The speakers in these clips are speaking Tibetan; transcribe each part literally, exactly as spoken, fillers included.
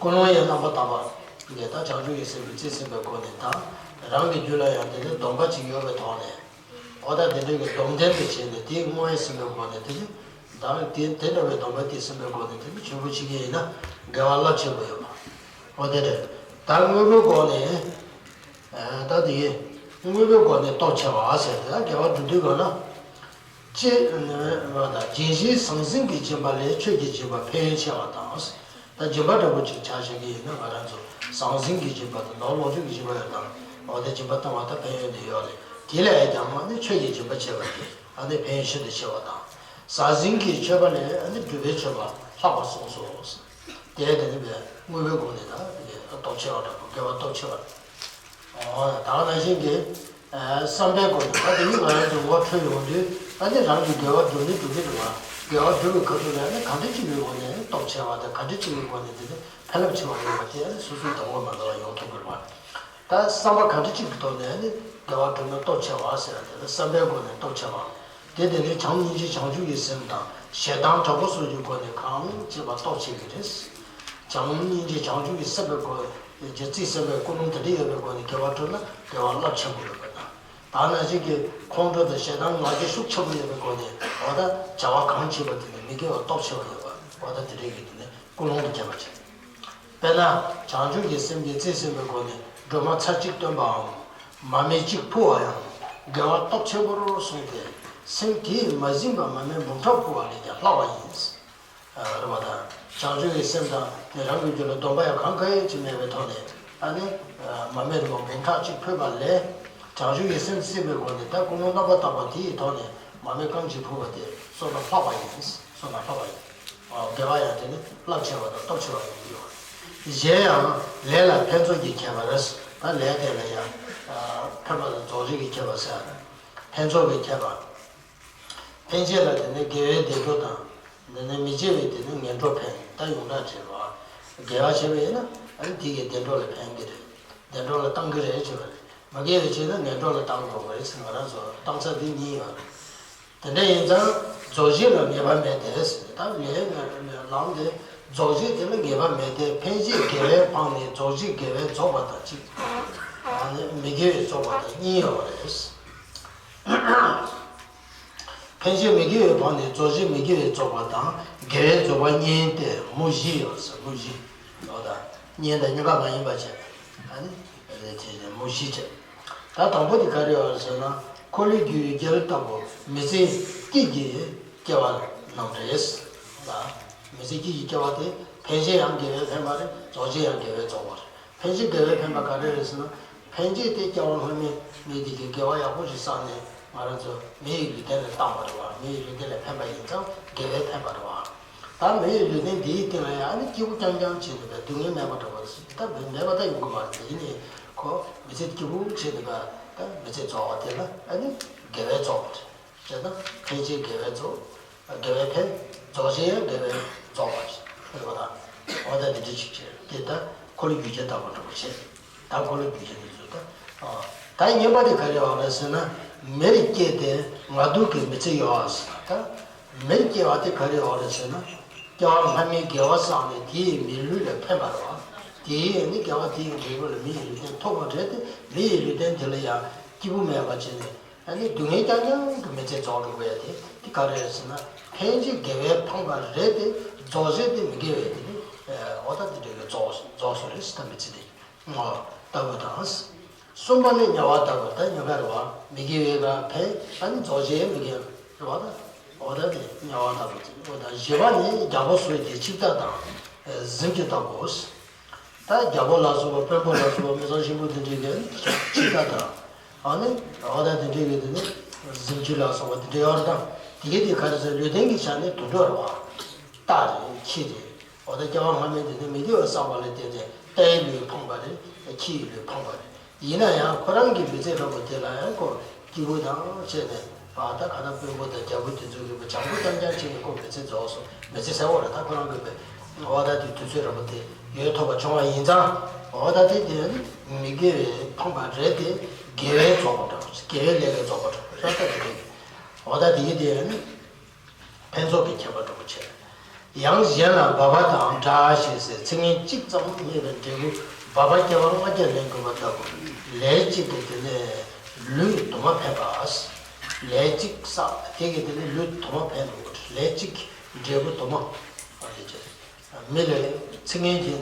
ཀུན་སློང་ཡང་རྣམ་པར་དག་པ་འདི་ད་བྱང་ཆུབ་ཀྱི་སེམས་ཀྱིས་རྩིས་ཟིན་པའི་སྒོ་ནས་དང་། རང་གི་རྒྱུད་ལ་ཡང་དེ་ནི་སྡོམ་པ་ཅིག་ཡོད་པའི་ཐོག་ནས། འོ་ད་དེ་འདྲའི་གི་སྡོམ་ལྡན་དུ་བྱས་ནས་དེའི་བསྔོ་བས་ཟིན་པའི་སྒོ་ནས་དེ་ནི། ད་དེ་དེ་འདྲ་བའི་སྡོམ་པ་དེ་ཟིན་པའི་སྒོ་ནས་དེ་ནི་ཆོས་པོ་བྱེད་ཀྱི་ཡིན་ན་དགེ་བ་རླབས་ཆེན་པོ་ཡོད་པ། འོ་དེ་རེད། ད་དངོས་པོའི་སྒོ་ནས། ད་དེ་དངོས་པོའི་སྒོ་ནས་སྟོབས་ཆེ་བ་ཟེར་ཏེ་ད་དགེ་བ་སྒྲུབ་དུས་གང་ན། ཅེས་ལ་དང་། སྦྱིན་བྱེད་ཟང་ཟིང་གི་སྦྱིན་པ་ལས་ཆོས་ཀྱི་སྦྱིན་པ་ཕན་ཡོན་ཆེ་བ་དང་། ད་སྦྱིན་པ་འདྲ་པོ་ཅིག་ཆ་བཞག་གི་ཡིན་ན་ང་རང་ཚོ་ཟང་ཟིང་གི་སྦྱིན་པ་དང་ནོར་ལོངས་སྤྱོད་ཀྱི་སྦྱིན་པ་ཡོད་དང་། འོ་དེ་སྦྱིན་པ་བཏང་བ་ད་ཕན་ཡོན་དེ་ཡོད་རེད། དེ་ལས་ཀྱང་ཨ་ནི་ཆོས་ཀྱི་སྦྱིན་པ་བྱས་པ་དེ་ཨ་ནི་ཕན་ཡོན་ཤིན་ཏུ་ཆེ་བ་དང་། ཟང་ཟིང་གི་མཆོད་པ་ལས་ཨ་ནི་སྒྲུབ་པའི་མཆོད་པ་ལྷག་པར་གསུངས་སོ། དེ་དེ་ནི་བས་དངོས་པོའི་སྒོ་ནས་ད་དེ་སྟོབས་ཆེ་བ་འདྲ་པོ་དགེ་བ་སྟོབས་ཆེ་བ། ད་ག་ནང་བཞིན་གྱི་བསམ་པའི་སྒོ་ནས་ད་དེ་ཡིས་ང་རང་ཚོ་ངོ་འཕྲོད་ཡོང་དུས་ཨ་ནི་རང་གི་དགེ་བ་སྒྲུབ་ནི་སྒྲུབ་ཀྱི་འདུག་བ། དགེ་བ་སྒྲུབ་པའི་ཁ་ཐུག་ལ་ཨ་ནི་ག་འདྲ་ཅིག་གི་སྒོ་ནས་སྟོབས་ཆེ་བ་དང་ག་འདྲ་ཅིག་གི་སྒོ་ནས་དེ་ནི་ཕན་རླབས་ཆེ་བ་ཡོང་བ་དེ་ཨ་ནི་སོ་སོའི་དང་པོ་མ་འདྲ་བ་ཡོང་ཐུབ་ཀྱི་རེད་བ། ད་བསམ་པ་ག་འདྲ་ཅིག་གི་ཐོག་ནས་ཨ་ནི་དགེ་བ་སྒྲུབ་ན་སྟོབས་ཆེ་བ་ཟེར་བ་དེ་ལ་བསམ་པའི་སྒོ་ནས་སྟོབས་ཆེ་བ། དེ་དེ་ནི་བྱམས་སྙིང་རྗེ་བྱང་ཆུབ་ཀྱི་སེམས་དང་ཞེ་སྡང་དྲག་པོ་སོགས་ཀྱི་སྒོ་ནས་གང་བྱེད་པ་སྟོབས་ཆེ་བ་རེད། བྱམས་སྙིང་རྗེ་བྱང་ཆུབ་ཀྱི་སེམས་པའི་སྒོ་ནས་རྩིས་ཟིན་པའི་ཀུན་སློང་དེ་འདྲ་ཡོད་པའི་སྒོ་ནས་དགེ་བ་བསྒྲུབས་ན་དགེ་བ་རླབས་ཆེན་པོ་ཡོད་པ་དང་། ད་ནང་བཞིན་གྱི་ཁོང་ཁྲོ་དང་ཞེ་སྡང་ང་རྒྱལ་ཤུགས་ཆེན་པོ་ཡོད་པའི་སྒོ་ནས་འོ་ད་བྱ་བ་གང་བྱེད་པ་དེ་ནི་མི་དགེ་བ་སྟོབས་ཆེ་བ་ཡོད་པ་འོ་ད་དེ་འདྲའི་གི་དེ་ནི་ཀུན་སློང་དུ་སྐྱེ་བ་བྱེད། དཔེར་ན། བྱང་ཆུབ་ཀྱི་སེམས་ཀྱིས་རྩིས་ཟིན་པའི་སྒོ་ནས་སྒྲོལ་མ་ཚར་གཅིག་བཏོན་པའམ། མར་མེ་གཅིག་ཕུལ་བ་ཡང་དགེ་བ་སྟོབས་ཆེན་པོར་གསུངས་ཏེ། སེམས་དེས་མ་ཟིན་པར་མར་མེ་འབུམ་ཕྲག་ཕུལ་བ་ལས་ཀྱང་ལྷག་པ་ཡིན། རེད་པ། ད་བྱང་ཆུབ་ཀྱི་སེམས་དང་དེ་རང་གི་རྒྱུད་ལ་སྡོམ་པ་ཡང་གང་ག་ཡོད་ཅིག་མེད་པའི་ཐོག་ནས་ཨ་ནི། མར་མེ་རིམ་པ་འབུམ་ཕྲག་གཅིག་ཕུལ་བ་ལས། བྱང་ཆུབ་ཀྱི་སེམས་རྩིས་པའི་སྒོ་ནས་ད་ཀུན་སློང་རྣམ་པར་དག་པ་དེ་ཡི་ཐོག་ནས་མར་མེ་རྐང་གཅིག་ཕུལ་བ་དེ་བསོད་ནམས་ལྷག་པ་ཡིན། བསོད་ནམས་ལྷག་པ་ཡིན། དགེ་བ་ཡང་དེ་ནི་རླབས་ཆེ་བ་དང་སྟོབས་ཆེ་བ་ཡིན་གྱི་ཡོད། གཞན་ཡང་ལས་ལ་ཕན་ཚོགས་ཀྱི་ཁྱད་པར། ད་ལས་དེ་ལ་ཡང་ཕན་པ་དང་རྫོགས་བྱེད་ཀྱི་ཁྱད་པར་ཟེར། ཕན་ཚོགས་ཀྱི་ཁྱད་པར། ཕན་བྱེད་ལ་དེ་ནི་དགེ་བའི་བདེ་འགྲོ་དང་། དེ་ནི་མི་དགེ་བའི་དེ་ནི་ངན་འགྲོ་ཕན་ད་ཡོངས་གྲགས་བྱེད་པ། དགེ་བ་བྱས་པ་ཡིན་ན་ཨ་ནི་དེ་གི་བདེ་འགྲོ་ལ་ཕན་གྱི་རེད། བདེ་འགྲོ་ལ་བཏང་གི་རེད་བྱས་པ་རེད། མི་དགེ་བའི་བྱས་ན་ངན་འགྲོ་ལ་བཏང་དགོས་པ་རེད་ཟེར་ང་རང་ཚོ་བཏང་ས་འདི་གཉིས་ཡོད་རེད། དེ་འདྲ་ཡིན་ཙང་རྫོགས་བྱེད་ལ་ངེས་པ་མེད་དེ་ཟེར་ད་ལས་ལམ་དེ་རྫོགས་བྱེད་དེ་ལ་ངེས་པ་མེད་དེ་ཕན་བྱེད་དགེ་བས་འཕངས་ནས་རྫོགས་བྱེད་དགེ་བས་རྫོགས་པ་དང་གཅིག་ཨ་ནི་མི་དགེ་བས་རྫོགས་པ་དང་གཉིས་ཡོད་པ་རེད། ཕན་བྱེད་མི་དགེ་བས་འཕངས་ནས་རྫོགས་བྱེད་མི་དགེ་བས་རྫོགས་པ་དང་དགེ་བས་རྫོགས་པ་གཉིས་ཏེ་མུ་བཞི་ཡོད་ཟེར་མུ་བཞི། ལོ་དང་གཉེན་དང་གཉེན་ཁ་མ་ཡིན་པ་བྱས་ཨ་ནི་རེད་དེ་མུ་བཞི་བྱས། ད་དང་པོ་དེ་ག་རེ་ཡོད་ཟེར་ན་འཁོར་ལོས་སྒྱུར་བའི་རྒྱལ་ལྟ་བུ་མི་ཚེ་གཅིག་གི་སྐྱེ་བ་རྣམས་རེད། ལ། མི་ཚེ་གཅིག་གི་སྐྱེ་བ་དེ་ཕན་བྱེད་ཡང་དགེ་བས་ཕན་པ་རེད་རྫོགས་བྱེད་ཡང་དགེ་བས་རྫོགས་པ་རེད། ཕན་བྱེད་དགེ་བས་ཕན་པ་ག་རེ་རེད་ཟེར་ན། ཕན་བྱེད་དེ་སྐྱེ་བ་སྔ་མའི་མི་དེ་གིས་དགེ་བ་ཡག་པོ་ཞིག་བསགས་ནས་ང་རང་ཚོ་མི་ཡི་ལུས་རྟེན་ལ་བཏང་བ་རེད་བ། མི་ཡི་ལུས་རྟེན་ལ་ཕན་པ་ཡིན་ཙང་དགེ་བས་ཕན་པ་རེད་བ། ད་མི་ཡི་ལུས་རྟེན་འདིའི་སྟེང་ལ་ཡང་ཨ་ནི་སྐྱིད་པོ་རྐྱང་རྐྱང་བྱས་ནས་པའི་སྡུག་བསྔལ་མེད་པ་འདྲ་བ་ཞིག་ད་མེད་པ་ད་ཡོང་གི་མ་རེད། ཡིན་ནའི་ཁོ་མི་ཚེ་སྐྱིད་པོ་བྱས་ནས་པ་ད་མི་ཚེ་རྫོགས་པ་དེ་ལ་ཨ་ནི་དགེ་བས་རྫོགས་པ་རེད། བྱས་ན་ཕན་བྱེད་དགེ་བས་རྫོགས། དགེ་བས་ཕན། རྫོགས་བྱེད་ཡང་དགེ་བས་རྫོགས་པ་ཞེས་པ་དང་། འོ་ད་དེ་འདྲ་ཞིག་བྱས་དེ་ལྟར་འཁོར་ལོས་སྒྱུར་བྱེད་ལྟ་བུ་འགྲོ་བ་བྱེད། ད་འཁོར་ལོས་སྒྱུར་བྱེད་དེ་ཚོ་ད། ད་གཉིས་པ་དེ་ག་རེ་ཡོད་རེད་ཟེར་ན། མིར་སྐྱེས་ཏེ་ང་སྡུག་གི་མི་ཚེ་ཡོད་ཟེར་ད། མིར་སྐྱེ་བ་དེ་ག་རེ་ཡོད་རེད་ཟེར་ན། སྐྱེ་བ་སྔ་མའི་དགེ་བ་བསགས་ནས་དེ་ཡི་མི་ལུས་ལ་ཕན་པ་རེད་བ། དེ་ཡི་ནི་དགེ་བ་དེ་ཡི་འབྲས་བུ་ལ་མི་ཡི་ལུས་རྟེན་ཐོབ་པ་རེད་དེ་མི་ཡི་ལུས་རྟེན་དེ་ལ་ཡང་སྐྱིད་པོ་མེད་པ་བྱས་ནས། ཨ་ནི་སྡུག་བསྔལ་རྐྱང་རྐྱང་གི་མི་ཚེ་རྫོགས་འགྲོ་གི་ཡོད་དེ་དེ་ག་རེ་རེད་ཟེར་ན། ཕན་བྱེད་དགེ་བས་འཕངས་པ་རེད་དེ་རྫོགས་བྱེད་དེ་མི་དགེ་བས་དེ་ནི་འོ་ད་དེ་འདྲ་གི་རྫོགས་རྫོགས་སོ་རེད་ཟེར་ད་མི་ཚེ་དེ་ངོ་ལྟ་བུ་དང་། གསུམ་པ་ནི་དམྱལ་བ་ལྟ་བུ་ད་དམྱལ་ཁ་རེད་བ་མི་དགེ་བའི་ག་ཕན་ཨ་ནི་རྫོགས་བྱེད་མི་དགེ་རེད་བ་ད་འོ་ད་དེ་དམྱལ་བ་ལྟ་བུ་དེ་འོ་ད་བཞི་པ་ནི་རྒྱལ་པོ་སོགས་ཀྱི་ཆིབས་རྟ་དང་གཟིམ་ཆུང་ལྟ་བུ། ད་རྒྱལ་པོ་ལ་སོགས་པ་དཔོན་པོ་ལ་སོགས་པ་མི་ཚང་ཆེན་པོ་དེ་འདྲའི་གི་ཆིབས་རྟ་དང་། ཨ་ནི་འོ་ད་དེ་འདྲའི་གི་དེ་ནི་གཟིམ་ཆུང་ལ་སོགས་པ་དེ་འདྲའི་ཡོད་རེད་ད། དེ་གི་དེ་ག་རེ་ཟེར་ལུས་རྟེན་གྱི་ཆ་ནས་དུད་འགྲོ་རེད་བ། རྟ་རེད་ཁྱི་རེད། འོ་ད་སྐྱེ་བ་སྔ་མའི་དེ་ནི་མི་དགེ་བ་བསགས་པ་ལ་བརྟེན་ཏེ་རྟའི་ལུས་འཕངས་པ་རེད་ཁྱི་ཡི་ལུས་འཕངས་པ་རེད། ཡིན་ན་ཡང་ཁོ་རང་གི་མི་ཚེ་འདྲ་པོ་དེ་ལ་ཡང་ཁོ་སྐྱིད་པོ་དང་བྱས་ནས་ཨ་ད་ག་ད་དཔོན་པོ་དང་རྒྱལ་པོ་དེ་ཚོ་གི་བྱམས་པོ་རྐྱང་རྐྱང་བྱས་ནས་ཁོ་མི་ཚེ་རྫོགས་སོང་མི་ཚེ་ཟེར་བ་རེད་ད་ཁོ་རང་གི་བས་འོ་ད་དེ་དུས་ཚོད་འདྲ་པོ་དེ་ཡོད་ཐུབ་པ་བྱུང་བ་ཡིན་ཙང་འོ་ད་དེ་དེ་མི་དགེ་བས་འཕངས་པ་རེད་དེ་དགེ་བས་རྫོགས་པ་འདྲ་པོ་དགེ་བའི་ལས་ལས་རྫོགས་པ་འདྲ་པོ་རེད་ད་དེ་རེད། འོ་ད་དེ་གི་དེ་ནི་ཕན་ཚོགས་ཀྱི་ཁྱད་པར་འདྲ་པོ་བྱས། ཡང་གཞན་ལ་འབད་པ་དང་འདྲ་ཞེས་ཟེར་ཚིག་ངན་གཅིག་ཙམ་རྙེད་པའི་འབྲས་བུ་འབད་པ་སྐྱེ་བ་ལྔ་བརྒྱ་ལེན་དགོས་པ་ལྟ་བུ། ལས་གཅིག་གིས་དེ་ནས་ལུས་དུ་མ་ཕན་པ། ལས་གཅིག་བསགས་དེ་གིས་དེ་ནས་ལུས་དུ་མ་ཕན་འདུག་ལས་གཅིག་གི་འབྲས་བུ་དུ་མ། མི་ལ་ཚིག་ངན་གྱི་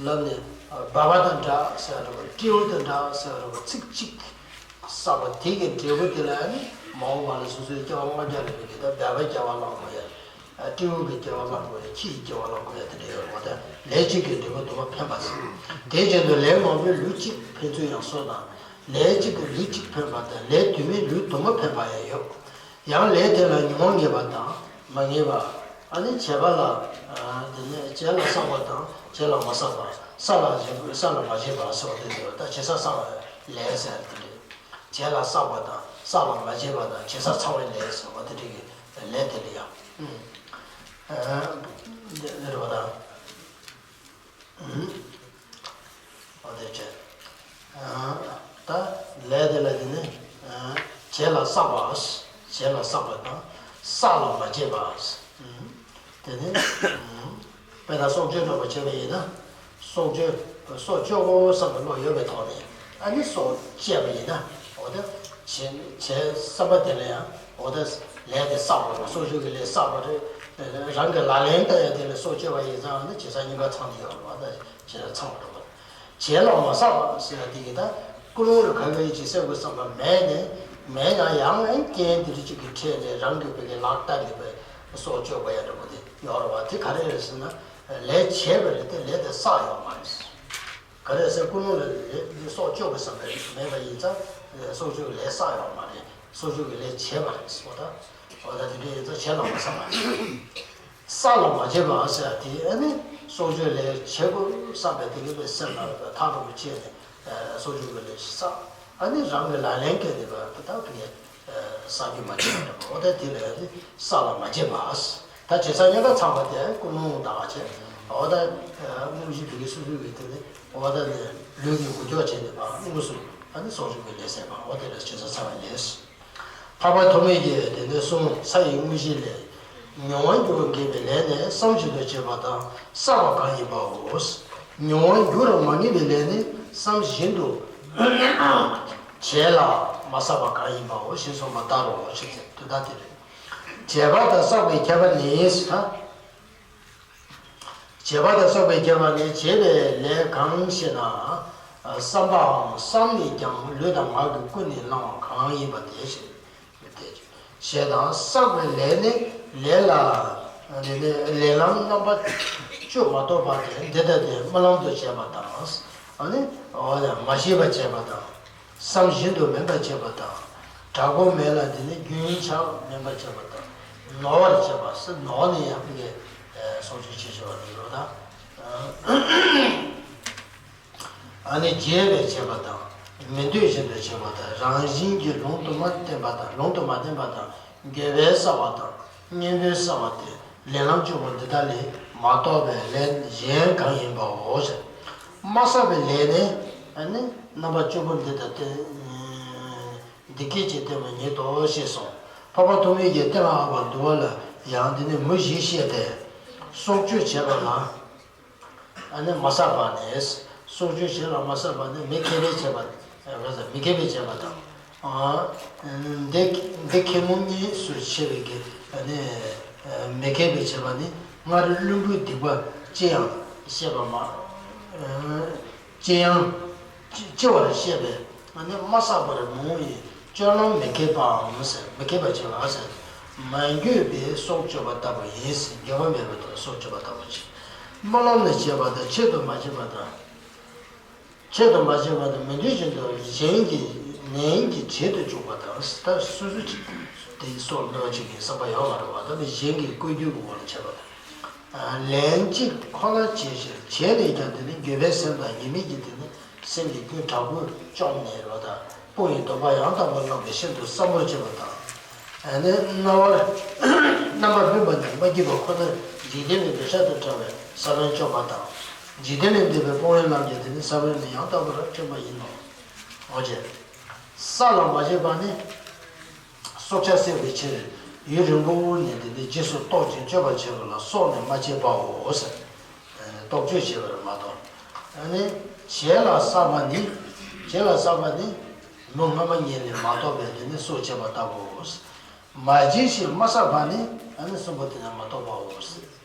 ལམ་ནས་འབད་པ་དང་འདྲ་ཟེར་བ་རེད་པ། སྤྲེའུ་དང་འདྲ་ཟེར་བ་རེད་པ། ཚིག་གཅིག་བསགས་པ་དེ་གི་འབྲས་བུ་དེ་ལ་ནི་མ་འོངས་པ་ལ་སོ་སོའི་སྐྱེ་བ་ལྔ་བརྒྱ་ལ་ཕན་གྱི་ད་འབད་པའི་སྐྱེ་བ་བླང་དགོས་ཡ། སྤྲེའུ་གི་སྐྱེ་བ་བླང་དགོས་ཡ། ཁྱི་ཡི་སྐྱེ་བ་བླང་དགོས་ཡ་དེ་འདྲ་ཡོད་རེད་པ། ད་ལས་གཅིག་གིས་འབྲས་བུ་དུ་མ་ཕན་པ་ཟེར། དེ་བཞིན་དུ་ལས་མང་པོས་ལུས་གཅིག་ཕན་ཚུལ་ཡང་སོ་དང་། ལས་གཅིག་གིས་ལུས་གཅིག་ཕན་པ་དང་ལས་དུ་མས་ལུས་དུ་མ་ཕན་པ་ཡང་ཡོད། ཡང་ལས་དེ་ལ་ཉོན་མོངས་ངེས་པ་དང་མ་ངེས་པ། ཨ་ནི་བྱས་པ་ལ། དེ་ནས་བྱས་ལ་བསགས་པ་དང་བྱས་ལ་མ་བསགས་པ། བསགས་ལ་བྱས་བསགས་ལ་མ་བྱས་པ་ཟེར་བ་དེ་འདྲ་ད་བྱས་ས་བསགས་པའི་ལས་ཟེར་དེ་འདྲ། བྱས་ལ་བསགས་པ་དང་བསགས་ལ་མ་བྱས་པ་དང་བྱས་ས་ཚང་བའི་ལས་ཟེར་བ་དེ་འདྲ་གི་ལས་དེ་ལ་ཡང་། འདི་འདི་རེད་པ་ད། འོ་དེ་བྱས། ད་ལས་དེ་ལ་དེ་ནི་བྱས་ལ་བསགས་པ། བྱས་ལ་བསགས་པ་དང་བསགས་ལ་མ་བྱས་པ། དེ་ནི་དཔེར་ན་སྲོག་གཅོད་འདྲ་པོ་བྱས་པ་ཡིན་ན། སྲོག་གཅོད། སྲོག་གཅོད་དགོས་བསམ་པའི་བློ་ཡོད་པའི་ཐོག་ནས་ཨ་ནི་སྲོག་བཅད་པ་ཡིན་ན། འོ་ད་བྱས་བྱས་བསམ་པ་དེ་ལ་ཡང་འོ་ད་ལས་དེ་བསགས་པ་རེད། སྲོག་གཅོད་ཀྱི་ལས་བསགས་པ་རེད། རང་གི་ལག་ལེན་བསྟར་ཡ་དེ་ལ་སྲོག་གཅོད་པ་ཡིན་ཙང་ཨ་ནི་བྱས་ས་གཉིས་ཀ་ཚང་གི་ཡོད་རེད་པ། ད་བྱས་ས་ཚང་བ་རེད་པ། བྱས་ལ་མ་བསགས་པ་ཟེར་ཡ་དེ་གི་ད་ཀུན་སློང་ལ་ག་གེ་ཅིག་སེལ་དགོས་བསམ་པ་མེད་ནས་མེད་ན་ཡང་ཨ་ནི་རྐྱེན་དེ་འདྲ་ཅིག་གི་འཕྲད་ནས་རང་གི་བུ་གའི་ལག་བསྟར་ནས་པའི་སྲོག་གཅོད་དགོས་ཡ་འདྲ་པོ་དེ་ཡོད་རེད་པ། དེ་ག་རེ་རེད་ཟེར་ན་ལས་བྱས་པ་རེད་དེ་ལས་དེ་བསགས་ཡོད་མ་རེད། ག་རེ་ཟེར་ཀུན་སློང་ལ་ལས་འདི་སྲོག་གཅོད་པའི་བསམ་པ་མེད་པ་ཡིན་ཙང་སྲོག་གཅོད་ཀྱི་ལས་བསགས་ཡོད་མ་རེད། སྲོག་གཅོད་ཀྱི་ལས་བྱས་པ་རེད་ཟེར་བ་དང་། འོ་ད་དེ་འདྲ་ཡིན་ཙང་བྱས་ལ་མ་བསགས་པ་རེད། བསགས་ལ་མ་བྱས་པ་ཟེར་ཡ་དེ་ཨ་ནི་སྲོག་གཅོད་ལས་བྱེད་དགོས་བསམ་པའི་དེ་གི་པའི་སེམས་ལ་ཐག་རིང་པོ་བཅད་ནས་སྲོག་གཅོད་ཀྱི་ལས་བསགས། ཨ་ནི་རང་གི་ལག་ལེན་བཀལ་ནས་པ་ད་ད་བུ་གའི་བསགས་རྒྱུ་མ་བྱས་པ་འདྲ་པོ། འོ་ད་དེ་ལ་ཡང་ནི་བསགས་ལ་མ་བྱས་པ། ད་བྱས་ཙང་གཉིས་ཀ་ཚང་བ་དེ་ཀུན་སློང་དང་བ་བྱས། འོ་ད་དངོས་གཞི་བུ་གའི་སོ་སོའི་གི་དེ་ནི་འོ་ད་ནི་ལུས་ཀྱི་འགུལ་སྐྱོད་བྱས་ནས་པ་དངོས་སུ་ཨ་ནི་སྲོག་གཅོད་ཀྱི་ལས་བསགས་པ། འོ་དེ་ལ་བྱས་ཙང་ཚང་བའི་ལས། འཕགས་པ་ཐོགས་མེད་ཀྱིས་དེ་ནས་གསུངས། ས་ཡི་དངོས་གཞི་ལས། མྱོང་བར་འགྱུར་བ་འགེབས་པའི་ལས་ནི་བསམ་བཞིན་དུ་བྱེད་པ་དང་བསགས་པ་གང་ཡིན་པའོ། མྱོང་བར་འགྱུར་བ་མ་ངེས་པའི་ལས་ནི་བསམ་བཞིན་དུ་བྱས་ལ་མ་བསགས་པ་གང་ཡིན་པའོ་ཞེས་གསུངས་པ་ལྟར་རོ། ཞེས་ཟེར་དོན་དག་དེ་རེད། བྱས་པ་དང་བསགས་པའི་ཁྱད་པར་ནི་ཟེར་ན། བྱས་པ་དང་བསགས་པའི་ཁྱད་པར་ནི་བྱས་པའི་ལས་གང་ཞེ་ན། བསམ་པའམ་བསམ་ནས་ཀྱང་ལུས་དང་ངག་གིས་ཀུན་ནས་བླང་བ་གང་ཡིན་པ་དེ་ཞེས་ཏེ། བྱས་དང་བསགས་པའི་ལས་ནི་ལས་ལ་ལས་ནི་ལས་ལམ་རྣམ་པ་བཅུ་མ་གཏོགས་པ་སྟེ་འདི་ལྟ་སྟེ་རྨི་ལམ་དུ་བྱས་པ་དང་། ཨ་ནི་འོ་ཡ་མ་ཤེས་པར་བྱས་པ་དང་། བསམ་བཞིན་དུ་མིན་པར་བྱས་པ་དང་། དྲག་པོ་མེད་ལ་དེ་ནི་རྒྱུན་ཆགས་མིན་པར་བྱས་པ་དང་། ནོར་བར་བྱས་པ་ཟེར་ནོར་ནས་ཡང་ཕ་གི་སྲོག་གཅོད་བྱེད་བྱེད་པ་དེ་ཡོད་དང་། ཨ་ནི་རྒྱས་པར་བྱས་པ་དང་། མི་འདོད་བཞིན་དུ་བྱས་པ་དང་། རང་བཞིན་གྱིས་ལུང་དུ་མ་བསྟན་པ་དང་ལུང་དུ་མ་བསྟན་པ་དང་འགལ་བའི་བསགས་པ་དང་གཉེན་པོའི་བསགས་པ་སྟེ་ལས་ལམ་བཅུ་པོ་འདི་དག་ལས་མ་གཏོགས་པའི་ལས་གཞན་གང་ཡིན་པའོ་ཞེ་ན། མ་བསགས་པའི་ལས་ནི་ཨ་ནི་རྣམ་པ་བཅུ་པོ་འདི་དག་སྟེ། འདི་སྐད་ཅེས་བསྟན་པ་ཉིད་དོ་ཞེས་གསུངས། འཕགས་པ་ཐོགས་མེད་ཀྱིས་ཏིང་ཨ་པ་འདུལ་བ་ལ་ཡང་འདི་ནི་མུ་བཞི་བཤད་དེ། སྲོག་གཅོད་བྱེད་པ་ལ། ཨ་ནི་མ་བསགས་པ་ནས། སྲོག་གཅོད་བྱེད་ལ་མ་བསགས་པ་ནི་མི་མཁས་པས་བྱས་པ། མི་མཁས་པས་བྱས་པ་དང་། འདི་འདི་ཁེ་མོ་གཉིས་སུ་ཕྱེ་བའི་གི་ཨ་ནི་མི་མཁས་པས་བྱས་པ་ནི་སྔར་བླུན་པོའི་སྡིག་པ་ཅི་ཡང་བཤད་པ་མ། ཅི་ཡང་ཅི་ཅི་བར་བཤད་པས་ཨ་ནི་མ་བསགས་པར་མི་འོང་ཡི། སྤྱོད་ལམ་མི་མཁས་པའམ་ཟེར་མི་མཁས་པར་བྱེད་པ་ཟེར། མ་འགྱོད་པས་སྲོག་གཅོད་པ་ལྟ་བུ་ཡིན་ཟེར། འགྱོད་པ་མེད་པ་དང་སྲོག་གཅོད་པ་ལྟ་བུ་ཅིག་རྨི་ལམ་ནས་བྱས་པ་དང་ཆེད་དུ་མ་བྱས་པ་དང་། ཆེད་དུ་མ་བྱས་པ་དང་མི་འདོད་བཞིན་དུ་གཞན་གྱི་ནན་གྱི་བྱེད་དུ་བཅུག་པ་དང་། ད་སོ་སོ་ཅིག་དེ་སྲོག་རྨི་བ་ཅིག་གི་བསམ་པ་ཡོད་མ་རེད་པ། ད་ནི་གཞན་གྱི་བཀོད་རྒྱུ་གི་འོག་ལ་བྱས་པ་དང་། ལན་གཅིག་ཁོ་ན་བྱས་ཕྱིར་བྱས་ནས་ཀྱང་དེ་ནི་འགྱོད་པའི་སེམས་དང་ཉེས་དམིགས་ཀྱིས་དེ་ནི་སེམས་ཀྱི་རྒྱུན་དྲག་པོས་བཅོམ་ནས་རོ་དང་དཔུང་གི་སྡོམ་པ་ཡང་དག་པར་བླངས་པའི་ཤིན་ཏུ་བསམ་པོར་བྱེད་པ་དང་། ཨ་ནི་རྣ་བར་རྣམ་པར་སྨིན་པ་ནི་མ་སྐྱིད་པ་ཁོ་ནར་འཇིག་རྟེན་པའི་འདོད་ཆགས་དང་བྲལ་བའི་ས་བོན་བཅོམ་པ་དང་། འཇིག་རྟེན་ལས་འདས་པའི་སྤོང་བའི་ལམ་གྱི་དེ་ནི་ས་བོན་ནི་ཡང་དག་པར་ཐོན་པ་ཡིན་ནོ། འོ་ཅེ། བསགས་ལ་མ་བྱས་པ་ནི། སྲོག་ཆགས་བསད་པའི་ཕྱིར། ཡུན་རིང་པོ་ནས་དེ་ནི་རྗེས་སུ་རྟོག་ཅིང་དཔྱོད་པར་བྱེད་པ་ལ་སྲོག་ནི་མ་བྱེད་པའོ་ཟེར། རྟོག་དཔྱོད་བྱེད་པར་མ་གཏོགས། ཨ་ནི་བྱས་ལ་བསགས་པ་ནི། བྱས་ལ་བསགས་པ་ནི་མུ་སྔ་མ་ཉིད་ལས་མ་གཏོགས་པའི་དེ་ནི་སྲོག་བཅད་པ་ལྟ་བུའོ། མ་བྱས་ཤིང་མ་བསགས་པ་ནི་ཨ་ནི་གསུམ་པོ་དེ་ནི་མ་གཏོགས་པའོ།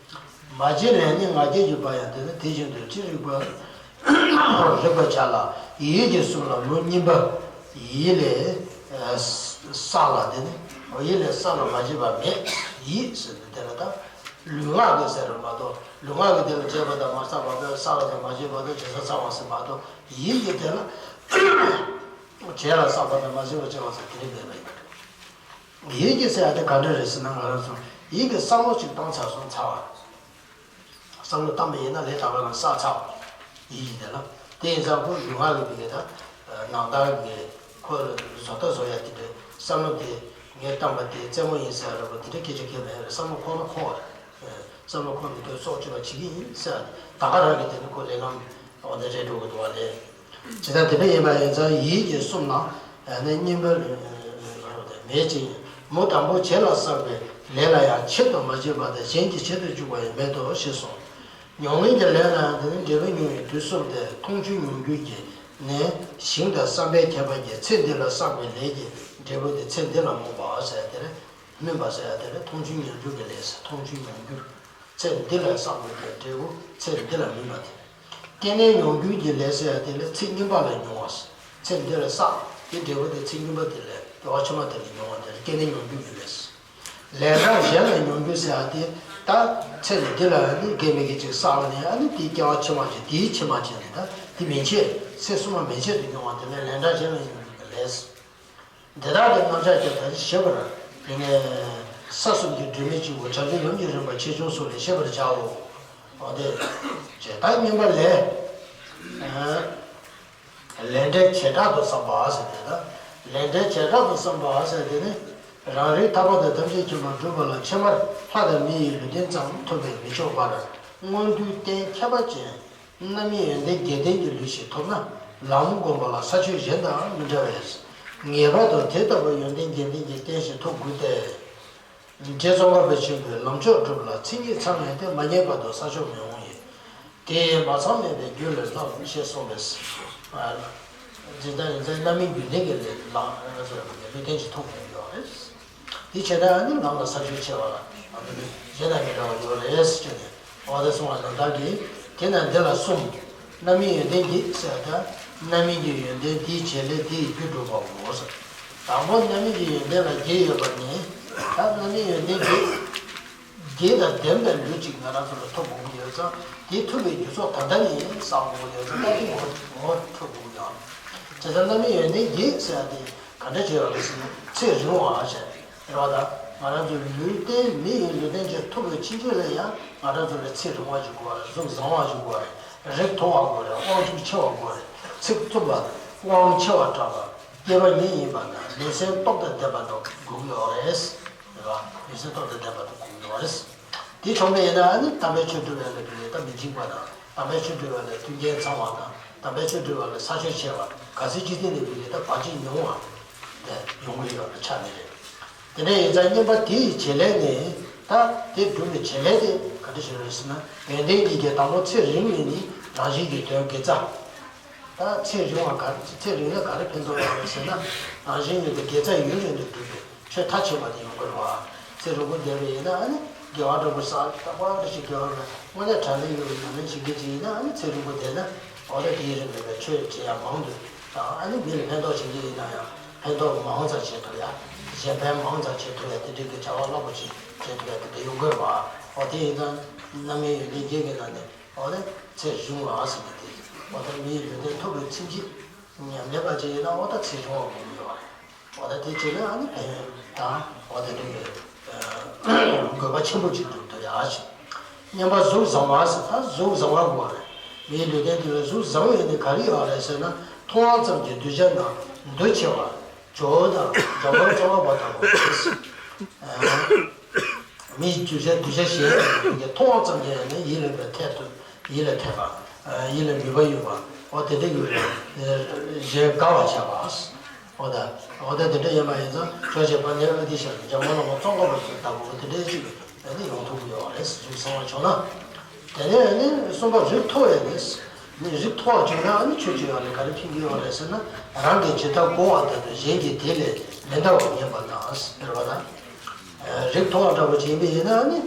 མ་བྱས་ལས་ནི་ང་རྒྱལ་གྱི་བ་ཡང་དེ་ནི་དེ་བཞིན་དུ་ཅི་རིགས་པ། རིགས་པར་བྱ་ལ། ཡིད་ཀྱི་གསུམ་ལ་མུ་གཉིས་པ། ཡིད་ལས་བསགས་ལ་དེ་ནི། ཡིད་ལས་བསགས་ལ་མ་བྱས་པ་མེད། ཡིད་ཟེར་ནས་དེ་ལ་ད། ལུས་ངག་གི་ཟེར་རོ་མ་གཏོགས་ལུས་ངག་གི་དེ་ལ་བྱས་པ་དང་མ་བསགས་པ་དང་བསགས་ལ་དང་མ་བྱས་པ་དང་བྱས་ས་ཚང་བ་ཟེར་མ་གཏོགས་ཡིད་ཀྱི་དེ་ལ། བྱས་ལ་བསགས་པ་དང་མ་བྱས་པ་བྱས་པ་ཟེར་དེ་རིགས་མེད་པ་ཡིན། ཡིད་ཀྱི་ཟེར་ཡ་དེ་ག་འདྲ་རེད་ཟེར་ན་ང་རང་ཚོ་ཡིད་ཀྱི་བསམ་བློ་ཅིག་བཏང་ཚར་སོང་ཚར་བ། བསམ་བློ་བཏང་པ་ཡིན་ན་ལས་དང་པོ་ལ་བསགས་ཚར་བ། ཡིད་ཀྱི་དེ་ལ། དེ་ཡིན་ཙང་ཁོ་ལུས་ངག་གི་བི་གའི་ད། ནང་ལྟར་གྱི་ཁོ་བཟོ་ལྟ་བཟོ་ཡ་དེ་འདྲའི་བསམ་བློ་དེ་ངས་བཏང་པ་དེ་རྩེད་མོ་ཡིན་ཟེར་ར་བ་དེ་འདྲ་སྐད་ཆ་སྐད་མེད་རེད། བསམ་བློ་འཁོར་ན་འཁོར་བ་རེད། བསམ་བློ་འཁོར་མི་འདོད་སྲོག་གཅོད་པ་བྱེད་ཀྱི་ཡིན་ཟེར་ཡ་དེ་ད་ག་རང་གི་དེ་ནི་ཁོ་ལས་ལམ་འོ་དེ་རེད་འགྲོ་གི་འདུག་བ་ལས། ཇི་ལྟར་དེ་འདྲ་ཡིན་པ་ཡིན་ཙང་ཡིད་ཀྱི་གསུམ་ལ་ནི་གཉིས་པ་མེད་ཅིང་མུ་དང་པོ་བྱས་ལ་བསགས་པའི་ལས་ལ་ཡང་ཆེད་དུ་མ་བྱས་པ་དང་གཞན་གྱི་བྱེད་དུ་འཇུག་པ་ཡང་མེད་དོ་ཞེས་གསུངས། མྱོང་ལེན་གྱི་ལས་ལ་ཡང་དེ་ནི་འབྲས་བུ་མྱོང་བའི་དུས་གསུམ་དེ་མཐོང་ཆོས་མྱོང་འགྱུར་གྱི་ནི་ཞིང་དང་བསམ་པའི་ཁྱད་པར་གྱིས་ཚེ་འདི་ལ་བསགས་པའི་ལས་ཀྱི་འབྲས་བུ་དེ་ཚེ་འདི་ལ་སྨོན་པ་ཟེར་དེ་རེད། སྨོན་པ་ཟེར་ཡ་དེ་ལ་མཐོང་ཆོས་མྱོང་འགྱུར་གྱི་ལས་ཟེར། མཐོང་ཆོས་མྱོང་འགྱུར། ཚེ་འདི་ལ་བསགས་པའི་འབྲས་བུ་ཚེ་འདི་ལ་སྨིན་པ་དེ། སྐྱེས་ནས་མྱོང་འགྱུར་གྱི་ལས་ཟེར་ཡ་དེ་ལ་ཚེ་སྔོན་པ་ལ་མྱོང་བ་ཟེར། ཚེ་འདི་ལ་བསགས་དེ་འབྲས་བུ་དེ་ཚེ་སྔོན་པ་དེ་ལ་སྐྱེ་བ་ཕྱི་མ་དེ་ལ་མྱོང་བ་དེ་ལ་སྐྱེས་ནས་མྱོང་འགྱུར་གྱི་ལས་ཟེར། ལན་གྲངས་གཞན་ལ་མྱོང་འགྱུར་ཟེར་ཡ་དེ་ད་ཚེ་འདི་ལ་ནི་དགེ་མི་དགེ་ཅིག་བསགས་ནས་ཨ་ནི་དེའི་སྐྱེ་བ་ཕྱི་མ་ཅིག་དེའི་ཕྱི་མ་ཅིག་ནས་ད་དེ་མན་ཆད་ཚེ་གསུམ་པ་མན་ཆད་དུ་མྱོང་བ་དེ་ལ་ལན་གྲངས་གཞན་ལ་མྱོང་འགྱུར་གྱི་ལས་ཟེར། འདི་དག་གི་རྣམ་གཞག་ཀྱང་ད་ཅི་ཞེས་པར་དེ་ནས་ས་གསུམ་གྱི་སྒྲོན་མེ་གཅིག་པུ་བྱང་ཆུབ་ལམ་གྱི་རིམ་པ་ཆེ་ཆུང་སོགས་ལས་ཤེས་པར་བྱའོ། འོ་དེ་བྱས་ད་སྨྱོན་པ་ལས། ལས་འབྲས་བྱེ་བྲག་ཏུ་བསམ་པ་ཟེར་དེ་ད། ལས་འབྲས་བྱེ་བྲག་ཏུ་བསམ་པ་ཟེར་དེ་ནི། རང་རིག་ཐར་པ་དང་ཐམས་ཅད་མཁྱེན་པར་གྲུབ་པ་ལ་ཕྱི་མར་ལྷ་དང་མི་ཡི་ལུས་རྟེན་ཙམ་ཐོབ་པས་མི་ཆོག་པར། སྔོན་དུས་རྟེན་ཁྱད་པར་ཅན། རྣམ་སྨིན་ཡོན་ཏན་བརྒྱད་ལྡན་གྱི་ལུས་ཤིག་ཐོབ་ན་ལམ་བསྒོམ་པ་ལ་ས་ཆོས་གཞན་དང་མི་འདྲ་བས། ངེས་པར་དུ་དེ་ལྟ་བུ་ཡོན་ཏན་བརྒྱད་ལྡན་གྱི་རྟེན་ཞིག་ཐོབ་དགོས་ཏེ། རྗེ་ཙོང་ཁ་པ་ཆེན་པོས་ལམ་མཆོག་སྒྲུབ་ལ་མཚན་ཉིད་ཚང་མེད་དེ་མ་རྙེད་བར་དུ་ས་ཆོག་མི་འོང་ཡིན། དེ་ཡང་མ་ཚང་མེད་པའི་རྒྱུ་ལས་ལྷག་ཞེས་གསུངས་པས། འཛིན་སྟངས་ཡིན་ཙང་རྣམ་སྨིན་རྒྱུ་ལྡན་གྱི་ལས་ལམ་ལུས་རྟེན་ཞིག་ཐོབ་དགོས་ཡོད་རེད། དེ་བྱས་ན་ཨ་ནི་ལམ་ལ་ས་ཆོག་ཆེ་བ་ལ་ཨ་ནི་གཞན་དང་མི་འདྲ་བ་ཡོད་རེད་ཟེར་ནས་འོ་དེ་གསུངས་པ་ནང་ལྟར་གྱིས་དེས་ན་འདི་ལ་གསུམ། རྣམ་སྨིན་ཡོན་ཏན་བརྒྱད་ཟེར་ཡ་ད། རྣམ་སྨིན་གྱི་ཡོན་ཏན་དེའི་བྱེད་ལས་དེ་ཡི་རྒྱུ་སྒྲུབ་པའོ་ཟེར། དང་པོ་རྣམ་སྨིན་གྱི་ཡོན་ཏན་ལ་བརྒྱད་ཡོད་པ་ནི། ད་རྣམ་སྨིན་ཡོན་ཏན་བརྒྱད། བརྒྱད་དང་ལྡན་པའི་ལུས་གཅིག་ང་རང་ཚོ་ལ་ཐོབ་དགོས་ཀྱི་ཡོད་ཙང་དེ་ཐོབ་པའི་རྒྱུ་ཚོགས་ད་ལྟ་ནས་བསགས་དགོས་ཀྱི་ཡོད་ཙང་ད་དེ་ངོ་ངོ་འཕྲོད་དགོས་ཀྱི་ཡོད། བྱས་ཙང་རྣམ་སྨིན་ཡོན་ཏན་བརྒྱད་ཟེར་ཡ་དེ། ག་འདྲ་བྱས་ཡོད་རེད་ཟེར་ན་ཚེ་རིང་བ་ཞེས་རེད་བ་ད། ང་རང་ཚོའི་ལུས་རྟེན་མི་ཡི་ལུས་རྟེན་ཅིག་ཐོབ་པའི་ཕྱིན་ཆད་ལ་ཡང་ང་རང་ཚོ་ལ་ཚེ་རིང་བ་ཞིག་དགོས་རེད། གཟུགས་བཟང་བ་ཞིག་དགོས་རེད། རིགས་མཐོ་བ་དགོས་རེད། དབང་ཕྱུག་ཆེ་བ་དགོས་རེད། ཚིག་རྩུབ་པ་དབང་ཆེ་བ་དྲག་པ་སྐྱེས་པ་ཉིད་ཡིན་པ་དང་ལུས་སེམས་སྟོབས་དང་ལྡན་པ་དང་དགོས་ཀྱི་ཡོད་རེད། རེད་བ། ལུས་སེམས་སྟོབས་དང་ལྡན་པ་དང་དགོས་ཀྱི་ཡོད་རེད། དེ་བྱུང་བ་ཡིན་ན་ཨ་ནི་དམ་པའི་ཆོས་སྒྲུབ་པའི་ལས་དེ་ལས་ད་མི་འཇིགས་པ་དང་དམ་པའི་ཆོས་སྒྲུབ་པའི་ལས་མཐུན་རྐྱེན་ཚང་བ་དང་དམ་པའི་ཆོས་སྒྲུབ་པའི་ལས་ས་ཆོག་ཆེ་བ་ག་ཚོད་ཅི་སྟེ་ནས་བི་གའི་ད་བར་ཆད་ཉུང་བ་དེ་ཡོང་གི་ཡོད་པའི་ཆ་ནས་རེད། དེ་འདྲ་ཡིན་ཙང་སྨྱོན་པ་དེ་ཡི་བྱེད་ལས་ནི་ད་དེ་སྒྲུབ་པའི་བྱེད་ལས་དེ་ག་འདྲ་ཞིག་རེད་ཟེར་ན་ཡོན་ཏན་གཉིས་ཀྱི་དང་པོ་ཚེ་རིང་བའི་ནི་རང་བཞིན་གྱི་དོན་དགེ་རྩ། ད་ཚེ་རིང་བ་ག་ཚེ་རིང་ན་ག་རེ་ཕན་ཐོགས་ཡོད་རེད་ཟེར་ན་རང་བཞིན་གྱི་དོན་དགེ་རྩ་ཡུན་རིང་དུ་སྒྲུབ་པའི། ཆོས་མཐའ་ཕྱིན་པ་དེ་ཡོང་གི་རེད་བ། ཚེ་རིང་པོ་བསྡད་པ་ཡིན་ན་ཨ་ནི་དགེ་བ་འདྲ་པོ་བསགས་རྟག་པར་ཞིག་དགེ་བ་མེད་དངོས་གནས་དྲང་གནས་ཡོད་པའི་ཉམས་ལེན་བྱེད་མཁན་ཅིག་ཡིན་ན་ཨ་ནི་ཚེ་རིང་པོ་བསྡད་ན་འོ་ད་དེའི་རིང་ལ་ཆོས་བྱེད་ཡ་མང་དུ་དང་ཨ་ནི་མི་ལ་ཕན་ཐོགས་བྱེད་མཁན་ཡིན་ན་ཡང་ཕན་ཐོགས་མང་ཙམ་བྱེད་ཐུབ་ཡ། གཞན་ཕན་མང་ཙམ་བྱེད་ཐུབ་ཡ་དེ་འདྲའི་གི་བྱ་བ་རླབས་པོ་ཆེ་བྱེད་ཐུབ་ཡ་དེ་འདྲ་ཡོང་གི་རེད་བ། འོ་དེ་ཡིན་ཙང་རྣམ་སྨིན་ཡོན་ཏན་བརྒྱད་ཀྱི་ནང་ནས་འོ་ད་ཚེ་རིང་བ་ཟེར་ནས་དེ་འོ་ད་མིའི་ལུས་རྟེན་ཐོབ་པའི་ཚེ་གཅིག་ཉམས་ལེན་པ་ཅིག་ཡིན་ན་འོ་ད་ཚེ་རིང་བ་དགོས་ཀྱི་ཡོད་རེད། འོ་ད་དེ་བྱས་ན་ཨ་ནི་ཕན་ཡོན་དང་འོ་དེ་འདྲ་གི་དགོས་པ་ཆེན་པོ་ཅིག་འདུག་འདུག་ཡ་ཞིག་སྨྱོན་པ་གཟུགས་བཟང་བ་ཟེར་ད་གཟུགས་བཟང་བ་དགོས་རེད། མིའི་ལུས་རྟེན་དེ་ལ་གཟུགས་བཟང་བའི་ནི་ག་རེ་ཡོད་རེད་ཟེར་ན་མཐོང་བ་ཙམ་གྱིས་གདུལ་བྱ་རྣམས་འདུ་བྱེད་པ་ཇོ་བོ་དང་འཇམ་མགོན་ཙོང་ཁ་པ་ལྟ་བུ་རེད། མིའི་གདུལ་བྱ་གདུལ་བྱ་གཞན་ཡང་མཐོང་བ་ཙམ་གྱིས་ནི་ཡིད་ལ་འབད་ཐད་དུ་ཡིད་ལ་འཐད་པ། ཡིད་ལ་མོས་པ་ཡོད་པ། འོ་དེ་འདྲ་ཡོད་པའི་གཞན་དགའ་བར་བྱ་བ། འོ་ད། འོ་ད་དེ་འདྲ་ཡིན་པ་ཡིན་ཙང་ཇོ་བོ་རྗེ་དཔལ་ལྡན་ཨ་ཏི་ཤ་འཇམ་མགོན་བླ་མ་ཙོང་ཁ་པ་ཞིག་ལྟ་བུ་དེ་འདྲའི་ཅིག་ཨ་ནི་ཡོང་ཐུབ་ཀྱི་ཡོད་རེད་ཟེར་གསུངས་པ་བྱུང་ན། དེ་ནས་ཨ་ནི་གསུམ་པ་རིགས་མཐོ་བའི་ནི། ནི་རིགས་མཐོ་བ་བྱུང་ན་ཨ་ནི་ཆོས་ཀྱི་ཡོག་ལ་ག་རེ་ཕན་གྱི་ཡོད་རེད་ཟེར་ན། རང་གི་ཇི་ལྟར་གོ་བ་ལྟར་དུ་གཞན་གྱིས་དེ་ལས་མི་འདའ་བར་ཉན་པ་དང་ཟེར་བ་དང་། རིགས་མཐོ་བ་འདྲ་པོ་ཅིག་ཡིན་པ་ཡིན་ན་ནི།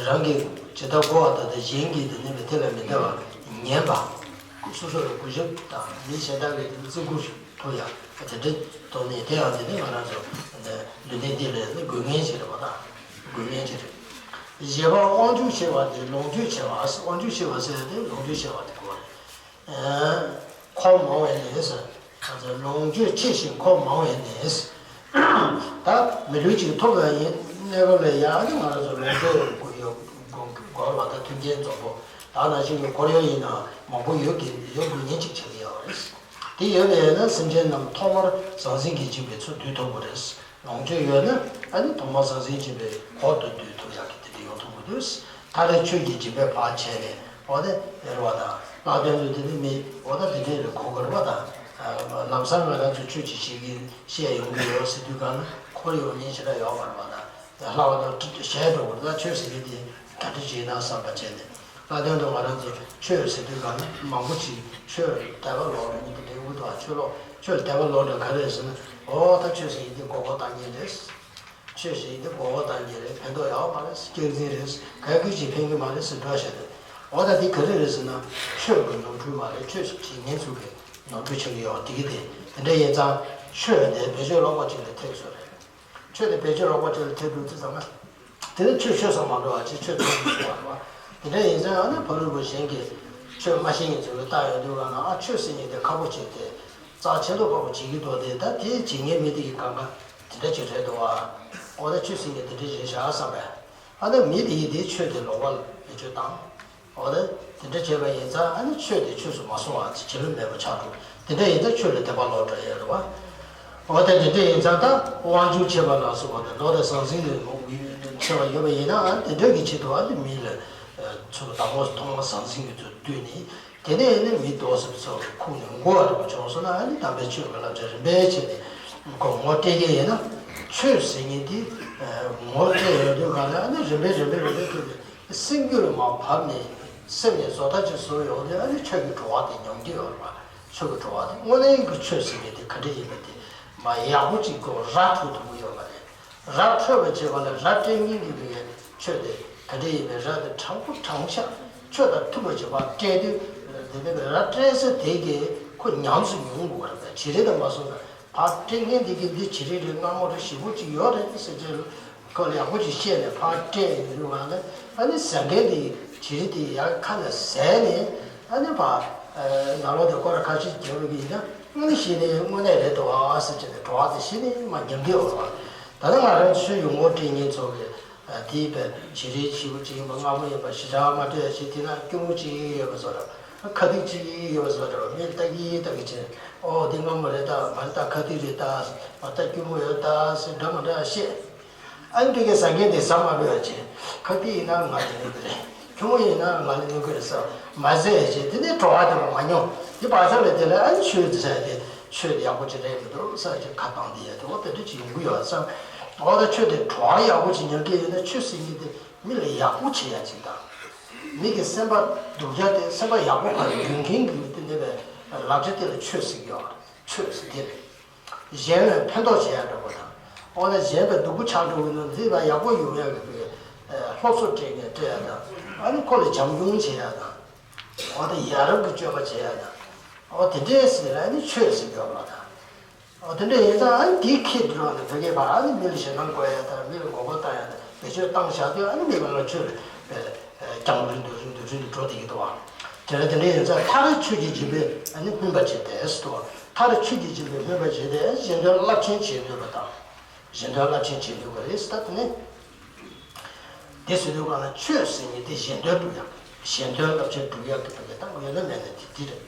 རང་གི་ཇི་ལྟར་གོ་བ་ལྟར་དུ་གཞན་གྱིས་དེ་ནི་དེ་ལས་མི་འདའ་བར་ཉན་པ། སོ་སོ་ལ་གུས་ཞབས་དང་མི་གཞན་དག་གིས་དེ་ནི་བརྩི་བཀུར་ཐུབ་ཡ། དེ་འདྲའི་ཐོག་ནས་དེ་ཡང་དེ་ནི་ང་རང་ཚོ་ལུས་རྟེན་འདི་ལ་ནི་དགོས་ངེས་ཤིག་རེད་པ་དང་། དགོས་ངེས་ཤིག་རེད། བཞི་པ་དབང་སྒྱུར་ཆེ་བ་དེ་ལོངས་སྤྱོད་ཆེ་བ། དབང་སྒྱུར་ཆེ་བ་ཟེར་ཡ་དེ་ལོངས་སྤྱོད་ཆེ་བ་དེ་གོ་རེད། འཁོར་མང་བས་ནི་ཟེར། ལོངས་སྤྱོད་ཆེ་ཞིང་འཁོར་མང་བས་ནི། ད་མི་ལུས་ཅིག་ཐོབ་པ་ཡིན་གནས་སྐབས་ལ་ཡང་ནི་ང་རང་ཚོ་ལོངས་སྤྱོད་ཡོད་དགོས་པ་དང་མཐུན་རྐྱེན་འཛོམས་པོ། ད་ནང་བཞིན་གྱི་འཁོར་ཡུག་ཡིན་ན་མང་པོ་ཡོད་དགོས་ཡོད་དགོས་ངེས་ཅིག་ཆགས་ཀྱི་ཡོད་རེད། དེ་ཡོད་པས་ན་སེམས་ཅན་རྣམས་ཐོག་མར་ཟང་ཟིང་གི་སྦྱིན་པའི་ཚུལ་སྡུད་ཐུབ་པ་རེད། ལོངས་སྤྱོད་ཡོད་ན་ཨ་ནི་ཐོག་མར་ཟང་ཟིང་སྦྱིན་པའི་འཁོར་དུ་སྡུད་ཐུབ་ཡག་གི་དེ་འདྲ་ཡོང་ཐུབ་ཀྱི་འདུག་མཐར་ཆོས་ཀྱི་སྦྱིན་པའི་བག་བྱས་ནས་འོ་དེ་ཡོད་རེད་པ་དང་། ལྷག་དོན་དུ་དེ་ནི་མི་འོ་ད་དེ་འདྲས་ལ་གོ་དགོས་རེད་པ་དང་། ལམ་སང་ང་རང་ཚོ་ཆོས་ཅིག་བཤད་ཀྱི་བཤད་ཡོང་གི་ཡོད་ཟེར་དུས་གང་ན་འཁོར་ཡོང་མཁན་ཞེ་དྲག་ཡོད་མ་རེད་པ་དང་། ལྷག་པར་དུ་ཞལ་འགྲོ་བར་ད་ཆོས་ཟེར་མཁན་དེ་ག་འདྲ་ཅིག་ཡིན་ན་བསམ་པ་བྱས་ནས། ལྷག་དོན་དུ་ང་རང་ཚོ་ཆོས་ཟེར་དུས་གང་ན་མང་པོ་ཅིག་ཆོས་དད་པ་ལོག་རེད། མི་དེ་འདྲའི་དབུ་ཐོག་ཆོས་ལོག་ཆོས་དད་པ་ལོག་འདྲ་ག་རེ་རེད་ཟེར་ན། འོ་ད་ཆོས་ཟེར་ཡིན་དེ་མགོ་སྐོར་བཏང་མཁན་རེད། ཆོས་ཟེར་ཡིན་དེ་མགོ་སྐོར་བཏང་མཁན་རེད། ཕན་ཐོགས་ཡོད་མ་རེད། སྐྱག་རྫུན་རེད། ག་གི་ཅིག་ཕན་གི་མ་རེད་ཟེར་འགྲོ་བཤད་དེ། འོ་ད་འདི་ག་རེ་རེད་ཟེར་ན་ཆོས་ཀྱི་ནོར་འཁྲུལ་མ་རེད། ཆོས་ཟེར་ངན་ཚུལ་གྱི་ནོར་འཁྲུལ་ཆགས་ཀྱི་ཡོད། དེ་གི་དེ་དེ་འདྲ་ཡིན་ཙང་ཆོས་དེ་བེད་སྤྱོད་ལོག་པ་ཅིག་ལ་ཐེབས་སོང་རེད། ཆོས་དེ་བེད་སྤྱོད་ལོག་པ་ཅིག་ལ་ཐེབས་འདུག་ཚེ་ཚང་མ། དེ་ནི་ཆོས་ཆོས་སུ་མ་འགྲོ་བ་ཅིག་ཆོས་ཐོབ་མི་ཐུབ་པ་རེད་བ། དེ་འདྲ་ཡིན་ཙང་ཨ་ནི་ཕ་རོལ་པོ་གཞན་གྱིས་ཆོས་མ་ཤེས་མཁན་ཚོ་གིས་བལྟ་ཡོང་དུས་ག་ན་ཨ་ཆོས་ཟེར་མཁན་དེ་ཁག་པོ་ཅིག་དེ། རྩ་ཆེ་མདོག་ཁ་པོ་བྱེད་ཀྱི་འདུག་དེ། ད་དེ་བྱེད་མཁན་མི་དེ་གི་གང་ག་དེ་འདྲ་ཅིག་རེད་འདུག་ཨ། འོ་ད་ཆོས་ཟེར་མཁན་དེ་འདྲ་ཞིག་བཞག་བསམ་པས། ཨ་ད་མི་དེ་ཡིས་དེ་ཆོས་དེ་ལོག་པ་ལ་བེད་སྤྱོད་བཏང་། འོ་ད་དེ་འདྲ་བྱས་པ་ཡིན་ཙང་ཨ་ནི་ཆོས་དེ་ཆོས་སུ་མ་སོང་བ་བྱེད་ལུགས་མེད་པ་ཆགས་འགྲོ། དེ་འདྲ་ཡིན་ཙང་ཆོས་ལ་དད་པ་ལོག་འགྲོ་ཡས་རེད་བ། འོ་ད་དེ་འདྲ་ཡིན་ཙང་ད་དབང་སྒྱུར་ཆེ་བ་ལ་སོགས་པ་དང་མདོ་དང་ཟང་ཟིང་ལས་མང་བའི་ཆེ་བ་ཡོད་པ་ཡིན་ན་ཨ་དེ་འདྲ་གི་ཆེད་དུ་ཨ་ནི་མི་ལ་ཚུར་བདག་པོ་ཐོག་མ་ཟང་ཟིང་གི་ཚུལ་བསྡུས་ནས། དེ་ནས་ནི་མི་ལྡོག་ཟེར་བའི་ཚོགས་ཀྱི་ཁུངས་ནས་མགོ་བ་རིང་པོ་བྱུང་སོང་ན་ཨ་ནི་དམ་པའི་ཆོས་ཀྱི་བསླབ་བྱ་རིམ་པས་བྱས་ནས་ཁོ་ངོ་སྤྲད་མཁན་ཡིན་ན། ཆོས་ཟེར་མཁན་དེ་ངོ་སྤྲད་ཡོང་དུས་ག་ལ་ཨ་ནི་རིམ་པས་རིམ་པས་རིམ་པས་ཐུག་ནས་སེམས་རྒྱུད་ལ་མར་བབས་ནས་སེམས་ནས་བཟོ་ལྟ་ཅིག་བཟོ་ཡོང་དུས་ཨ་ནི་ཆོས་ཀྱི་བྲོ་བ་དེ་མྱོང་གི་ཡོད་རེད་པ། ཆོས་ཀྱི་བྲོ་བ་དེ་དངོས་གནས་ཀྱི་ཆོས་ཟེར་མཁན་དེ་ག་འདྲ་ཡིན་པ་དེ་མ་ཡག་པོ་ཅིག་གོ་ར་འཕྲོད་ཐུབ་ཀྱི་ཡོད་མ་རེད། ར་འཕྲོད་པ་བྱེད་པ་ལ་ར་སྤྲད་མཁན་གྱི་མི་གའི་ཆོས་དེ་ག་འདྲ་ཡིན་པའི་ར་དེ་དྲང་པོ་དྲང་བཞག་ཆོས་དང་མཐུན་པ་བྱེད་པ་སྤྲད་དུས། དེ་ནས་ར་སྤྲད་ས་དེ་གའི་ཁོ་ཉམས་སུ་མྱོང་དགོས་པ་རེད་པས། བྱེད་རིགས་དང་མ་སོང་ན་ཕར་སྤྲད་མཁན་དེ་གིས་འདི་བྱེད་རིགས་རེད། མངར་མོ་རེད། ཞིམ་པོ་ཅིག་ཡོད་རེད་ཟེར་བྱས་ཁོ་ལ་ཡག་པོ་ཅིག་བཤད་ནས་ཕར་སྤྲད་ཡོང་དུས་ག་ལ་ཨ་ནི་ཟ་མཁན་དེ་བྱེད་རིགས་དེ་ཡར་ཁ་ནས་ཟས་ནས་ཨ་ནི་ཕར་ནང་ལོགས་དེ་སྐོར་ར་ཁ་ཤས་བརྒྱབ་པ་གི་ཡིན་ན་དངོས་གནས་གཞི་ནས་དངོས་གནས་རེད་འདུག་ཨ་ཟེར་བྱས་ནས་བྲོ་བ་དེ་གཞི་ནས་མར་ཉམས་ཀྱི་ཡོད་རེད་པ། ད་ལྟ་ང་རང་ཚོའི་ཡུལ་ངོ་སྤྲད་མཁན་ཚོ་གིས། དེའི་བྱེད་རིགས་ཞིབ་པོ་ཅིག་ཡིན་པ། མངར་མོ་ཡིན་པ། ཞེ་དྲག་མ་སྤྲད་ཡ་ཞིག་དེ་ན་སྐྱུར་མོ་ཅིག་ཡོད་པ་བཟོ་འདྲ། ཁ་ཐིག་ཅིག་ཡོད་པ་བཟོ་འདྲ། མིར་ལྟ་གི་ལྟ་གི་བྱས། ཨོ་འདི་མངར་མོ་རེད་ད། མ་རེད་ད། ཁ་ཐིག་རེད་ད། མ་རེད་ད། སྐྱུར་མོ་ཡོད་ད་ཟེར་འདྲ་མ་འདྲ་བཤད། ཨ་ནི་ཕ་གིའི་ཟ་མཁན་དེ་ཟ་མ་ཕོད་པ་བྱས། ཁ་ཐིག་ཡིན་ན་ང་ལ་གནོད་གི་རེད། སྐྱུར་མོ་ཡིན་ན་ང་ལ་གནོད་གི་རེད་ཟེར་མ་ཟས་བྱས། དེ་ནས་བྲོ་བ་དེ་མ་མྱོང་། དེ་བར་ཆ་ལ་དེ་ལ་ཨ་ནི་ཆོས་དེ་ཟ་དེ་ཆོས་དེ་ཡག་པོ་ཅིག་རེད་མི་འདུག་ཟེར་གྱི་ཁ་བཏང་དེ་ཡ་དེ་འོ་དེ་འདྲ་ཅིག་ཡོང་གི་ཡོད་བསམ། འོ་ད་ཆོས་དེ་བྲོ་བ་ཡག་པོ་ཅིག་མྱོང་གི་ཡོད་ན་ཆོས་ཟེར་མཁན་དེ་མི་ལ་ཡག་པོ་བྱེད་ཡ་ཅིག་དང་། མི་གི་སེམས་པ་སྡུག་ཅག་དེ་སེམས་པ་ཡག་པོ་ཕར་འགྱུར་མཁན་གྱི་མི་དེ་འདྲ་བའི་ལག་ཆ་དེ་ལ་ཆོས་ཟེར་གྱི་ཡོད་རེད། ཆོས་ཟེར་དེ་རེད། གཞན་ལ་ཕན་ཐོགས་བྱེད་ཡ་འདྲ་པོ་དང་། འོ་ན་གཞན་པའི་སྡུག་པོ་ཆགས་འགྲོ་གི་འདུག་འདི་ལ་ཡག་པོ་ཡོང་ཡ་གི་སློབ་གསོ་སྤྲད་ནས་སྤྲད་ཡ་དང་། ཨ་ནི་ཁོ་ལ་བྱམས་སྐྱོང་བྱེད་ཡ་དང་། འོ་ད་ཡ་རབས་ཀྱི་སྤྱོད་པ་བྱེད་ཡ་དང་། འོ་དེ་འདྲས་ཟེར་ན་ཨ་ནི་ཆོས་ཟེར་གྱི་ཡོད་རེད་པ་དང་། འོ་དེ་འདྲ་ཡིན་ཙང་ཨ་ནི་དེའི་ཁྱད་དུ་འགྲོ་བ་ནི་བོད་སྐད་པ་ཨ་ནི་མི་ལ་ཞེད་སྣང་བསྐུལ་ཡ་དང་། མི་ལ་མགོ་སྐོར་བཏང་ཡ་དང་། བེད་སྤྱོད་བཏང་བཞག་དུས་ཨ་ནི་མི་མང་ལ་ཆོས་ལ་རྒྱང་རིང་དུ་རིང་དུ་རིང་དུ་འགྲོ་བསྡད་ཀྱི་འདུག་བ། དེ་ལ་དེ་འདྲ་ཡིན་ཙང་མཐར་ཆོས་ཀྱི་སྦྱིན་པས་ཨ་ནི་སྨིན་པར་བྱེད་དེ་ཟེར་འདུག་བ། མཐར་ཆོས་ཀྱི་སྦྱིན་པས་སྨིན་པར་བྱེད་དེ། གཞན་དོན་རླབས་ཆེན་བྱེད་ནུས་པ་དང་། གཞན་དོན་རླབས་ཆེན་བྱེད་ནུས་པ་རེད་ཟེར། ད་དེ་ནི། དེ་ཟེར་དུས་གང་ལ་ཆོས་ཟེར་མཁན་དེ་གཞན་དོན་སྒྲུབ་ཡག་གཞན་དོན་རླབས་ཆེན་སྒྲུབ་ཡག་གི་ཕ་གི་ད་དངོས་གནས་མེད་ན་དེ་འདི་རེད།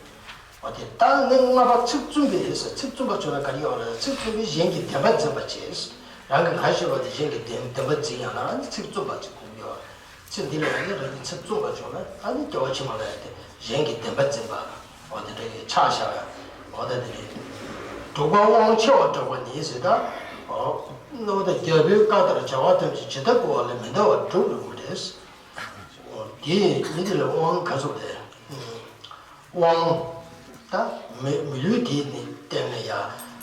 འོ་དེ་ལྟར་ནི་ལྔ་པ་ཚིག་བཙུན་པའི་ཟེར། ཚིག་བཙུན་པ་བྱུང་ན་ག་རེ་ཡོང་རེད། ཚིག་བཙུན་པས་གཞན་གྱི་བདེན་པ་འཛིན་པར་བྱེད། རང་གི་ང་ཞེས་པ་དེ་གཞན་གྱི་བདེན་བདེན་པ་འཛིན་ཡང་ན་ཚིག་བཙུན་པ་ཅིག་དགོས་ཀྱི་ཡོད་རེད། ཚེ་འདི་ལ་ཡང་ནི་རང་གི་ཚིག་བཙུན་པ་བྱུང་ན་ཨ་ནི་སྐྱེ་བ་ཕྱི་མ་ལ་ཡང་དེ་གཞན་གྱི་བདེན་པ་འཛིན་པ། འོ་དེ་འདྲ་ཡི་ཆགས་བཞག་ཡ། འོ་དེ་འདྲ་ཡི་ དྲུག་པ་དབང་ཆེ་བ་སྒྲོག་པ་ནི་ཟེར་ད། ཨོ། རྣོ་ད་རྒྱལ་པོའི་བཀའ་ལྟར་བྱ་བ་ཐམས་ཅད་ཇི་ལྟ་བ་ལས་མི་འདའ་བར་སྒྲུབ་དགོས་པ་རེད། ཨོ། དེ་མི་དེ་ལ་དབང་ག་ཚོད་རེད། དབང་། ད་མི་མི་ལུས་དེ་ནི་བརྟེན་ནས་ཡ།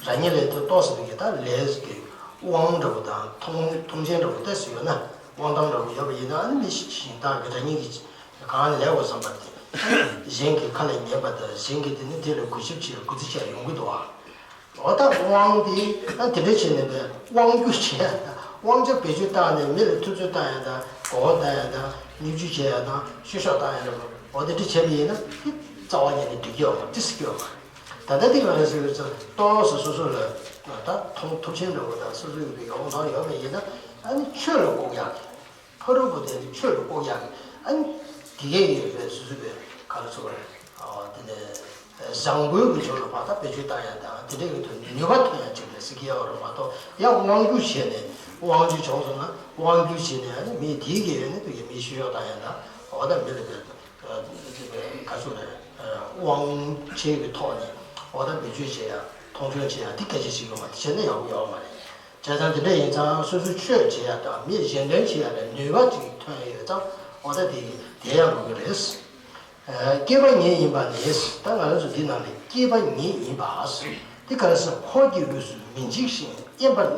རང་ཉིད་ལས་དེ་ཏོག་ཙམ་གྱི་ད་ལས་ཀྱི་དབང་འདྲ་བོ་དང་མཐོང་མཐོང་མཆན་འདྲ་བོ་ཏོག་ཙམ་ཡོད་ན། དབང་ཐང་འདྲ་བོ་ཡོད་པ་ཡིན་ན། ཨ་ནི་མི་གཞན་དག་གི་རང་ཉིད་ཀྱི་གང་ལས་འོ་བསམ་པ་དེ། གཞན་གྱི་ཁ་ལ་ཉན་པ་དང་། གཞན་གྱིས་དེ་ནི་དེ་ལ་གུས་ཞབས་བྱེད། གུས་བརྩི་བྱས་ཡོང་གི་འདུག་ཨ། འོ་ད་དབང་དེ་ཨ་དེ་འདྲ་བྱས་ནས་པའི་དབང་སྒྱུར་བྱེད་ཡ་དང་། དབང་ཆ་བེད་སྤྱོད་བཏང་ནས་མི་ལ་ཐུབ་ཚོད་བཏང་ཡ་དང་། གོ་བ་བཏང་ཡ་དང་། བརྙས་བཅོས་བྱེད་ཡ་དང་། བཤུ་གཞོག་བཏང་ཡ་འདྲ་བོ། འོ་དེ་འདྲ་བྱས་པ་ཡིན་ན་དེ་རྩ་བ་ཉིད་ནས་འགྲིག་གི་ཡོད་མ་རེད། ཏིས་ཀྱི་ཡོད་མ་རེད། ད་ལྟ་དེ་ག་རེ་ཟེར་བའི་ཚེ། ཏོག་ཙམ་སོ་སོ་ལ་ད་མཐོང་ཐུབ་ཆེན་འདྲ་བོ་དང་། སོ་སོ་ཡོད་པའི་དབང་ཐང་ཡོད་པ་ཡིན་ན། ཨ་ནི་ཆོས་ལ་བཀོག་ཡག་གི། ཕ་རོལ་པོ་དེ་ནི་ཆོས་ལ་བཀོག་ཡག་གི། ཨ་ནི་དེ་གས་ཡོད་པའི་སོ་སོ་བའི་ག་རེ་ཟེར་བ་རེད། ཨ། དེ་ནས་བཟང་པོའི་གི་ཕྱོགས་ལ་བར་ཐག་བེད་སྤྱོད་བཏང་ཡ་དང་། དེ་འདྲའི་གི་ཐོག་ནས་ནུས་པ་ཐོན་ཡ་ཅིག་རེད་ཟེར་གྱི་ཡོད་རེད་མ་གཏོགས། ཡང་དབང་སྒྱུར་བྱས་ནས། དབང་སྒྱུར་བྱུང་སོང་ན་དབང་སྒྱུར་བྱས་ནས། ཨ་ནི་མི་དེའི་གི་ཡོད་ནི་དེ་གི་མི་བཤུ་གཞོག་བཏང་ཡ་དང་། འོ་ད་མི་ལ་བེད། ཨ། ག་ཚོད་རེད། ཨ། དབང་ཆའི་གི་ཐོག་ནས་འོ་ད་བེད་སྤྱོད་བྱེད་ཡ། མཐོང་ཆུང་བྱེད་ཡ་དེ་སྐད་ཆ་ཞིག་ཡོད་མ་རེད། བྱས་ན་ཡག་པོ་ཡོད་མ་རེད། བྱས་ཙང་དེ་འདྲ་ཡིན་ཙང་སོ་སོའི་ཆོས་བྱེད་ཡ་དང་མི་གཞན་དོན་བྱེད་ཡ་ལ་ནུས་པ་ཅིག་ཐོན་ཡོད་ཙང་འོ་ད་དེ་དེ་ཡག་པོ་གི་རེད། ཨ། སྐྱེས་པ་ཉིད་ཡིན་པ་ནི། ད་ང་རང་ཚོ་འདི་ནང་ནས་སྐྱེས་པ་ཉིད་ཡིན་པ་དེ་ག་རེ་ཟེར། འཁོར་གྱི་དབུས་སུ་མི་འཇིགས་ཤིང་། གཡེམ་པར་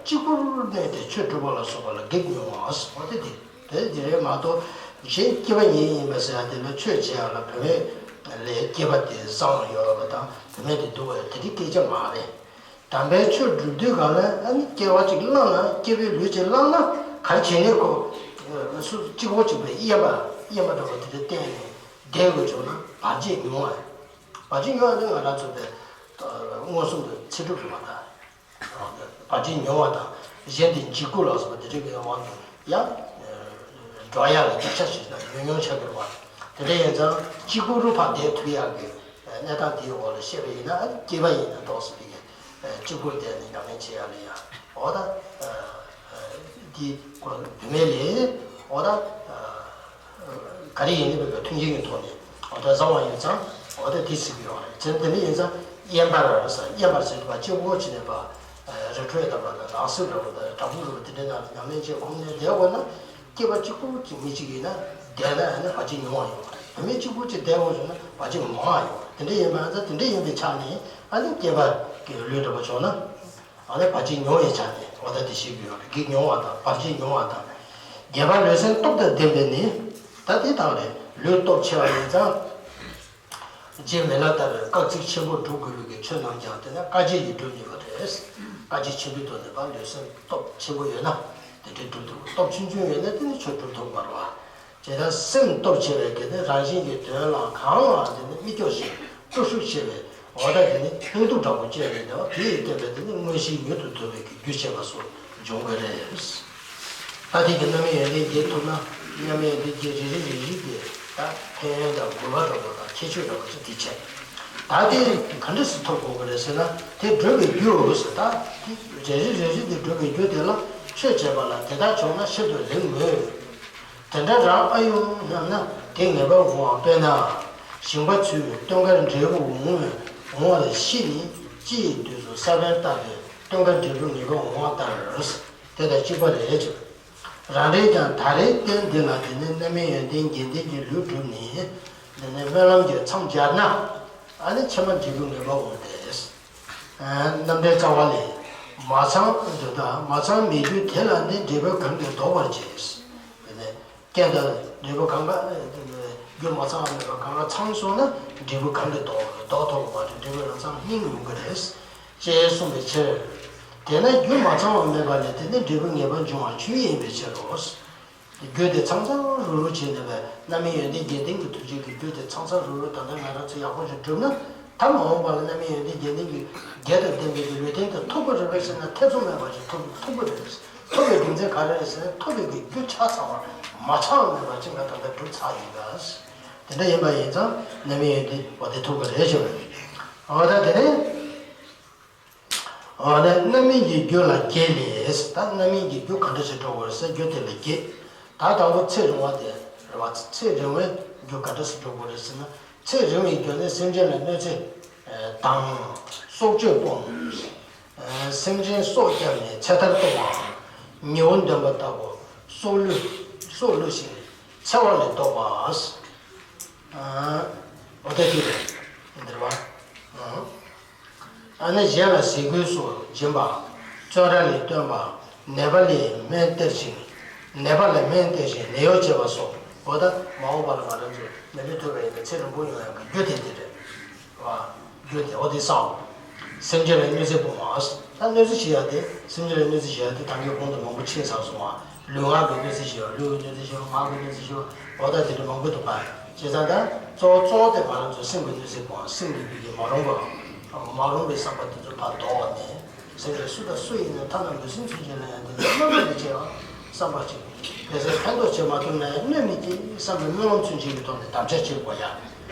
གཅིག་པུར་གནས་ཏེ་ཆོས་སྒྲུབ་པ་ལ་སོགས་པ་ལ་གེགས་མྱོང་བ། འོ་དེ་དེ་དེ་དེ་རེད་མ་གཏོགས། གཞན་སྐྱེས་པ་ཉིད་ཡིན་པ་ཟེར་ཡ་དེ་ལ་ཆོས་བྱེད་ཡ་ལ་བུད་མེད་ལས་སྐྱེས་པ་དེ་བཟང་བ་ཡོད་པ་དང་། བུད་མེད་དེ་སྡུག་པ་ཡོད། དེ་འདྲའི་སྐད་ཆ་མ་རེད། དམ་པའི་ཆོས་སྒྲུབ་དུས་གང་ལ་ཨ་ནི་སྐྱེ་བ་གཅིག་བླངས་ན། སྐྱེས་པའི་ལུས་གཅིག་བླངས་ན་ག་རེ་བྱས་ནས་ཁོ་སུ་གཅིག་པོ་གཅིག་པའི་གཡེམ་པ་གཡེམ་པ་འདྲ་བོ་དེ་འདྲ་བསྟེན་ནས་བསྡད་དགོས་བྱུང་ན་བར་ཆད་མྱོང་བ་རེད། བར་ཆད་མྱོང་བ་ནི་ང་རང་ཚོ་པའི་མངོན་སུམ་དུ་ཚེ་སྒྲུབ་རེད་པ། ད་བར་ཆད་མྱོང་བ་དང་། གཞན་དེ་འཇིགས་སྐུལ་ལ་སོགས་པ་དེ་འདྲ་གི་དབང་དུ་ཡང་འགྲོ་ཡ་ལ་རྒྱག་ཆ་ཞིག་དང་ཉོ་ཉོ་ཆ་གི་རེད་པ། དེ་འདྲ་ཡིན་ཙང་གཅིག་པུ་རུ་ཕར་བསྡད་ཐུབ་ཡག་གི་གནས་སྟངས་དེའི་འོག་ལ་བཤད་པ་ཡིན་ན། སྐྱེས་པ་ཡིན་ན་ཏོག་ཙམ་དེ་གི་གཅིག་པུར་བསྡད་ནས་ཉམས་ལེན་བྱེད་ཡག་ལ་ཡ། འོ་ད་འདི་བུད་མེད་ལས། འོ་ད་ག་རེ་ཡིན་ནའི་བོད་པའི་མཐུན་རྐྱེན་གྱི་ཐོག་ནས་འོ་ད་བཟང་བ་ཡོད་ཙང་འོ་ད་དེ་ཟེར་གྱི་ཡོད་རེད། བྱས་ཙང་དེ་འདྲ་ཡིན་ཙང་གཡེམ་པར་ཟེར། གཡེམ་པར་ཟེར་དུས་པ་གཅིག་པོ་བྱས་ནས་པ། རི་ཁྲོད་དང་པ་དང་ནགས་གསེབ་འདྲ་བོ་དང་བྲག་ཕུག་འདྲ་བོ་དེ་འདྲའི་ནང་ལ་ཉམས་ལེན་བྱེད་ཁོམ་ནས་བསྡད་དགོས་ན། སྐྱེས་པ་གཅིག་པུ་གཅིག་མི་གཅིག་ཡིན་ན་བསྡད་ན་ཡང་ན་བར་ཆད་མྱོང་བ་ཡོད་རེད། བུད་མེད་གཅིག་པུ་གཅིག་བསྡད་དགོས་བྱུང་ན་བར་ཆད་མང་བ་ཡོད་རེད། དེ་འདྲ་ཡིན་པ་ཡིན་ཙང་དེ་འདྲ་ཡིན་པའི་ཆ་ནས་ཨ་ནི་སྐྱེས་པ་གི་ལུས་འདྲ་བོ་བྱུང་ན། ཨ་ནི་བར་ཆད་མྱོང་བའི་ཆ་ནས་འོ་ད་དེ་བཤད་ཀྱི་ཡོད་རེད། གེགས་མྱོང་བ་དང་བར་ཆད་མྱོང་བ་དང་། རྒྱས་པར་ལུས་སེམས་སྟོབས་དང་ལྡན་པས་ནི། ད་དེ་དག་ལས་ལུས་སྟོབས་ཆེ་བ་ཡིན་ཙང་། རྗེ་མི་ལ་ལྟར་སྐག་ཚིགས་ཆེན་པོ་སྒྲུབ་དགོས་པའི་གི་ཆོས་རྣམས་ཀྱང་དེ་ནི་དཀའ་སྤྱད་ཀྱིས་སྒྲུབ་ནུས་པ་རེད། དཀའ་སྤྱད་ཆེན་པོའི་ཐོག་ནས་ཕར་ལུས་སེམས་སྟོབས་ཆེན་པོ་ཡོད་ན་དེ་འདྲའི་སྒྲུབ་ཐུབ། སྟོབས་ཆུང་ཆུང་ཡོད་ན་དེ་ནི་ཆོས་སྒྲུབ་ཐུབ་མ་རེད་པ། ཇི་ལྟར་སེམས་སྟོབས་ཆེ་བའི་དགེ་འདུན་རང་གཞན་གྱི་དོན་ལ་གང་ལའང་དེ་ནི་དམིགས་སྐྱོ་ཞིང་སྤྲོ་ཤུགས་ཆེ་བས། འོ་ད་དེ་ནི་སྙིང་སྟོབས་འདྲ་པོ་སྐྱེས་ནས་ནི་དེ་ཡིས་བསྟན་པའི་དེ་ནི་མངོན་ཤེས་མྱུར་དུ་ཐོབ་པའི་གི་རྒྱུ་བྱེད་པ་སོགས་འབྱུང་གི་རེད། ད་དེ་གི་རྣམ་སྨིན་ཡོན་ཏན་རྒྱས་ཐུབ་ན། རྣམ་སྨིན་ཡོན་ཏན་རྒྱས་རེ་རེ་རེ་རེ་དེ་ད་ཕན་ཡོན་དང་དགོས་པ་འདྲ་པོ་དང་ཁྱད་ཆོས་འདྲ་པོ་ཅིག་དེ་བྱས། ད་དེ་ག་འདྲ་སེ་ཐོབ་དགོས་ཀྱི་རེད་ཟེར་ན། དེ་སྒྲུབ་པའི་རྒྱུ་ཟེར། ད་དེ་རེ་རེ་རེ་རེ་དེ་སྒྲུབ་པའི་རྒྱུ་དེ་ལ་ཆོས་བྱས་པ་ལ་དེ་དག་བྱུང་ན་ཤིན་ཏུ་ལེགས་མོད། དེ་འདྲ་རང་ཨ་ཡོང་སྙམ་ན་དེ་ངེས་པར་འོང་བ། དཔེར་ན། ཞིང་པ་ཚོས་སྟོན་ཁར་འབྲས་བུ་འོང་བའི་འོང་བ་ལ་ཤི་ནས་ལྕེ་ཡི་དུས་སུ་ས་བོན་བཏབ་པས་སྟོན་ཁར་འབྲས་བུ་ངེས་པར་འོང་བ་ལྟར། དེ་དང་གཅིག་པ་རེད། རང་རེས་ཀྱང་ད་རེས་བརྟེན་འདི་ལ་དེ་ནི་རྣམ་སྨིན་ཡོན་ཏན་རྒྱས་ལྡན་གྱི་ལུས་གྲུབ་ནས་དེ་ནི་སྨོན་ལམ་གྱི་མཚམས་སྦྱར་ན། ཨ་ནི་ཕྱི་མ་འབྲས་བུ་ངེས་པར་འོང་སྟེ། རྣམ་འགྲེལ་རྩ་བ་ལས། མ་ཚང་། འདི་དག་མ་ཚང་མེད་རྒྱུ་དེ་ལ་ནི་འབྲས་བུ་གང་གིས་ལྡོག་པར་བྱེད། དེ་ནས་རྐྱེན་དང་འབྲས་བུ་གང་ག་རྒྱུ་མ་ཚང་བ་མེད་པ་གང་ག་ཚང་སོང་ན་འབྲས་བུ་གང་གིས་ལྡོག་ལྡོག་ཐུབ་པ་མ་རེད། འབྲས་བུ་རང་མཚང་སྙིང་ཡོང་གི་རེད། ཅེས་གསུངས་པའི་ཕྱིར། དེས་ན་རྒྱུ་མ་ཚང་བ་མེད་པ་ལས་དེ་ནི་འབྲས་བུ་ངེས་པར་འབྱུང་བ་ཆོས་ཉིད་ཡིན་པའི་ཕྱིར་རོ། རྒྱུ་དེ་ཚང་ཚང་རུག་རུག་བྱས་ནས་པའི་རྣམ་སྨིན་ཡོན་ཏན་རྒྱས་ལྡན་གྱི་ཐུགས་རྗེ་གི་རྒྱུ་དེ་ཚང་ཚང་རུག་རུག་ད་ལྟ་ང་རང་ཚོ་ཡག་པོ་ཞིག་བསྒྲུབས་ན། ད་མ་འོངས་པ་ལ་རྣམ་སྨིན་ཡོན་ཏན་རྒྱས་ལྡན་གྱི་རྒྱས་དང་ལྡན་པའི་གི་ལུས་རྟེན་དེ་ཐོབ་ཀྱི་རེད་པས་ཟེར་ན། ཐེ་ཚོམ་མེད་པ་ཞིག་ཐོབ་ཐོབ་ཀྱི་རེད། ཐོབ་པའི་རྒྱུ་མཚན་ག་རེ་རེད་ཟེར་ན། ཐོབ་པའི་གི་རྒྱུ་ཆ་ཚང་བ་མ་ཚང་བ་མེད་པ་ཅིག་ང་ད་ལྟ་བསྒྲུབས་ཚར་ཡིན་པས། དེ་འདྲ་ཡིན་པ་ཡིན་ཙང་རྣམ་སྨིན་ཡོན་ཏན་འོ་དེ་ཐོབ་ཀྱི་རེད་ཞུ་བ་རེད། འོ་ད་དེ་ནས། འོ་ན་རྣམ་སྨིན་གྱི་རྒྱུ་ལ་རྒྱས་ལས། ད་རྣམ་སྨིན་གྱི་རྒྱུ་ག་འདྲ་ཞིག་སྒྲུབ་དགོས་རེད་ཟེར། རྒྱུ་དེ་ལ་རྒྱས། ད་དང་པོ་ཚེ་རིང་བ་དེ་རེད་བ། ཚེ་རིང་བའི་རྒྱུ་ག་འདྲ་ཞིག་སྒྲུབ་དགོས་རེད་ཟེར་ན། ཚེ་རིང་བའི་རྒྱུ་ནི་སེམས་ཅན་ལ་གནོད་འཚེ་དང་ སྲོག་གཅོད་སྤོང་། སེམས་ཅན་སྲོག་བསྐྱབས་ནས་ཚེ་ཐར་གཏོང་བ། ཉེ་བོ་འདོན་པ་ལྟ་བུ་སྲོག་བླུ་སྲོག་བླུ་ཞིང་འཚེ་བ་ལས་ལྡོག་པ། འོ་ད་དེ་རེད། འདིར་བ། ཨ་ནི་གཞན་ལ་ཟས་གོས་སོགས་སྦྱིན་པ། བཙོན་ར་ལས་བཏོན་པ། ནད་པ་ལས་སྨན་སྟེར་ཞིང་། ནད་པ་ལ་སྨན་སྟེར་ཞིང་ནད་གཡོག་བྱེད་པ་སོགས། འོ་ད་མ་འོངས་པ་ལ་ང་རང་ཚོས་ནད་མེད་ཐོབ་པ་ཡིན་ན་ཚེ་རིང་པོ་ཡོང་ཡག་གི་རྒྱུ་དེ་དེ་རེད། བ། རྒྱུ་དེ་འོ་དེ་བསགས། སེམས་ཅན་ལ་གནོད་འཚེ་སྤོང་བ། ད་གནོད་འཚེ་བྱེད་ཡག་དེ་སེམས་ཅན་ལ་གནོད་འཚེ་བྱེད་ཡག་དེ་ད་གིན་གོང་དུ་མང་པོ་ཕྱིན་ཚར་སོང་བ། ལུས་ངག་གི་གནོད་འཚེ་བྱེད་ཡག་ལུས་ཀྱི་གནོད་འཚེ་བྱེད་ཡག་ངག་གི་གནོད་འཚེ་བྱེད་ཡག་འོ་ད་དེ་འདྲ་མང་པོ་འདུག་ག་བྱས་ཙང་ད་གཙོ་བོ་གཙོ་བོ་དེ་ང་རང་ཚོ་སེམས་ཀྱི་གནོད་འཚེ་སྤོང་བ། སེམས་ཀྱི་བདེ་སྐྱིད་མ་རུངས་པ། མ་རུངས་པའི་བསམ་པ་དེ་ཚོ་ཕར་ལྡོག་ནས། སེམས་ཅན་སུ་དང་སུ་ཡིན་ན་ཐ་ན་མི་སེམས་ཅན་ལ་ཡང་དེ་འདྲ་གནོད་མེད་པའི་བྱས་པ་བསམ་པ་ཅིག་གལ་སྲིད་ཕན་ཐོགས་བྱེད་མ་ཐུབ་ན་ཡང་གནོད་མི་སྐྱེལ་བསམ་པའི་སྨོན་ལམ་ཚུན་ཆད་ཀྱི་ཐོག་ནས་དམ་བཅའ་བྱེད་དགོས་ཡ།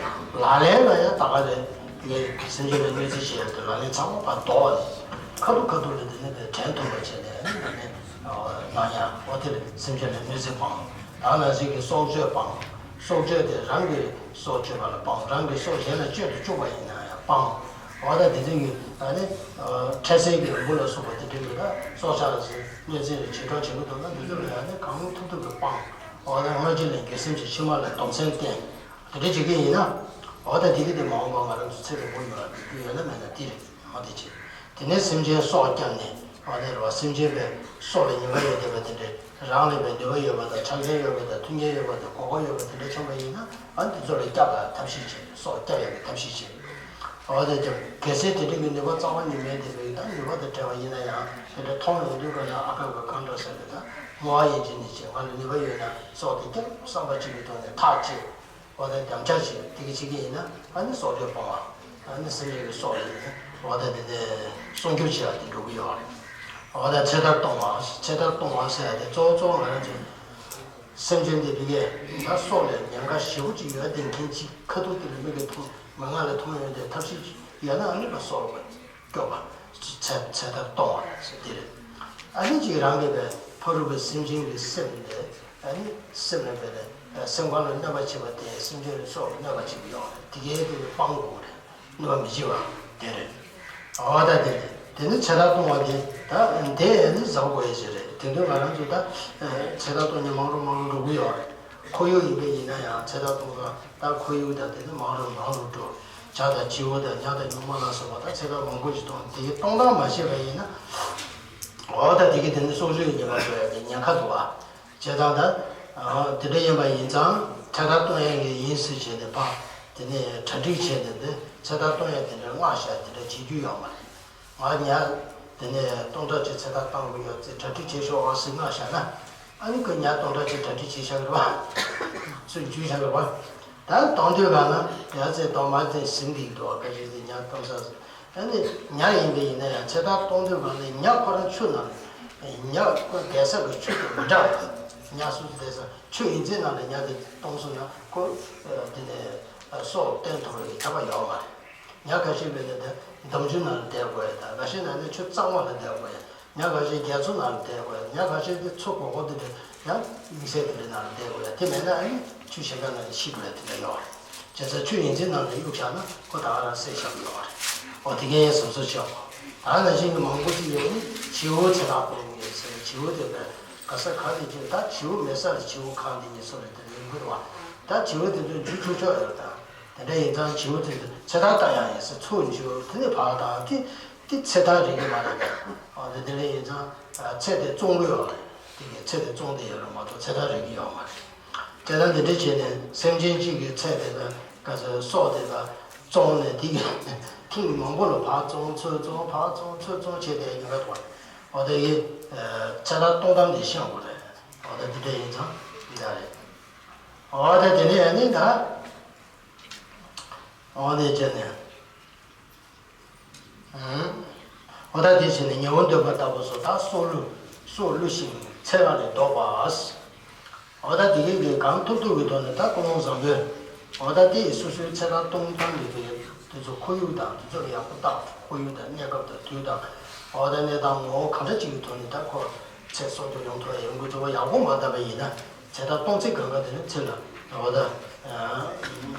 ལག་ལེན་ལ་ཡང་ད་ག་རེ་ངས་སེམས་ཅན་ལ་གནོད་འཚེ་བྱེད་ཡ་དེ་ལག་ལེན་ཚང་མ་ཕར་ལྡོག་ནས་ཁ་ཐུག་ཁ་ཐུག་ལ་དེ་ནས་དེ་དྲན་ཐུབ་པ་བྱས་ནས་ཨ་ནི་ནང་ཡང་འོ་དེ་ལ་སེམས་ཅན་ལ་གནོད་འཚེ་སྤང་། ད་ནང་བཞིན་གྱི་སྲོག་གཅོད་སྤང་། སྲོག་གཅོད་དེ་རང་གི་སྲོག་གཅོད་པ་ལ་སྤང་། རང་གི་སྲོག་གཞན་ལ་གཅོད་དུ་བཅུག་པ་ཡིན་ན་ཡང་སྤང་། འོ་ད་དེ་འདྲ་ཡོད། ཨ་ནི། འཕྲལ་སེལ་གྱི་རིང་པོ་ལ་སོགས་པ་དེ་འདྲ་ཡོད་ད་སྲོག་ཆགས་ལ་གནོད་འཚེ་རེ་ཇེ་དྲག་ཇེ་མགྱོགས་འདུག་ན་འདི་ཚོ་ལ་ཨ་ནི་གང་ཐུབ་ཐུབ་ཀྱིས་སྤང་། འོ་ད་སྔར་རྗེས་ལ་འགྱོད་སེམས་ཀྱིས་ཕྱི་མ་ལ་སྡོམ་སེམས་བསྟེན། དེ་འདྲ་བྱེད་ཀྱི་ཡིན་ན། འོ་ད་དེ་གི་དེ་མ་འོངས་པ་ང་རང་ཚོ་ཚེ་རིང་པོ་ཡོང་ཡ་ཡོད་ན་མེད་ན་དེ་རེད། འོ་དེ་བྱེད། དེ་ནས་སེམས་ཅན་སྲོག་བསྐྱབས་ནས་འོ་དེ་རེད་བ། སེམས་ཅན་པའི་སྲོག་ལ་ཉེན་ཁ་ཡོད་བསྡད་པ་དེ་འདྲ་རང་ལ་བའི་འདོད་པ་ཡོད་པ་དང་ཆ་རྐྱེན་ཡོད་པ་དང་མཐུན་རྐྱེན་ཡོད་པ་དང་གོ་སྐབས་ཡོད་པ་དེ་འདྲ་བྱུང་བ་ཡིན་ན་ཨ་འདི་ཚོ་ལ་བསྐྱབ་པ་ཐབས་ཤེས་བྱེད། སྲོག་བསྐྱབ་ཡག་གི་ཐབས་ཤེས་བྱེད། འོ་དེ་ཚོ་གལ་སྲིད་དེ་འདྲ་གི་ནུས་པ་རྩ་བ་ཉིད་མེད་བསྡད་པའི་ད་ནུས་པ་དང་བྲལ་བ་ཡིན་ན་ཡང་དེ་འདྲ་མཐོང་ཡོང་དུས་ག་ལ་ཨ་ཁ་གི་གང་འདྲ་ཟེར་ཏེ་ད་བསྔོ་བ་ཡིན་གཅིག་ནི་བྱེད། ང་ལ་ནུས་པ་ཡོད་ན་སྲོག་དེ་བསྐྱབ་བསམ་པ་གཅིག་གི་ཐོག་ནས་ཐག་བཅད། འོ་ད་དམ་བཅའ་བྱེད་དེ་གི་བྱེད་ཀྱི་ཡིན་ན་ཨ་ནི་སྲོག་གཅོད་སྤོང་བ། ཨ་ནི་སེམས་ཅན་གྱི་སྲོག་ཡིན་ནི་འོ་ད་དེ་ནས་སྲུང་སྐྱོབ་བྱེད་ཡ་དེ་འགྲོ་གི་ཡོད་རེད། འོ་ད་ཚེ་ཐར་གཏོང་བ། ཚེ་ཐར་གཏོང་བ་ཟེར་ཡ་དེ་གཙོ་བོ་གཙོ་བོ་ང་རང་ཚོ་སེམས་ཅན་དེ་ཕ་གིའི་ད་སྲོག་ལ་ཉེན་ཁ་ཞེ་པོ་ཅིག་ཡོད་བསྡད་མཁན་ཅིག་ཁ་ཐུག་དེ་ལ་མིག་གིས་མཐོང་མིག་སྔ་ལ་མཐོང་ཡོང་དེ་ཐབས་ཤེས་ཅིག་ཡོད་ན་ཨ་ནི་ལ་སྲོག་ལ་སྐྱོབ་པ། ཚེ་ཚེ་ཐར་གཏོང་བ་ཟེར་དེ་རེད། ཨ་ནི་ཅིག་རང་གི་བའི་ཕ་རོལ་པོའི་སེམས་ཅན་གྱི་སེམས་དེ་ཨ་ནི་སེམས་ལ་བའི་སེམས་ཁམས་ལ་གནོད་པ་བྱེད་པ་དེ་སེམས་ཅན་གྱི་སྲོག་ལ་གནོད་པ་བྱེད་ཀྱི་ཡོད་རེད། དེ་གའི་དེ་སྤང་དགོས་རེད། གནོད་པ་མི་བྱེད་པ་དེ་རེད། འོ་ད་དེ་རེད། དེ་ནི་ཚེ་ཐར་གཏོང་བ་དེ་ད་དེ་ནི་གཟབ་དགོས་ཡ་ཞིག་རེད། དེ་དུས་ང་རང་ཚོ་ད་ཚེ་ཐར་གཏོང་མཁན་མང་རུ་མང་རུ་འགྲོ་གི་ཡོད་རེད། ཁོར་ཡུག་ཡིན་པ་ཡིན་ན་ཡང་ཚེ་ཐར་གཏོང་སྟངས་ད་ཁོར་ཡུག་དང་དེ་ནི་མང་རུ་མང་རུ་འགྲོ། བྱ་དང་བྱིའུ་དང་ཉ་དང་སྨྱུག་མ་ལ་སོགས་པ་ད་ཚེ་ཐར་མང་པོ་ཞིག་གཏོང་དེ་གཏོང་སྟངས་མ་ཤེས་པ་ཡིན་ན། འོ་ད་དེ་གི་དེ་ནི་སྲོག་གཅོད་ཉེས་པ་འགྲོ་ཡ་གི་ཉེན་ཁ་འདུག་ཨ། བྱས་ཙང་ད། དེ་འདྲ་ཡིན་པ་ཡིན་ཙང་ཚེ་ཐར་གཏོང་ཡ་གི་ཡིན་ཟེར་བྱས་ནས་ཕར་དེ་ནས་གྲ་སྒྲིག་བྱས་ནས་འདི་ཚེ་ཐར་གཏོང་ཡ་དེ་འདྲ་སྔ་ཤོས་དེ་འདྲ་བྱེད་རྒྱུ་ཡོད་མ་རེད། ང་ཉ་དེ་ནས་སྟོང་ཕྲག་གཅིག་ཚེ་ཐར་གཏོང་གི་ཡོད་ཚེ་གྲ་སྒྲིག་བྱེད་ཤོག་ཨ་ཟེར་སྔ་ཤོས་ན། ཨ་ནི་ཁོས་ཉ་སྟོང་ཕྲག་གཅིག་གྲ་སྒྲིག་བྱེད་བཞག་གི་རེད་བ། ཚུར་འཇུས་བཞག་གི་རེད་བ། ད་གཏོང་དུས་གང་ན་ཡ་ཚེ་གཏོང་མ་ཚེ་ཟིན་འདུག་འདུག་བ། ཁ་ཤས་ཚེ་ཉ་གཏོང་ས། ཨ་ནི་ཉ་ཡིན་པ་ཡིན་ན་ཡང་ཚེ་ཐར་གཏོང་དུས་གང་ལ་ཉ་ཁོ་རང་ཆུ་ནང་ལ། ཉ་ཁོ་བསྡད་ས་གི་ཆུ་དང་མི་འདྲ་བ་རེད། ཉ་སོ་སོ་བསྡད་ས་ཆུ་ཡིན་ཚད་ནང་ལ་ཉ་དེ་གཏོང་སོང་ན་ཁོ་དེ་ནས་སྲོག་བཏོན་ཐུབ་པའི་ཁྱབ་པ་ཡོད་མ་རེད། ཉ་ཁ་ཤས་བས་ན་དེ་འདམ་ཆུ་ནང་ལ་བསྡད་དགོས་ཡ་དང་ཁ་ཤས་ན་ནི་ཆུ་གཙང་མ་ལ་བསྡད་དགོས་ཡ། ཉ་ཁ་ཤས་རྒྱ་མཚོ་ནང་ལ་བསྡད་དགོས་ཡ། ཉ་ཁ་ཤས་དེ་མཚོ་གོག་གོག་དེ་འདྲ་ཡང་དམིགས་བསལ་དེ་འདྲའི་ནང་ལ་བསྡད་དགོས་ཡ། དེ་མེད་ན་ཨ་ནི་ཆུ་གཞན་པ་ནང་ལ་ཤི་དགོས་ཡ་དེ་འདྲ་ཡོད་རེད། བྱས་ཙང་ཆུ་ཡིན་ཚད་ནང་ལ་གཡུགས་བཞག་ན་ཁོ་ད་ག་རང་བསད་བཞག་གི་ཡོད་རེད། འོ་དེ་གའི་གཟབ་གཟབ་བྱེད་དགོས། ད་ནང་བཞིན་གྱི་མང་པོ་ཅིག་ཡོད་ནི་བྱིའུ་ཚེ་ཐར་གཏོང་གི་ཡོད་ཟེར་བྱིའུ་དེ་བས་ག་ས་ག་ནས་ཀྱང་ད་བྱིའུ་མེད་ས་ལ་བྱིའུ་གང་དེ་ཉིད་སོ་རེ་དེ་ལས་འགུལ་བ། ད་བྱིའུ་དེ་ཚོ་འཇུ་ཆོག་ཆོག་ཡོད་ད། དེ་འདྲ་ཡིན་ཙང་བྱིའུ་དེ་ཚོ་ཚེ་ཐར་ལྟ་ཡག་ཡིན་ཟེར་ཚུར་འཇུ་དེ་ནས་ཕར་ད་དེ་དེ་ཚེ་ཐར་རེད་ཀྱི་མ་རེད་ད། འོ་དེ་དེ་འདྲ་ཡིན་ཙང་ཚེ་དེ་བཙོང་གི་ཡོད་རེད། དེ་གའི་ཚེ་དེ་བཙོང་དེ་ཡོད་རེད་མ་གཏོགས་ཚེ་ཐར་རེད་ཀྱི་ཡོད་མ་རེད། དེ་ལྟར་འདི་འདྲ་བྱས་ནས་སེམས་ཅན་གཅིག་གི་ཚེ་དེ་དང་ག་ཚོད་སྲོག་དེ་དང་བཙོང་ནས་དེ་གི་ཐེངས་མང་པོ་ལ་ཕར་བཙོང་ཚུར་བཙོང་ཕར་བཙོང་ཚུར་བཙོང་བྱས་ཏེ་ཉེན་ཁ་ཐོག་ནས་འོ་དེ་གི་ཚེ་ཐར་གཏོང་སྟངས་དེ་ཤེས་དགོས་རེད། འོ་དེ་འདི་འདྲ་ཡིན་ཙང་འདི་འདྲ་རེད། འོ་དེ་དེ་ནས་ཨ་ནི་ད་འོ་དེ་བྱས་ནས། འོ་ད་དེ་བྱས་ནས་ཉེ་བོ་འདོད་པ་ལྟ་བུ་སོགས་ད་སྲོག་བླུ་སྲོག་བླུ་ཞིང་འཚེ་བ་ལས་ལྡོག་པ། འོ་ད་དེ་གས་ཀྱི་གང་ཐུབ་ཐུབ་ཀྱི་ཐོག་ནས་ད་ཀུན་སློང་བཟང་པོས། འོ་ད་དེ་ཡི་སོ་སོའི་ཚེ་ཐར་གཏོང་སྟངས་ཀྱི་དེ་དེ་ཚོ་ཁོར་ཡུག་དང་དེ་ཚོ་ལ་ཡག་པོ་བརྟག་ཁོར་ཡུག་དང་གནས་སྐབས་དང་དུས་དང་། འོ་ད་གནས་སྟངས་ངོ་བོ་གང་འདྲ་ཅིག་གི་ཐོག་ནས་ད་ཁོ་ཚེ་སྲོག་སྐྱོབ་ཡོང་ཐུབ་ཡོང་གི་འདུག་བ། ཡག་པོ་མ་བལྟས་པ་ཡིན་ན། ཚེ་ཐར་གཏོང་ཚེ་གང་ག་དེ་ནི་ཚེ་ལ་འོ་ད་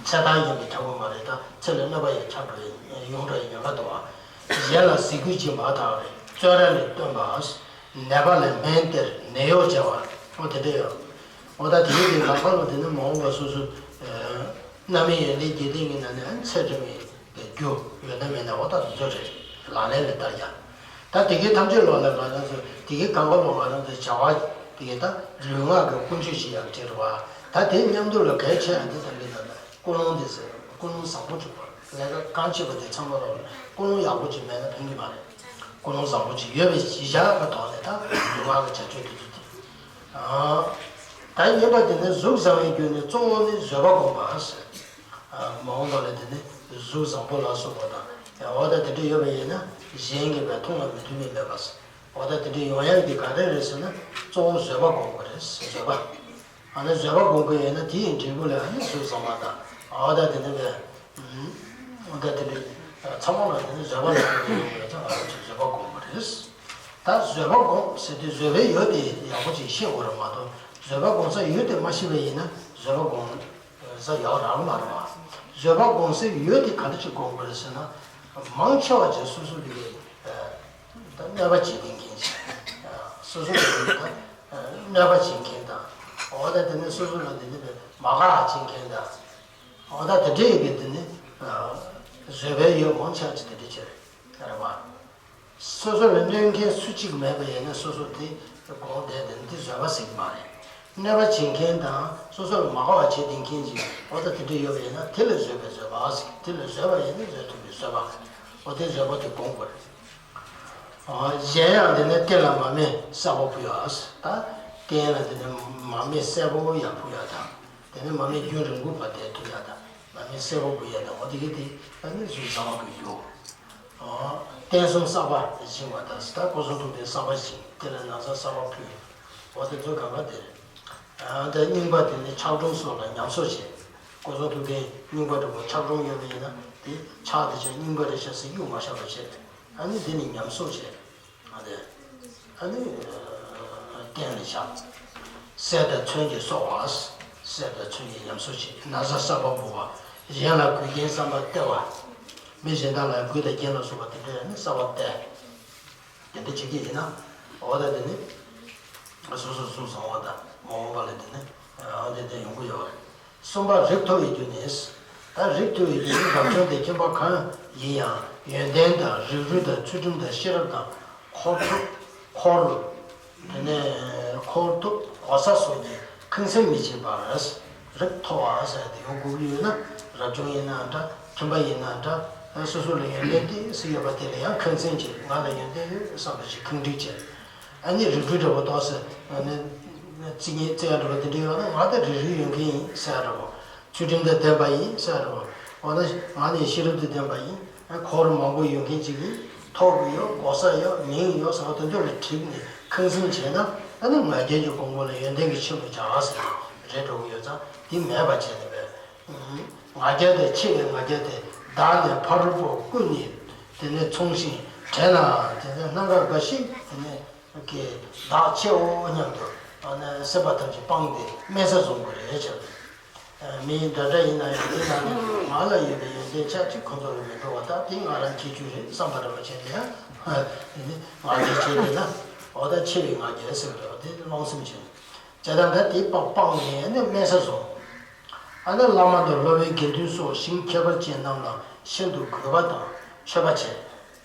ཚེ་ཐར་ཡིན་པའི་ཁྱབ་པ་མ་རེད། ད་ཚེ་ལ་གནོད་པ་ཡང་ཁྱབ་འགྲོ་ཡ་ཡོང་འགྲོ་ཡ་ཉེན་ཁ་འདུག་བ། གཞན་ལ་ཟས་གོས་སྦྱིན་པ་དག་རེད། བཙོན་ར་ལས་བཏོན་པ། ནད་པ་ལ་སྨན་སྟེར། ནད་གཡོག་བྱ་བ། ཨོ་དེ་འདྲ་ཡོད། ཨོ་ད་དེའི་དེ་གང་ག་ལ་དེ་ནི་མ་འོངས་པ་སོ་སོ་རྣམ་སྨིན་ཡོན་ཏན་བརྒྱད་ལྡན་གྱི་ནང་ནས་ཚད་འགྲིམ་མི་རྒྱུ་ཡོད་ན་མེད་ན་ཨོ་ད་དེ་ཚོ་རེད། ལག་ལེན་ལ་བསྟར་ཡ། ད་དེ་གའི་ཐམས་ཅད་ལོག་ལ་ང་རང་ཚོ་དེ་གའི་གང་ག་ལོག་ང་རང་ཚོའི་བྱ་བ་དེ་གའི་ད་ལུས་ངག་གི་ཀུན་སྤྱོད་ཅིག་ཡང་འབྲེལ་བ། ད་དེ་མཉམ་དུ་ལ་གལ་ཆེ་ཡང་དེ་ད་གའི་ད་ལ། ཀུན་སློང་དེ་ཟེར། ཀུན་སློང་བཟང་པོ་བྱུང་བ། ལས་ཀ་གང་བྱེད་པ་དེ་ཚང་མ་ལ་ཀུན་སློང་ཡག་པོ་ཅིག་མེད་ན་ཕན་གྱི་མ་རེད། ཀུན་སློང་བཟང་པོ་ཅིག་ཡོད་པའི་གཞི་བཞག་གི་ཐོག་ནས་ད་ལུས་ངག་གི་བྱ་སྤྱོད་དེ་ཚོ་དེ། ཨ། ད་གཉིས་པ་དེ་ནི་གཟུགས་བཟང་བའི་རྒྱུ་ནི་གཙོ་བོ་ནི་བཟོད་པ་སྒོམ་པ་ཟེར། ཨ། མ་འོངས་པ་ལ་དེ་ནི་གཟུགས་བཟང་པོ་ལ་སོགས་པ་དང་། འོ་ད་དེ་འདྲ་ཡོད་པ་ཡིན་ན་གཞན་གྱིས་བས་མཐོང་ལ་མི་མཐུན་པའི་མེད་པ་ཟེར། འོ་ད་དེ་འདྲ་ཡོང་ཡག་དེ་ག་རེ་རེད་ཟེར་ན་གཙོ་བོ་བཟོད་པ་སྒོམ་དགོས་རེད། བཟོད་པ། ཨ་ནི་བཟོད་པ་སྒོམ་དགོས་ཡོད་ན་དེ་ཡི་འབྲས་བུ་ལ་ཨ་ནི་གཟུགས་བཟང་བ་དང་། ཨ་ད་དེ་ནི་བས། ཨ་ད་དེ་ནི་ཚང་མ་ལ་དེ་ནི་བཟོད་པ་ལ་ཨ་ནི་ཡོང་བའི་ཚེ་ང་རང་ཚོས་བཟོད་པ་སྒོམ་དགོས་རེད། ད་བཟོད་པ་སྒོམ་ཟེར་དུས་བཟོད་པའི་ཡུལ་དེ་ཡག་པོ་ཅིག་ཤེས་དགོས་རེད་མ་གཏོགས་བཟོད་པ་སྒོམ་ས་ཡུལ་དེ་མ་ཤེས་པ་ཡིན་ན་བཟོད་པ་སྒོམ་ས་ཡག་རག་མ་རེད་བ། བཟོད་པ་སྒོམ་སའི་ཡུལ་དེ་ག་འདྲ་ཅིག་སྒོམ་དགོས་རེད་ཟེར་ན། མང་ཆེ་བ་ཅིག་སོ་སོ་གི་ད་གནོད་པ་བྱེད་མཁན་མཁན་ཅིག་སོ་སོ་ལ་ཡོད་ད་གནོད་པ་བྱེད་མཁན་དང་། འོ་ད་དེ་ནི་སོ་སོ་ལ་དེ་ནི་མ་དགའ་བ་བྱེད་མཁན་དང་། འོ་ད་དེ་འདྲའི་གི་དེ་ནི་བཟོད་པའི་ཡུལ་མང་ཆེ་བ་ཅིག་དེ་འདྲ་ཅིག་རེད་རེད་བ། སོ་སོ་ལ་གནོད་མཁན་སུ་གཅིག་མེད་པ་ཡིན་ན་སོ་སོ་དེ་དགོངས་བསྡད་དེ་ནི་དེ་བཟོད་པ་ཟེར་གི་མ་རེད། གནོད་པ་བྱེད་མཁན་དང་སོ་སོ་ལ་མ་དགའ་བ་བྱེད་བསྡད་མཁན་གྱི་འོ་ད་དེ་འདྲ་ཡོད་པ་ཡིན་ན་དེ་ལ་བཟོད་པའི་བཟོད་པ་ཟེར། དེ་ལ་བཟོད་པ་ཡིན་ན་བཟོད་ཐུབ་པའི་བཟོད་པ། འོ་དེ་བཟོད་པ་དེ་སྒོམ་དགོས་རེད། གཞན་ཡང་དེ་ནས་རྟེན་ལ་མར་མེ་སེར་པོ་ཕུལ་ཡ། ད་རྟེན་ལ་དེ་ནས་མར་མེ་སེར་པོ་ཡང་ཕུལ་ཡ་དང་། དེ་ནས་མར་མེ་རྒྱུན་རིང་པོ་བར་བསྡད་ཐུབ་ཡ་དང་། མར་མེ་སེར་པོ་ཕུལ་ཡ་དང་། འོ་དེ་གི་དེ་ད་ནི་གཟུགས་བཟང་བ་གི་རྒྱུ། རྟེན་གསུམ་བསགས་པ་བཞེངས་པ་དང་། ད་སྐུ་གསུང་ཐུགས་རྟེན་བསགས་པ་བཞེངས། དེ་ལ་ན་བཟའ་བསགས་པ་ཕུལ། འོ་དེ་ཚོ་གང་ག་དེ་རེད། ད་རྙིང་པ་དེ་ནི་ཆག་གྲུམ་སོགས་ལ་ཉམས་གསོ་བྱེད། སྐུ་གསུང་ཐུགས་རྟེན་རྙིང་པ་འདྲ་པོ་ཆག་གྲུམ་ཡོད་པ་ཡིན་ན་དེ་ཆག་དེ་ཆག་རྙིང་པ་རེད་ཤག་ཟེར་གཡུག་མ་བཞག་པ་བྱེད། ཨ་ནི་དེ་ནི་ཉམས་གསོ་བྱེད། ཨ་ནི་ཨ་ནི་རྟེན་ལ་བཞག་གསེར་དང་ཚོན་གྱིས་གསོལ་བ། གསེར་དང་ཚོན་གྱིས་ཉམས་གསོ་བྱེད། ན་བཟའ་བསགས་པ་འབུལ་བ། གཞན་ལ་གོས་རྒྱན་བསམ་པ་སྟེར་བ། མི་གཞན་དག་ལ་གོས་དང་རྒྱན་ལ་སོགས་པ་དེ་འདྲ་ནི་བསགས་པ་སྟེར། དེ་འདྲ་བྱེད་ཀྱི་ཡིན་ན། འོ་ད་དེ་ནི། སོ་སོ་གཟུགས་བཟང་བ་དང་མ་འོངས་པ་ལ་དེ་ནི། འོ་དེ་དེ་ཡོང་གི་ཡོད་རེད། གསུམ་པ་རིགས་མཐོ་བའི་རྒྱུ་ནི། ད་རིགས་མཐོ་བའི་རྒྱུ་ནི་རབ་བྱུང་དང་ཁྱིམ་པ་གང་ཡིན་ཡང་ཡོན་ཏན་དང་རིགས་རུས་དང་ཚུལ་ཁྲིམས་དང་ཤེས་རབ་དང་འཁོར་ཐུབ་འཁོར། དེ་ནས་འཁོར་ཐུབ་གོ་ས་སོགས་ཀྱི་ཁེངས་སེམས་མི་བྱེད་པར། རིགས་མཐོ་བ་ཟེར་དེ་ཡོང་དགོས་ཀྱི་ཡོད་ན་རབ་བྱུང་ཡིན་ན་འདྲ། ཁྱིམ་པ་ཡིན་ན་འདྲ། སོ་སོ་ལ་ཡོན་ཏན་ཏོག་ཙམ་ཡོད་པ་དེ་ལ་ཡང་ཁེངས་སེམས་བྱེད། ང་ལ་ཡོན་ཏན་ཡོད་བསམ་པ་ཞིག་ཁེངས་དྲེགས་བྱེད། ཨ་ནི་རིགས་རུས་འདྲ་པོ་ཏོག་ཙམ་ཨ་ནི་རྩི་ཉེས་རྩི་ཡ་འདྲ་པོ་དེ་འདྲ་ཡོད་ན་ང་ད་རིགས་རུས་ཡོད་མཁན་ཡིན་ཟེར་ཡ་འདྲ་པོ། ཚུལ་ཁྲིམས་དང་ལྡན་པ་ཡིན་ཟེར་ཡ་འདྲ་པོ། འོ་ན་ང་ནི་ཤེས་རབ་དང་ལྡན་པ་ཡིན། འཁོར་མང་པོ་ཡོད་མཁན་ཅིག་ཡིན། ཐོབ་ཀྱི་ཡོད། གོ་ས་ཡོད། མིང་ཡོད་ཟེར་བ་དེ་ཚོ་ལ་འཁྲིགས་ནས་ཁེངས་སེམས་བྱས་ན་ཨ་ནི་ང་རྒྱལ་གྱི་གོང་བུ་ལ་ཡོན་ཏན་གྱི་ཆེན་པོ་བྱ་ཟེར་རེད་འགྲོ་གི་ཡོད་ཙང་དེ་མེད་པ་བྱས་ནས་པས། ང་རྒྱལ་དེ་ཆེ་བའི་ང་རྒྱལ་དེ་བདག་ནི་ཕ་རོལ་པོ་ཀུན་ནས་དེ་ནས་མཚུངས་ཤིང་བྲལ་ནའང་དེ་ནས་སྣ་འགའ་འགའ་ཞིག་དེ་ནས་ཀྱི་བདག་ཆེའོ་སྙམ་དུ་ཨ་ནི་སེམས་པ་ཐམས་ཅད་སྤངས་ཏེ་དམན་ས་བཟུང་དགོས་རེད་བྱ། མི་འདྲ་འདྲ་ཡིན་ན་ཡང་དེ་ནང་ནས་ང་ལ་ཡོད་པའི་ཡོན་ཏན་ཆ་གཅིག་ཁོ་ཚོ་ལ་མི་འགྲོ་བ་ལྟར་དེ་ང་རང་ཁྱད་ཆོས་རེད་བསམ་པ་འདྲ་བ་བྱས་ནས་ཡང་དེ་ནི་ང་རྒྱལ་བྱས་བསྡད་ན་འོ་ད་ཆེ་བའི་ང་རྒྱལ་ཟེར་བ་དེ་རློམ་སེམས་བྱས། བྱས་ཙང་ད་དེ་སྤ་སྤངས་ནས་ནི་དམན་ས་བཟུང་། ཨ་ནི་བླ་མ་དང་སློབ་དཔོན་དགེ་འདུན་སོགས་ཞིང་ཁྱད་པར་ཅན་རྣམས་ལ་ཤིན་ཏུ་གུས་པ་དང་མཆོད་པ་བྱས།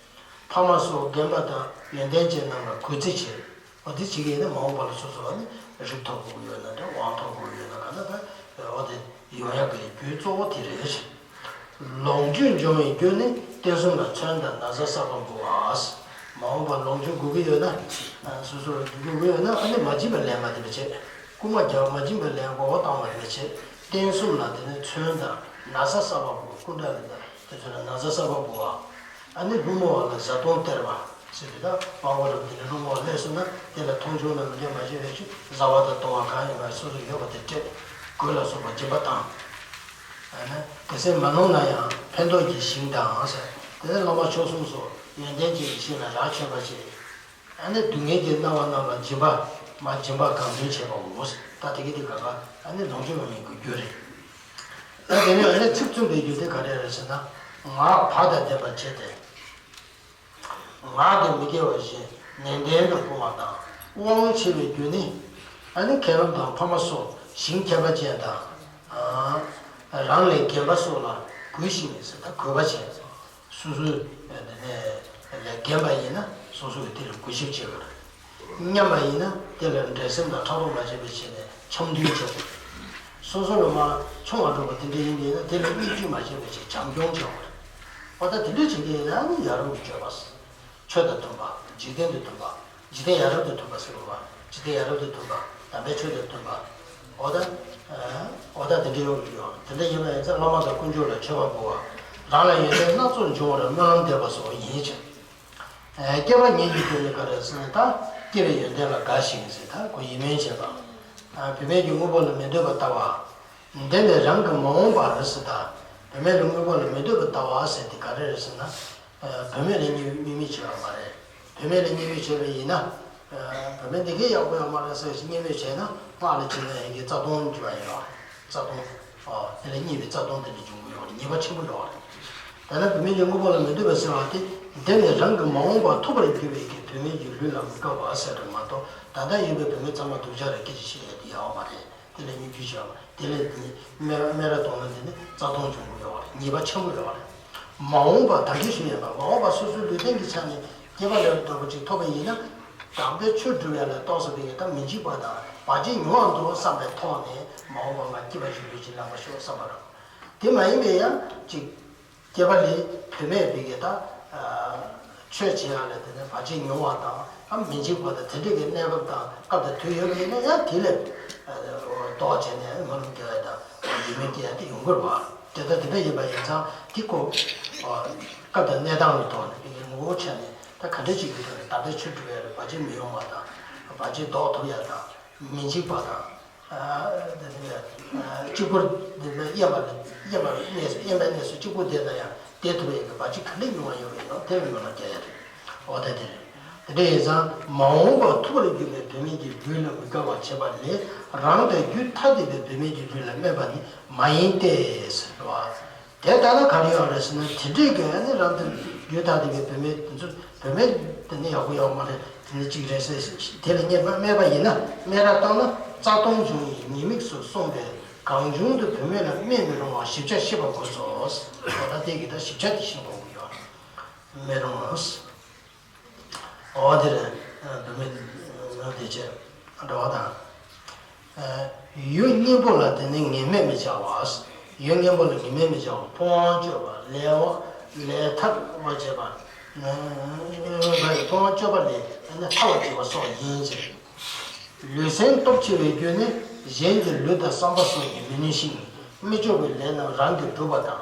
ཕ་མ་སོགས་རྒན་པ་དང་ཡོན་ཏན་ཅན་རྣམས་ལ་གུས་བརྩི་བྱས། འོ་དེ་བྱེད་ཀྱི་ཡིན་ན་མ་འོངས་པ་ལ་སོ་སོ་ནི་རིགས་མཐོ་དགོས་ཀྱི་ཡོད་ན་འདྲ་དབང་ཐོབ་དགོས་ཀྱི་ཡོད་ན་ག་ན་ད་འོ་དེ་ཡོང་ཡག་གི་རྒྱུ་གཙོ་བོ་དེ་རེད། ལོངས་སྤྱོད་འབྱུང་བའི་རྒྱུ་ནི་རྟེན་གསུམ་ལ་ཚོན་དང་ན་བཟའ་བསགས་པ་འབུལ་བ། མ་འོངས་པར་ལོངས་སྤྱོད་དགོས་ཀྱི་ཡོད་ན། སོ་སོར་དགོས་ཀྱི་ཡོད་ན་ཨ་ནི་མ་བྱིན་པ་ལེན་པ་དེ་འདྲ་བྱེད། རྐུ་མ་རྒྱག་མ་བྱིན་པ་ལེན་མགོ་བོ་བཏང་བ་དེ་འདྲ་བྱེད། རྟེན་གསུམ་ལ་དེ་ནི་ཚོན་དང་ན་བཟའ་བསགས་པ་འབུལ་བ། སྐུ་འདྲ་ལ་དང་དེ་ཚོ་ལ་ན་བཟའ་བསགས་པ་འབུལ་བ། ཨ་ནི་ལྷུང་མོ་བ་ལ་བཟའ་བཏུང་སྟེར་བ། ཟེར་དུས་ད་དཔའ་བོ་རབ་འདི་ནི་ལྷུང་མོ་བ་སླེབས་སོང་ན་དེ་ལ་མཐོང་ཆུང་ན་མི་འདོད་མ་བྱེད་པའི་ཕྱིར་བཟའ་བ་དང་བཏུང་བ་གང་ཡིན་པ་སོ་སོ་ཡོད་པ་དེ་སྤྲད། གོས་ལ་སོགས་པ་སྦྱིན་པ་བཏང་། ཨ་ནི་གེ་སར་མ་ནོར་ན་ཡང་ཕན་འདོགས་ཀྱི་ཞིང་དང་ཟེར། དེ་ནས་བླ་མ་མཆོག་གསུམ་སོགས་ཡོན་ཏན་ཅན་གྱི་ཞིང་ལ་ར་མཆོད་པ་བྱེད། ཨ་ནི་སྡུག་བསྔལ་གྱིས་མནར་བ་རྣམས་ལ་སྦྱིན་པ་མ་སྦྱིན་པ་གང་འདུལ་བྱེད་པའོ། ད་དེ་གི་དེ་ག་ག་ཨ་ནི་ལོངས་སྤྱོད་པ་མིན་གྱི་རྒྱུ་རེད། ད་དེ་ནས་ཨ་ནི་ཚིག་བཙུན་པའི་རྒྱུ་དེ་ག་རེ་རེད་ཟེར་ན། ངག་བག་དང་ལྡན་པར་བྱས་ཏེ། ངག་གི་མི་དགེ་བ་བཞི་ནན་ཏན་དུ་སྤོང་བ་དང་། དབང་ཆེ་བའི་རྒྱུ་ནི། ཨ་ནི་མཁན་སློབ་དང་ཕ་མ་སོགས་ཞིང་མཁས་པ་ཅན་དང་། ཨ། རང་ལས་རྒན་པ་སོགས་ལ་གུས་ཤིང་ཟེར། ད་གུས་པ་བྱས། སོ་སོའི་ལས་རྒན་པ་ཡིན་ན་སོ་སོ་གིས་དེ་ལ་གུས་ཞབས་བྱེད་དགོས། མཉམ་པ་ཡིན་ན་དེ་ལ་འགྲན་སེམས་དང་ཕྲག་དོག་མ་བྱས་པའི་ཆེད་ནས་འཆམ་མཐུན་བྱེད་དགོས། སོ་སོ་ལས་མར་ཆུང་བ་འགྲོ་བ་དེ་འདྲ་ཡིན་པ་ཡིན་ན་དེ་ལ་བརྙས་བཅོས་མ་བྱས་པའི་ཆེད་བྱམས་སྐྱོང་བྱེད་དགོས། འོ་ད་དེ་འདྲ་བྱེད་མཁན་ཡིན་ན་ནི་ཡ་རབས་ཀྱི་སྤྱོད་པ། ཆོས་དང་མཐུན་པ། འཇིག་རྟེན་དང་མཐུན་པ། འཇིག་རྟེན་ཡ་རབས་དང་མཐུན་པ་ཟེར་དགོས་པ། འཇིག་རྟེན་ཡ་རབས་དང་མཐུན་པ། དམ་པའི་ཆོས་དང་མཐུན་པ། འོ་ད། འོ་ད་དེ་འདྲ་ཡོང་གི་ཡོད། དེ་འདྲ་ཡིན་པ་ཡིན་ཙང་བླ་མ་དང་དཀོན་མཆོག་ལ་མཆོད་པ་འབུལ་བ། རང་ལ་ཡོན་ཏན་སྣ་ཚོགས་འབྱུང་བར་སྨོན་ལམ་འདེབས་པ་སོགས་ཡིན་ཅིང་། སྐྱེ་བ་ཉིད་ཀྱི་རྒྱུ་ནི་ག་རེ་ཟེར་ན། ད་སྐྱེ་བའི་ཡོན་ཏན་ལ་དགའ་ཞིང་ཟེར། ད་ཁོ་ཡིད་སྨོན་བྱེད་པ། བུད་མེད་ཀྱི་དངོས་པོ་ལ་མི་འདོད་པ་ལྟ་བ། འདི་ནི་རང་གི་མ་འོངས་པ་རེད་ཟེར། ད་བུད་མེད་ལ་དངོས་པོ་ལ་མི་འདོད་པ་ལྟ་བ་ཟེར་དེ་ག་རེ་རེད་ཟེར་ན། བུད་མེད་ལ་བརྙས་བརྙས་སྨོད་བྱེད་པ་མ་རེད། བུད་མེད་ལ་བརྙས་སྨོད་བྱས་པ་ཡིན་ན། བུད་མེད་འདི་གས་ཡག་པོ་ཡོད་མ་རེད་ཟེར་ཞིག་བརྙས་སྨོད་བྱས་ན་སྔགས་ལ་བྱས་ན་ཡིན་གྱི་རྩ་ལྟུང་འགྱུར་བ་ཡིན་ནོ། རྩ་ལྟུང་། ཨོ། དེ་ལ་བརྙས་པའི་རྩ་ལྟུང་དེ་འདྲ་འབྱུང་གི་ཡོད་རེད། ཉེས་པ་ཆེན་པོ་ཡོད་རེད། ད་ལྟ་བུད་མེད་ཀྱི་དངོས་པོ་ལ་མི་འདོད་པ་ཟེར་བ་དེ། འདི་ནི་རང་གི་མ་འོངས་པ་ཐོབ་པར་འགྱུར་བའི་གི་བུད་མེད་ཀྱི་ལུས་ལ་མི་དགའ་བ་ཟེར་བ་མ་གཏོགས། ད་ལྟ་ཡོད་པའི་བུད་མེད་ཚང་མ་སྡུག་ཅག་རེད། སྐད་ཆ་བཤད་ཡ་དེ་ཡག་པོ་མ་རེད། དེ་ལ་བརྙས་བཅོས་བྱས་པ་དེ་ལས་དེ་ནི་སྨད་ར་སྨད་ར་གཏོང་ན་དེ་ནི་རྩ་ལྟུང་འབྱུང་གི་ཡོད་རེད། ཉེས་པ་ཆེན་པོ་ཡོད་རེད། མ་འོངས་པ་ད་གིན་ཞུས་ཡོད་པ། མ་འོངས་པ་སོ་སོའི་ལུས་རྟེན་གྱི་ཆ་ནས་སྐྱེས་པ་ལས་འདྲ་པོ་ཅིག་ཐོབ་པ་ཡིན་ན། དམ་པའི་ཆོས་སྒྲུབ་ཡ་ལ་གཏོགས་ས་པའི་ད་མི་འཇིགས་པ་དང་བར་ཆད་ཉུང་བ་འདུག་བསམ་པའི་ཐོག་ནས་མ་འོངས་པ་ང་སྐྱིད་པ་ཞིག་ལུས་ཅིག་བླངས་པ་ཤོག་བསམ་པ་རེད། དེ་མ་ཡིན་པའི་ཡང་ཅིག་སྐྱེས་པ་ལས་བུད་མེད་པའི་གི་ད། ཆོས་བྱེད་ཡ་ལ་དེ་ནས་བར་ཆད་ཉུང་བ་དང་ཨ་མི་འཇིགས་པ་དང་དེ་འདྲ་གི་གནས་སྐབས་དང་སྐབས་དང་དུས་ཡོད་པ་ཡིན་ན་ཡང་དེ་ལས་ལྡོག་བྱས་ནས་སྨོན་ལམ་རྒྱག་ཡ་དང་ཡིད་སྨོན་སྐྱེ་ཡ་དེ་ཡོང་གི་རེད་བ། དེ་ལྟར་དེ་འདྲ་ཡིན་པ་ཡིན་ཙང་དེ་ཁོ་སྐབས་དང་གནས་སྟངས་ལ་ལྟོས་ནས་དེ་གི་ངོ་བོ་ཆ་ནས་ད་ག་འདྲ་ཅིག་གི་ཐོག་ནས་དམ་པའི་ཆོས་སྒྲུབ་ཡ་ལ་བར་ཆད་མི་ཡོང་བ་དང་བར་ཆད་ལྡོག་ཐུབ་ཡ་དང་མི་འཇིགས་པ་དང་། གཅིག་པུར་འདི་ལ་གཡེམ་པ་ལ་གཡེམ་པ་གནས་སུ་གཡེམ་པའི་གནས་སུ་གཅིག་པུ་བསྡད་ན་ཡང་བསྡད་ཐུབ་པའི་གི་བར་ཆད་ག་འདྲ་ཉུང་བ་ཡོད་པ་ཡིན་ནོ་དེ་ལ་སྨོན་ལམ་རྒྱག་ཡ་རེད། འོ་ད་དེ་རེད། དེ་འདྲ་ཡིན་ཙང་མ་འོངས་པ་ཐུབ་པར་འགྱུར་བའི་བུད་མེད་ཀྱི་ལུས་ལ་མི་དགའ་བ་བྱེད་པ་ལས་རང་དང་རྒྱུད་ཐ་དད་པའི་བུད་མེད་ཀྱི་ལུས་ལ་སྨད་པ་ནི་མ་ཡིན་ཏེ་ཟེར་བ། དེ་ལྟ་ན་ག་རེ་ཡོད་རེད་ཟེར་ན། དེ་འདྲའི་གི་ཨ་ནི་རང་དང་རྒྱུད་ཐ་དད་པའི་བུད་མེད་དེ་ཚོ་བུད་མེད་དེ་ནི་ཡག་པོ་ཡོད་མ་རེད། དེ་ནི་གཅིག་རེད་ཟེར། དེ་ལ་བརྙས་པ་སྨད་པ་ཡིན་ན་སྨད་ར་བཏང་ན་རྩ་ལྟུང་འབྱུང་ཡིན་ཉེས་དམིགས་སུ་གསུངས་པས་གང་བྱུང་དུ་བུད་མེད་ལ་སྨད་མི་རུང་བ་ཞིབ་ཆ་ཤེས་པ་དགོས་སོ། འོ་ད་དེ་གི་ད་ཞིབ་ཆ་དེ་ཤེས་དགོས་ཀྱི་ཡོད་རེད། སྨད་རུང་བ། འོ་དེ་རེད། བུད་མེད་ནོར་དེ་བྱས་འགྲོ་བ་དང་། ཡུལ་གཉེན་པོ་ལ་དེ་ནི་ངན་སྨད་མི་བྱ་བ། ཡུལ་གཉེན་པོ་ལ་ངན་སྨད་མི་བྱ་བ། ཕོ་བ་སྤྱོད་པ་ལས་བ་ལས་ཐར་བ་བྱེད་པ། ཕོ་བ་སྤྱོད་པ་ལས་ཐར་བ་བྱེད་པ་སོགས་ཡིན་ཅིང་། ལུས་སེམས་སྟོབས་ཆེ་བའི་རྒྱུ་ནི་གཞན་གྱི་ལུས་དང་བསམ་པ་སོགས་ཀྱིས་མི་ནུས་ཤིང་། མི་ལྕོགས་པའི་ལས་རྣམས་རང་གིས་བསྒྲུབ་པ་དང་།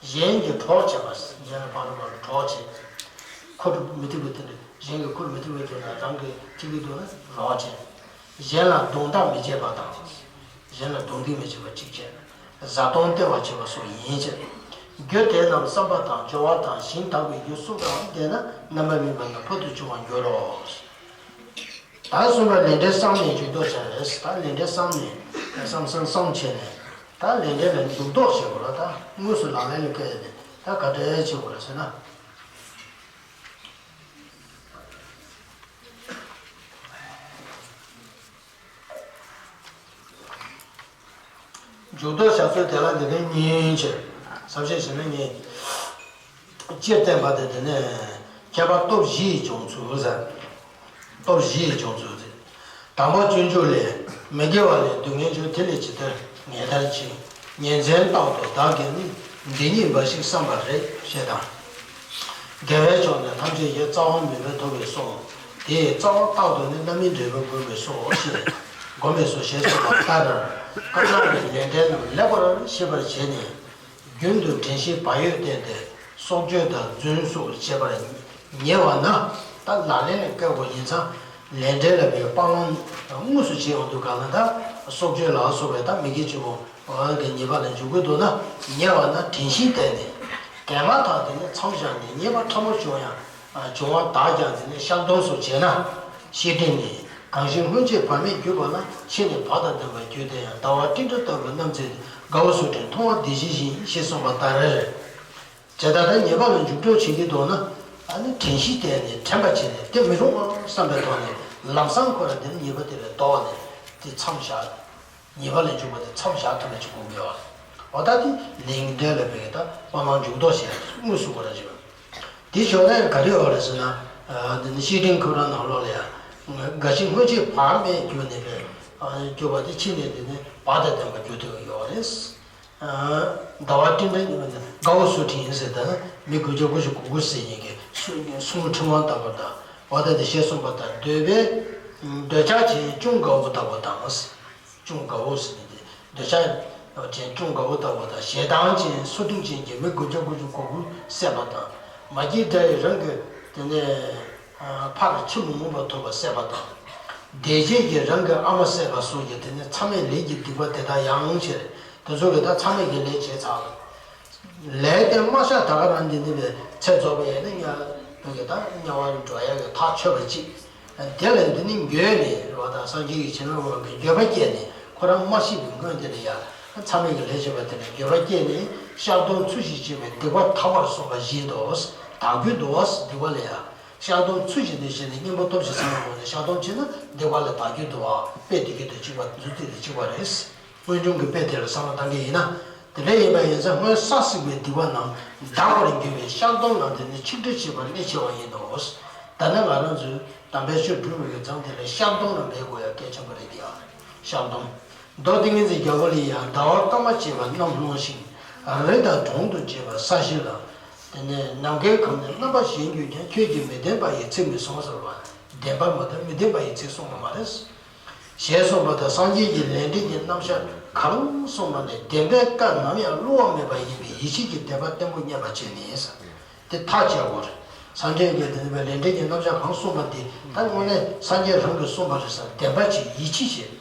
གཞན་གྱི་གྲོགས་བྱེད་པ། གཞན་ལ་ཕར་ཕར་གྲོགས་བྱེད། ཁུར་མི་ཐུབ་པའི་དེ་འདྲ། གཞན་གྱིས་ཁུར་མི་ཐུབ་པའི་དེ་འདྲ་རང་གིས་ཐུབ་ཀྱི་འདུག་ན་རོགས་བྱེད། གཞན་ལ་རྡུང་རྡེག་མི་བྱེད་པ་དང་། གཞན་ལ་རྡུང་རྡེག་མི་བྱེད་པ་གཅིག་བྱས། བཟའ་བཏུང་སྟེར་བ་བྱེད་པ་སོགས་ཡིན་ཕྱིར། རྒྱུ་དེ་རྣམས་བསམ་པ་དང་སྦྱོར་བ་དང་ཞིང་དག་པའི་རྒྱུ་སུ་གང་ལྡན་ན་རྣམ་པར་སྨིན་པ་རྣམས་ཕུལ་དུ་བྱུང་བར་འགྱུར་རོ། ད་གསུམ་པ་ལས་འབྲས་བསམས་ནས་འཇུག་ལྡོག་བྱ་རེད། ད་ལས་འབྲས་བསམས་ནས་བསམ་བསམ་བསམ་བྱས་ནས་ད་ལས་འབྲས་ལ་འཇུག་ལྡོག་བྱེད་དགོས་ལ། ད་དངོས་སུ་ལག་ལེན་ལ་བཀལ་ནས་ད་ག་འདྲས་བྱེད་དགོས་ལ་ཟེར་ན། འཇུག་ལྡོག་བྱ་ཚུལ་དེ་ལ་འདི་ནི་གཉིས་བྱས། ཟབ་བཤད་བྱས་ན་གཉིས། སྤྱིར་བསྟན་པ་དེ་དེ་ནས་ཁྱད་པར་སྟོབས་བཞི་ཡི་བྱུང་ཚུལ་ཟེར། སྟོབས་བཞི་ཡི་བྱུང་ཚུལ་ཟེར། དང་པོ་སྤྱོད་འཇུག་ལས། མི་དགེ་བ་ལས་སྡུག་བསྔལ་འབྱུང་། དེ་ལས་ཇི་ལྟར་ངེས་ཐར་ཕྱིན། ཉིན་མཚན་རྟག་ཏུ་བདག་གིས་ནི། འདི་ཉིད་འབའ་ཞིག་བསམ་པ་རེད། ཞེས་དང་། དགེ་བའི་ཕྱོགས་ནས་ཐམས་ཅད་ཀྱི་རྩ་བ་མུན་པས་ཐོབ་པས་སོ། དེའི་རྩ་བ་རྟག་ཏུ་ནི་རྣམ་སྨིན་འབྲས་བུ་བསྒོམས་པས་སོ། ཞེས་བསྒོམས་པས་སོ། ཞེས་གསུངས་པ་ལྟར། དཀར་ནག་གི་ལས་འབྲས་རྣམས་ལེགས་པར་ཤེས་པར་བྱས་ནས། རྒྱུན་དུ་དྲན་ཤེས་བག་ཡོད་བསྟེན་ཏེ་སྲོག་གཅོད་དང་རྫུན་སོགས་བྱེད་པར་ཉེ་བ་ན་ད་ལག་ལེན་ལ་བཀལ་དགོས་ཡིན་ཙང་ལས་འབྲས་ལ་བའི་སྤང་བླང་དངོས་སུ་བྱེད་ཡོང་དུས་གང་ལ་ད་སྲོག་གཅོད་ལ་སོགས་པའི་ད་མི་དགེ་བཅུ་པོ་གི་ཉེས་པ་ལ་འཇུག་གི་འདུག་ན་ཉེ་བ་ན་དྲན་ཤེས་བསྟེན་ནས་གན་མ་ཐག་དེ་ནས་མཚམས་བཞག་ནས་ཉེས་པ་ཕྲ་མོ་བྱུང་ཡང་། བྱུང་བ་དག་ཀྱང་དེ་ནས་བཤགས་སྡོམ་སོགས་བྱས་ན། ཤེས་སྒྲིབ་ནི། གང་ཞིག་སྔོན་ཆད་བག་མེད་གྱུར་པ་ལ་ཕྱིས་ནས་བག་དང་ལྡན་པར་འགྱུར་ཏེ་ཡང་། ཟླ་བ་སྤྲིན་བྲལ་ལྟ་བུར་རྣམ་འཚེ་སྟེ། དགའ་བ་སུ་དྲན་མཐོང་བ་བདེ་གཤེགས་བཞིན། ཞེས་གསུངས་པ་ལྟར། ཇི་ལྟར་ད་ཉེས་པ་ལ་འཇུག་ལྡོག་བྱེད་ཀྱི་འདུག་ན། ཨ་ནི་དྲན་ཤེས་བསྟེན་ནས་དྲན་པ་བྱས་ནས་དེ་མི་རུང་བ་བསམ་པའི་ཐོག་ནས་ལམ་སང་ཁོ་རང་དེ་ཉེས་པ་དེ་ལས་ལྡོག་ནས་དེ་མཚམས་བཞག་ཉེས་པ་ལས་འཇུག་པ་དེ་མཚམས་བཞག་ཐུབ་པ་ཅིག་དགོས་ཀྱི་ཡོད་རེད། འོ་ད་དེ་ལས་ངན་འབྲས་ལ་འབད་ཀྱི་ད་སྤང་བླང་འཇུག་ལྡོག་བྱས་དངོས་སུ་ཁོ་རང་བྱེད་པ། དེ་ཞོར་ལ་ག་རེ་ཡོད་རེད་ཟེར་ན། འདི་ནི་བཤེས་སྤྲིང་ཁོ་རང་ནང་ལོགས་ལ་ཡང་། འགའ་ཞིག་སྔོན་ཆད་བག་མེད་གྱུར་ནས་པས། གྱུར་པ་དེ་ཕྱིས་ནས་དེ་ནི་བག་དང་ལྡན་པར་གྱུར་ཐུབ་ཀྱི་ཡོད་རེད། ཟླ་བ་སྤྲིན་བྲལ་ཉི་མ་ནི་དགའ་བོ་སུ་ཁྲིད་ཡིན་ཟེར་ད་ནི་མི་དགུ་བརྒྱ་དགུ་བཅུ་གོ་དགུ་ཟེར་མཁན་གྱི་སུ་སུ་ཁྲིད་དབང་ལྟ་བུ་དང་། འོ་ད་དེ་ཞེས་གསུངས་པ་ལྟར་འདོད་པའི་འདོད་ཆགས་ཅན་ཅུང་དགའ་བོ་ལྟ་བུ་དང་། ཅུང་དགའ་བོ་ཟེར་ནས་དེ་འདོད་ཆགས་ཅན་ཅུང་དགའ་བོ་ལྟ་བུ་དང་། ཞེ་སྡང་ཅན་སུ་ཁྲིད་ཅན་གྱི་མི་དགུ་བརྒྱ་དགུ་བཅུ་གོ་དགུ་བསད་པ་དང་། མ་སྐྱེས་དགྲ་ཡིས་རང་གི་དེ་ནས་ཕར་ཕྱིར་མི་མངོན་པར་ཐུབ་པ་བསད་པ་དང་། འདས་རྗེས་ཀྱི་རང་གི་ཨ་མ་བསད་པ་སོགས་ཀྱི་དེ་ནས་མཚམས་མེད་ལས་ཀྱི་སྡིག་པ་དེ་དག་ཡང་ཞེས། དེ་ཚོ་གི་ད་མཚམས་མེད་ཀྱི་ལས་བྱས་ཚར། ལས་དེ་མ་བཤགས་ད་ག་རང་འདི་ནི་བས་ཚེ་རྫོགས་པ་ཡིན་ན་དམྱལ་བ་གི་ད་དམྱལ་བར་འགྲོ་ཡག་གི་ཐག་ཆོད་པ་གཅིག་དེ་ལས་འདི་ནི་འགྱོད་ནས་རེད་བ། ད་སངས་རྒྱས་ཀྱི་བྱིན་རླབས་འོག་གི་འགྱོད་པ་སྐྱེས་ནས་ཁོ་རང་མ་ཤི་བའི་སྔོན་དེ་ལ་ཡ་མཚམས་མེད་ཀྱི་ལས་བྱས་པ་དེ་ལས་འགྱོད་པ་སྐྱེས་ནས་བཤགས་སྡོམ་ཚུལ་བཞིན་བྱས་པའི་སྡིག་པ་དག་པར་གསུངས་པ་བཞིན་དུ་དག་རྒྱུ་འདུག་བ། སྡིག་པ་ལ་ཡ་བཤགས་སྡོམ་ཚུལ་བཞིན་དུ་བྱས་ནས་གཉེན་པོ་སྟོབས་བཞི་ཚང་བའི་སྒོ་ནས་བཤགས་སྡོམ་བྱས་ན་སྡིག་པ་ལས་དག་རྒྱུ་འདུག་བ། དཔེ་དེ་གི་དང་གཅིག་པ་མཛུབ་ཐེལ་དང་གཅིག་པ་རེད། སྔོན་བྱུང་གི་དཔེ་དེ་ལ་བསམ་བློ་བཏང་གི་ཡིན་ན། དེ་འདྲ་ཡིན་པ་ཡིན་ཙང་སྔོན་བསགས་ཟིན་པའི་སྡིག་པ་རྣམས་འདག་པར་འགྱུར་བའི་བཤགས་སྡོམ་ལ་དེ་ནི་ཆིག་དྲིལ་བྱེད་པ་ལས་ཆེ་བ་ཡིན་ནོ། ད་ནི་ང་རང་ཚོས་དམ་པའི་ཆོས་སྒྲུབ་པའི་མཚམས་དེ་ལ་བཤགས་སྡོམ་ལ་འབད་དགོས་ཡ་གལ་ཆེན་པོ་རེད་ཀྱང་། བཤགས་སྡོམ། མདོ་ཏིང་ངེ་འཛིན་རྒྱལ་པོ་ལ་ཡང་ཟླ་བ་སྐར་མ་བྱེ་བ་རྣམས་སྣང་ཞིང་། རི་དང་གྲོང་དུ་བྱེད་པ་ས་གཞི་ལ། དེ་ནས་ནམ་མཁའི་ཁམས་ནས་རྣམ་པ་གཞན་གྱུར་ཀྱང་ཁྱོད་ཀྱིས་མི་བདེན་པ་ཡི་ཚིག་མི་གསུངས་ཟེར་བ། བདེན་པ་མ་གཏོགས་མི་བདེན་པ་ཡི་ཚིག་གསུངས་པ་མ་རེད། ཞེས་གསུངས་པ་དང་། སངས་རྒྱས་ཀྱི་ལས་འབྲས་ཀྱི་རྣམ་གཞག་གང་གསུངས་པ་ནི་བདེན་པའི་བཀའ་ནམ་ཡང་བསླུ་བ་མེད་པ་ཡིན་པས་ཡིད་ཆེས་ཀྱི་བདེན་པ་བརྟན་པོ་རྙེད་པར་བྱས་ནས། དེ་ཐག་བཅད་དགོས་རེད། སངས་རྒྱས་ཀྱི་བདེན་པའི་ལས་འབྲས་ཀྱི་རྣམ་གཞག་གང་གསུངས་པ་དེ་ད་དངོས་གནས་སངས་རྒྱས་རང་གིས་གསུངས་པ་རེད་ཟེར་བདེན་པ་ཅིག་ཡིད་ཆེས་བྱེད།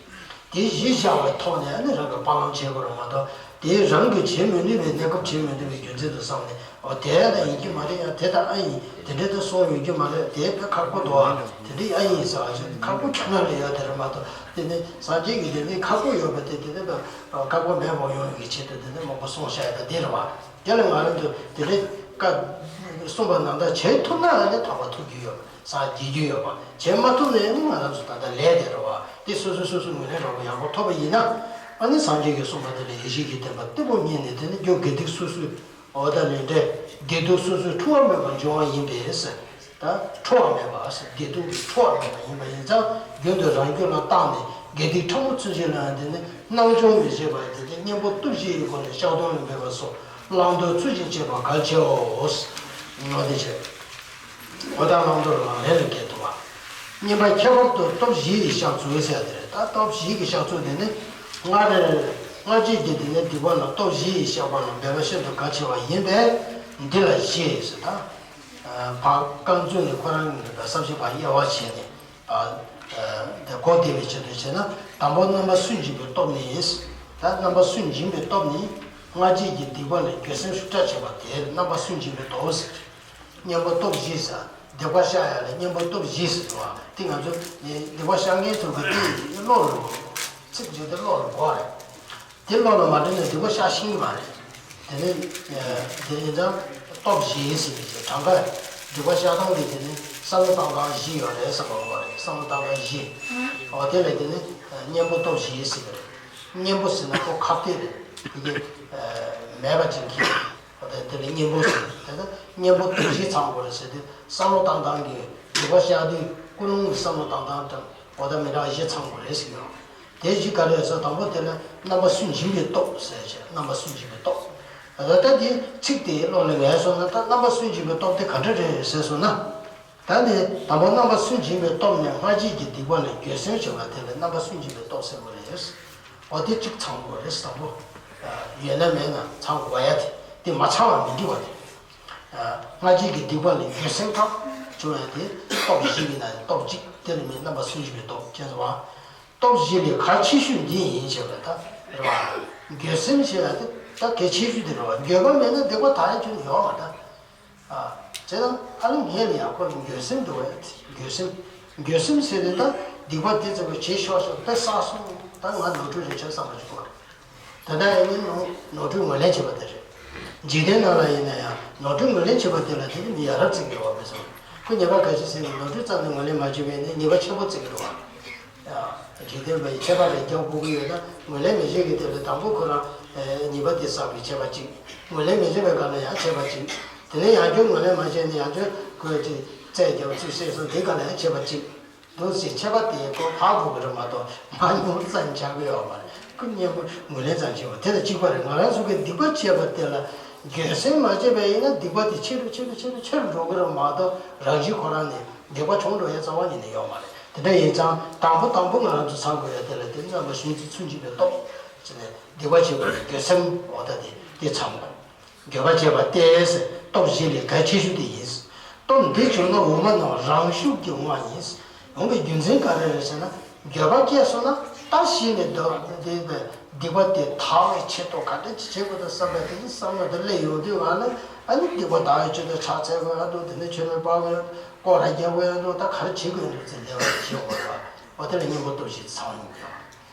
དེ་གཞི་བཞག་པའི་ཐོག་ནས་ཨ་ནི་རང་གིས་སྤང་བླང་བྱེད་དགོས་རེད་མ་གཏོགས། དེ་རང་གིས་བྱེད་མི་ནུས་པའི། གནས་སྐབས་བྱེད་མི་ནུས་པའི་རྒྱུ་མཚན་དུ་བསམ་ནས། འོ་དེ་ལྟ་ཡིན་གྱི་མ་རེད་ཡ། དེ་ལྟ་ཨ་ཡིན། དེ་འདྲ་ད་གསུངས་ཡོང་གི་མ་རེད། དེ་དཔེ་ཁག་པོ་འདུག་ཨ། དེ་འདྲ་ཨ་ཡིན་ཟེར་བ་ཞིག་ཁག་པོ་ཁྱོན་ནས་ཡོད་དེ་རེད་མ་གཏོགས། དེ་ནི་སངས་རྒྱས་ཀྱི་དེ་ནི་ཁག་པོ་ཡོད་པ་དེ་དེ་ནི་ཁག་པོ་མེད་པ་ཡོང་བའི་ཆེད་དུ་དེ་ནི་མང་པོ་གསུངས་བཞག་ཡོད་པ་དེ་རེད་བ། དེ་ལ་ང་རང་ཚོ་དེ་འདྲའི་བཀའ་གསུངས་པ་ནང་ལྟར་བྱེད་ཐུབ་ན་ཨ་ནི་དག་པ་ཐོབ་ཀྱི་ཡོད་པ། སངས་རྒྱས་རྒྱུ་ཡོད་པ། བྱེད་མ་ཐུབ་ནའི་ནི་ང་རང་ཚོ་ད་ལྟ་ལས་དེ་རེད་བ། དེ་སོ་སོས་སོ་སོ་ངོས་ལེན་རོགས་པ་ཡག་པོ་ཐོབ་པ་ཡིན་ན། ཨ་ནི་སངས་རྒྱས་ཀྱིས་གསུངས་པ་དེ་ལ་ཡིད་ཆེས་ཀྱི་བདེན་པ་བརྟན་པོ་རྙེད་ནས་དེ་ནི་རྒྱུ་དགེ་སྡིག་སོ་སོའི་འོ་ད་ལས་འབྲས་བདེ་སྡུག་སོ་སོའི་འཁྲུལ་བ་མེད་པར་འབྱུང་བ་ཡིན་པས་ཟེར། ད་འཁྲུལ་བ་མེད་པ་ཟེར། བདེ་སྡུག་གི་འཁྲུལ་བ་མེད་པ་ཡིན་པ་ཡིན་ཙང་རྒྱུན་དུ་རང་རྒྱུད་ལ་བརྟགས་ནས་དགེ་སྡིག་ཕྲ་མོ་ཚུན་ཆད་ལའང་དེ་ནི་སྣང་ཆུང་མི་བྱེད་པ་དེ་ནི་གཉེན་པོ་སྟོབས་བཞི་ཡི་སྒོ་ནས་བཤགས་སྡོམ་ལ་འབད་པ་སོགས་བླང་དོར་ཚུལ་བཞིན་བྱེད་པ་གལ་ཆེའོ། ངོ་དེ་བྱས། འོ་ད་བླང་དོར་ལག་ལེན་ལ་འགེལ་ཐུབ་པ། གཉིས་པ་ཁྱད་པར་དུ་སྟོབས་བཞི་ཡི་བཤགས་ཚུལ་ཟེར་ཡ་དེ་རེད། ད་སྟོབས་བཞི་གི་བཤགས་ཚུལ་དེ་ནི་སྔར་སྔར་བྱས་ཀྱི་དེ་ནི་སྡིག་པ་ལ་སྟོབས་བཞི་ཡི་བཤགས་པ་ལ་འབད་པ་ཤིན་ཏུ་གལ་ཆེ་བ་ཡིན་པས་འདི་ལ་བཞི་ཟེར། ད་བར་རྐང་བཙུགས་ནས་ཁོ་རང་གི་ད་བསམ་ཤེས་པ་དབྱེ་བ་བྱས་ནས་ད་གོ་བདེ་བའི་ཆེད་དུ་བྱས་ན། དང་པོ་རྣམ་པ་སུན་འབྱིན་པའི་སྟོབས་ནི། ད་རྣམ་པ་སུན་འབྱིན་པའི་སྟོབས་ནི་སྔར་བྱས་ཀྱི་སྡིག་པ་ལ་འགྱོད་སེམས་ཤུགས་དྲག་བྱེད་པ་དེ་རྣམ་པ་སུན་འབྱིན་པའི་སྟོབས་ཟེར། གཉེན་པོ་སྟོབས་བཞི་ཟེར། སྡིག་པ་བཤགས་ཡ་ལ་གཉེན་པོ་སྟོབས་བཞི་ཟེར་བ་དེ་ང་ཚོ་ནི་སྡིག་པ་བཤགས་མཁན་ཚོ་གི་དེ་བློ་ལ་ཚིག་བརྗོད་དེ་བློ་ལ་གོ་བ་རེད། དེ་བློ་ལ་མ་དྲན་ན་སྡིག་པ་བཤགས་ཤེས་ཀྱི་མ་རེད། དེ་ནི་དེ་ཡིན་ཙང་སྟོབས་བཞི་ཟེར་གྱི་གྲངས་ཀ་སྡིག་པ་བཤགས་སྟངས་དེ་དེ་ནི་བསམ་བློ་བཏང་སྟངས་བཞི་ཡོད་རེད་བསམ་པ་གོ་བ་རེད། བསམ་བློ་བཏང་སྟངས་བཞི། འོ་དེ་ལས་དེ་ནི་གཉེན་པོ་སྟོབས་བཞི་ཟེར་གྱི་རེད། གཉེན་པོ་ཟེར་ན་ཁོ་ཁ་གཏད་རེད། དེ་གི་མེད་པ་ཅིག་གིས། དེ་ལ་གཉེན་པོ་ཟེར། དེ་ལ་གཉེན་པོ་སྟོབས་བཞི་ཚང་དགོས་རེད་ཟེར་དུས་བསམ་བློ་བཏང་སྟངས་ཀྱི་སྡིག་པ་བཤགས་དུས་ཀུན་སློང་གི་བསམ་བློ་བཏང་སྟངས་དང་འོ་ད་མི་འདྲ་བ་བཞི་ཚང་དགོས་རེད་ཟེར་གྱི་ཡོད། དེ་བཞི་ག་རེ་རེད་ཟེར་དང་པོ་དེ་ལ་རྣམ་པ་སུན་འབྱིན་པའི་སྟོབས་ཟེར་བྱས། རྣམ་པ་སུན་འབྱིན་པའི་སྟོབས། ད་ལྟ་དེ་ཚིག་དེ་བློ་ལ་ངེས་སོང་ན། ད་རྣམ་པ་སུན་འབྱིན་པའི་སྟོབས་དེ་ག་འདྲ་རེད་ཟེར་སོང་ན། ད་ནི་དང་པོ་རྣམ་པ་སུན་འབྱིན་པའི་སྟོབས་ནི་སྔར་བྱས་ཀྱི་སྡིག་པ་ལ་འགྱོད་སེམས་བྱེད་པ་དེ་ལ་རྣམ་པ་སུན་འབྱིན་པའི་སྟོབས་ཟེར་བ་རེད། འོ་དེ་གཅིག་ཚང་དགོས་རེད། དང་པོ་ཡོད་ན་མེད་ན་ཚང་དགོས་ཡ་དེ། དེ་མ་ཚང་བ་མི་འགྲིག་པ་དེ། སྔར་བྱས་ཀྱི་སྡིག་པ་ལ་འགྱོད་སེམས་དྲག་བྱུང་ཡ་དེ་སྟོབས་བཞི་ཡིན་ན་སྟོབས་གཅིག་དེ་ལ་མི་རྣམ་པ་སུན་འབྱིན་པའི་སྟོབས་ཅེས་སོ། སྟོབས་བཞི་ལས་གལ་ཆེ་ཤོས་འདི་ཡིན་ཞེས་པ་ད་རེད་བ། འགྱོད་སེམས་ཞེས་པ་དེ་ད་གལ་ཆེ་ཤོས་དེ་རེད་བ། འགྱོད་པ་མེད་ན་སྡིག་པ་དག་ཡ་ཁྱོན་ནས་ཡོད་མ་རེད། ཨ། བྱས་ཙང་ཨ་ནི་ངས་ལ་ཡག་པོ་ལ་འགྱོད་སེམས་འདུག་བས། འགྱོད་སེམས། འགྱོད་སེམས་ཟེར་དེ་ད་སྡིག་པ་དེ་ཙམ་པ་བྱས་ཤོག་ཤོག་དཔེ་བསགས་སོང་། ད་ང་ནོར་འཁྲུལ་རེད་བྱས་བསམ་པ་ཅིག་དགོས་རེད། ད་ལྟ་ཨ་ནི་ནོར་ནོར་འཁྲུལ་ངོས་ལེན་བྱེད་པ་དེ་རེད། འཇིག་རྟེན་ནང་ལ་ཡིན་ན་ཡང་ནོར་འཁྲུལ་ངོས་ལེན་བྱེད་པ་དེ་ལ་དེ་ནི་མི་ཡ་རབས་བརྩི་གི་རེད་བ། དཔེ་བཞག་ན་ཁོ་ཉེས་པ་ག་ཅི་བྱས་ནས་ནོར་འཁྲུལ་ཙམ་དུ་ངོས་ལེན་མ་བྱས་པས་ནི་ཉེས་པ་ཆེན་པོ་བརྩི་གི་རེད་བ། འཇིག་རྟེན་པའི་ཆད་པ་རེ་རྒྱག་དགོས་ཀྱི་ཡོད་ན་ངོས་ལེན་མི་བྱེད་ཀྱི་དེ་ལ་དང་པོ་ཁོ་རང་ཉེས་པ་དེ་བསགས་པའི་ཆད་པ་གཅིག་ངོས་ལེན་མི་བྱེད་པའི་སྒང་ལ་ཡང་ཆད་པ་གཅིག་དེ་ནས་ཡང་བསྐྱར་ངོས་ལེན་མ་བྱས་ནས་ཡང་བསྐྱར་ཁོས་དེ་རྩད་རྒྱག་ཚུལ་བཤད་སོང་དེའི་སྒང་ལ་ཡང་ཆད་པ་གཅིག་འདུག་ཟེར་ཆད་པ་དེ་ཁོ་ཕར་འགྲོ་གི་རེད་མ་གཏོགས་མར་ཉུང་ཙམ་ཆགས་ཀྱི་ཡོད་མ་རེད། ཁོ་གཉེན་པོ་ངོས་ལེན་ཙམ་བྱེད་པ་དེ་དང་གཅིག་པ་རེད། ང་རང་ཚོ་གི་སྡིག་པ་བྱས་པ་དེ་ལ་འགྱོད་སེམས་མ་བྱས་པ་ཡིན་ན་སྡིག་པ་དེ་ཆེ་རུ་ཆེ་རུ་ཆེ་རུ་ཆེ་རུ་འགྲོ་གི་རེད་མ་གཏོགས་རང་བཞིན་ཁོ་རང་ནས་སྡིག་པ་ཆུང་འགྲོ་ཡ་རྩ་བ་ཉིད་ནས་ཡོད་མ་རེད། དེ་འདྲ་ཡིན་ཙང་དང་པོ་དང་པོ་ང་རང་ཚོ་ཚང་དགོས་ཡ་དེ་ལ་དེ་རྣམ་པ་གཞུང་ཚིག་ཚུན་ཆད་པའི་སྟོབས་ཟེར་ནས་སྡིག་པ་བྱས་པ་ལ་འགྱོད་སེམས་འོ་ད་དེ་དེ་ཚང་དགོས། འགྱོད་པ་བྱས་པ་སྟེ། སྟོབས་བཞི་ལས་གལ་ཆེ་ཤོས་དེ་ཡིན། སྟོབས་འདི་བྱུང་ན་འོག་མ་རྣམས་རང་ཤུགས་ཀྱིས་འོང་བ་ཡིན། འོང་བའི་རྒྱུ་མཚན་ག་རེ་རེད་ཟེར་ན། འགྱོད་པ་སྐྱེས་སོང་ན་ད་གཞི་ནས་འདོད་པ་འདི་སྡིག་པ་དེ་དག་པའི་ཆེད་དུ་ག་འདྲ་ཅིག་བྱེད་དགོས་དང་བསམ་པ་དེ་ནི་བསམ་བློ་དེ་སླེབས་ཡོང་དུས་ང་ནི་ཨ་ནི་སྡིག་པ་དག་པའི་ཆེད་དུ་ཕྱག་འཚལ་དགོས་ཡ་འདུག་དེ་ནས་མཆོད་མེ་སྤར་དགོས་ཡ་འདུག་སྐོར་ར་རྒྱག་དགོས་ཡ་འདུག་ད་ག་རེ་བྱེད་དགོས་ཡ་འདུག་ཟེར་ལས་ཀ་བྱེད་དགོས་ར། འོ་དེ་ལ་གཉེན་པོ་སྟོབས་བཞི་ཚང་ཡོང་གི་ཡོད།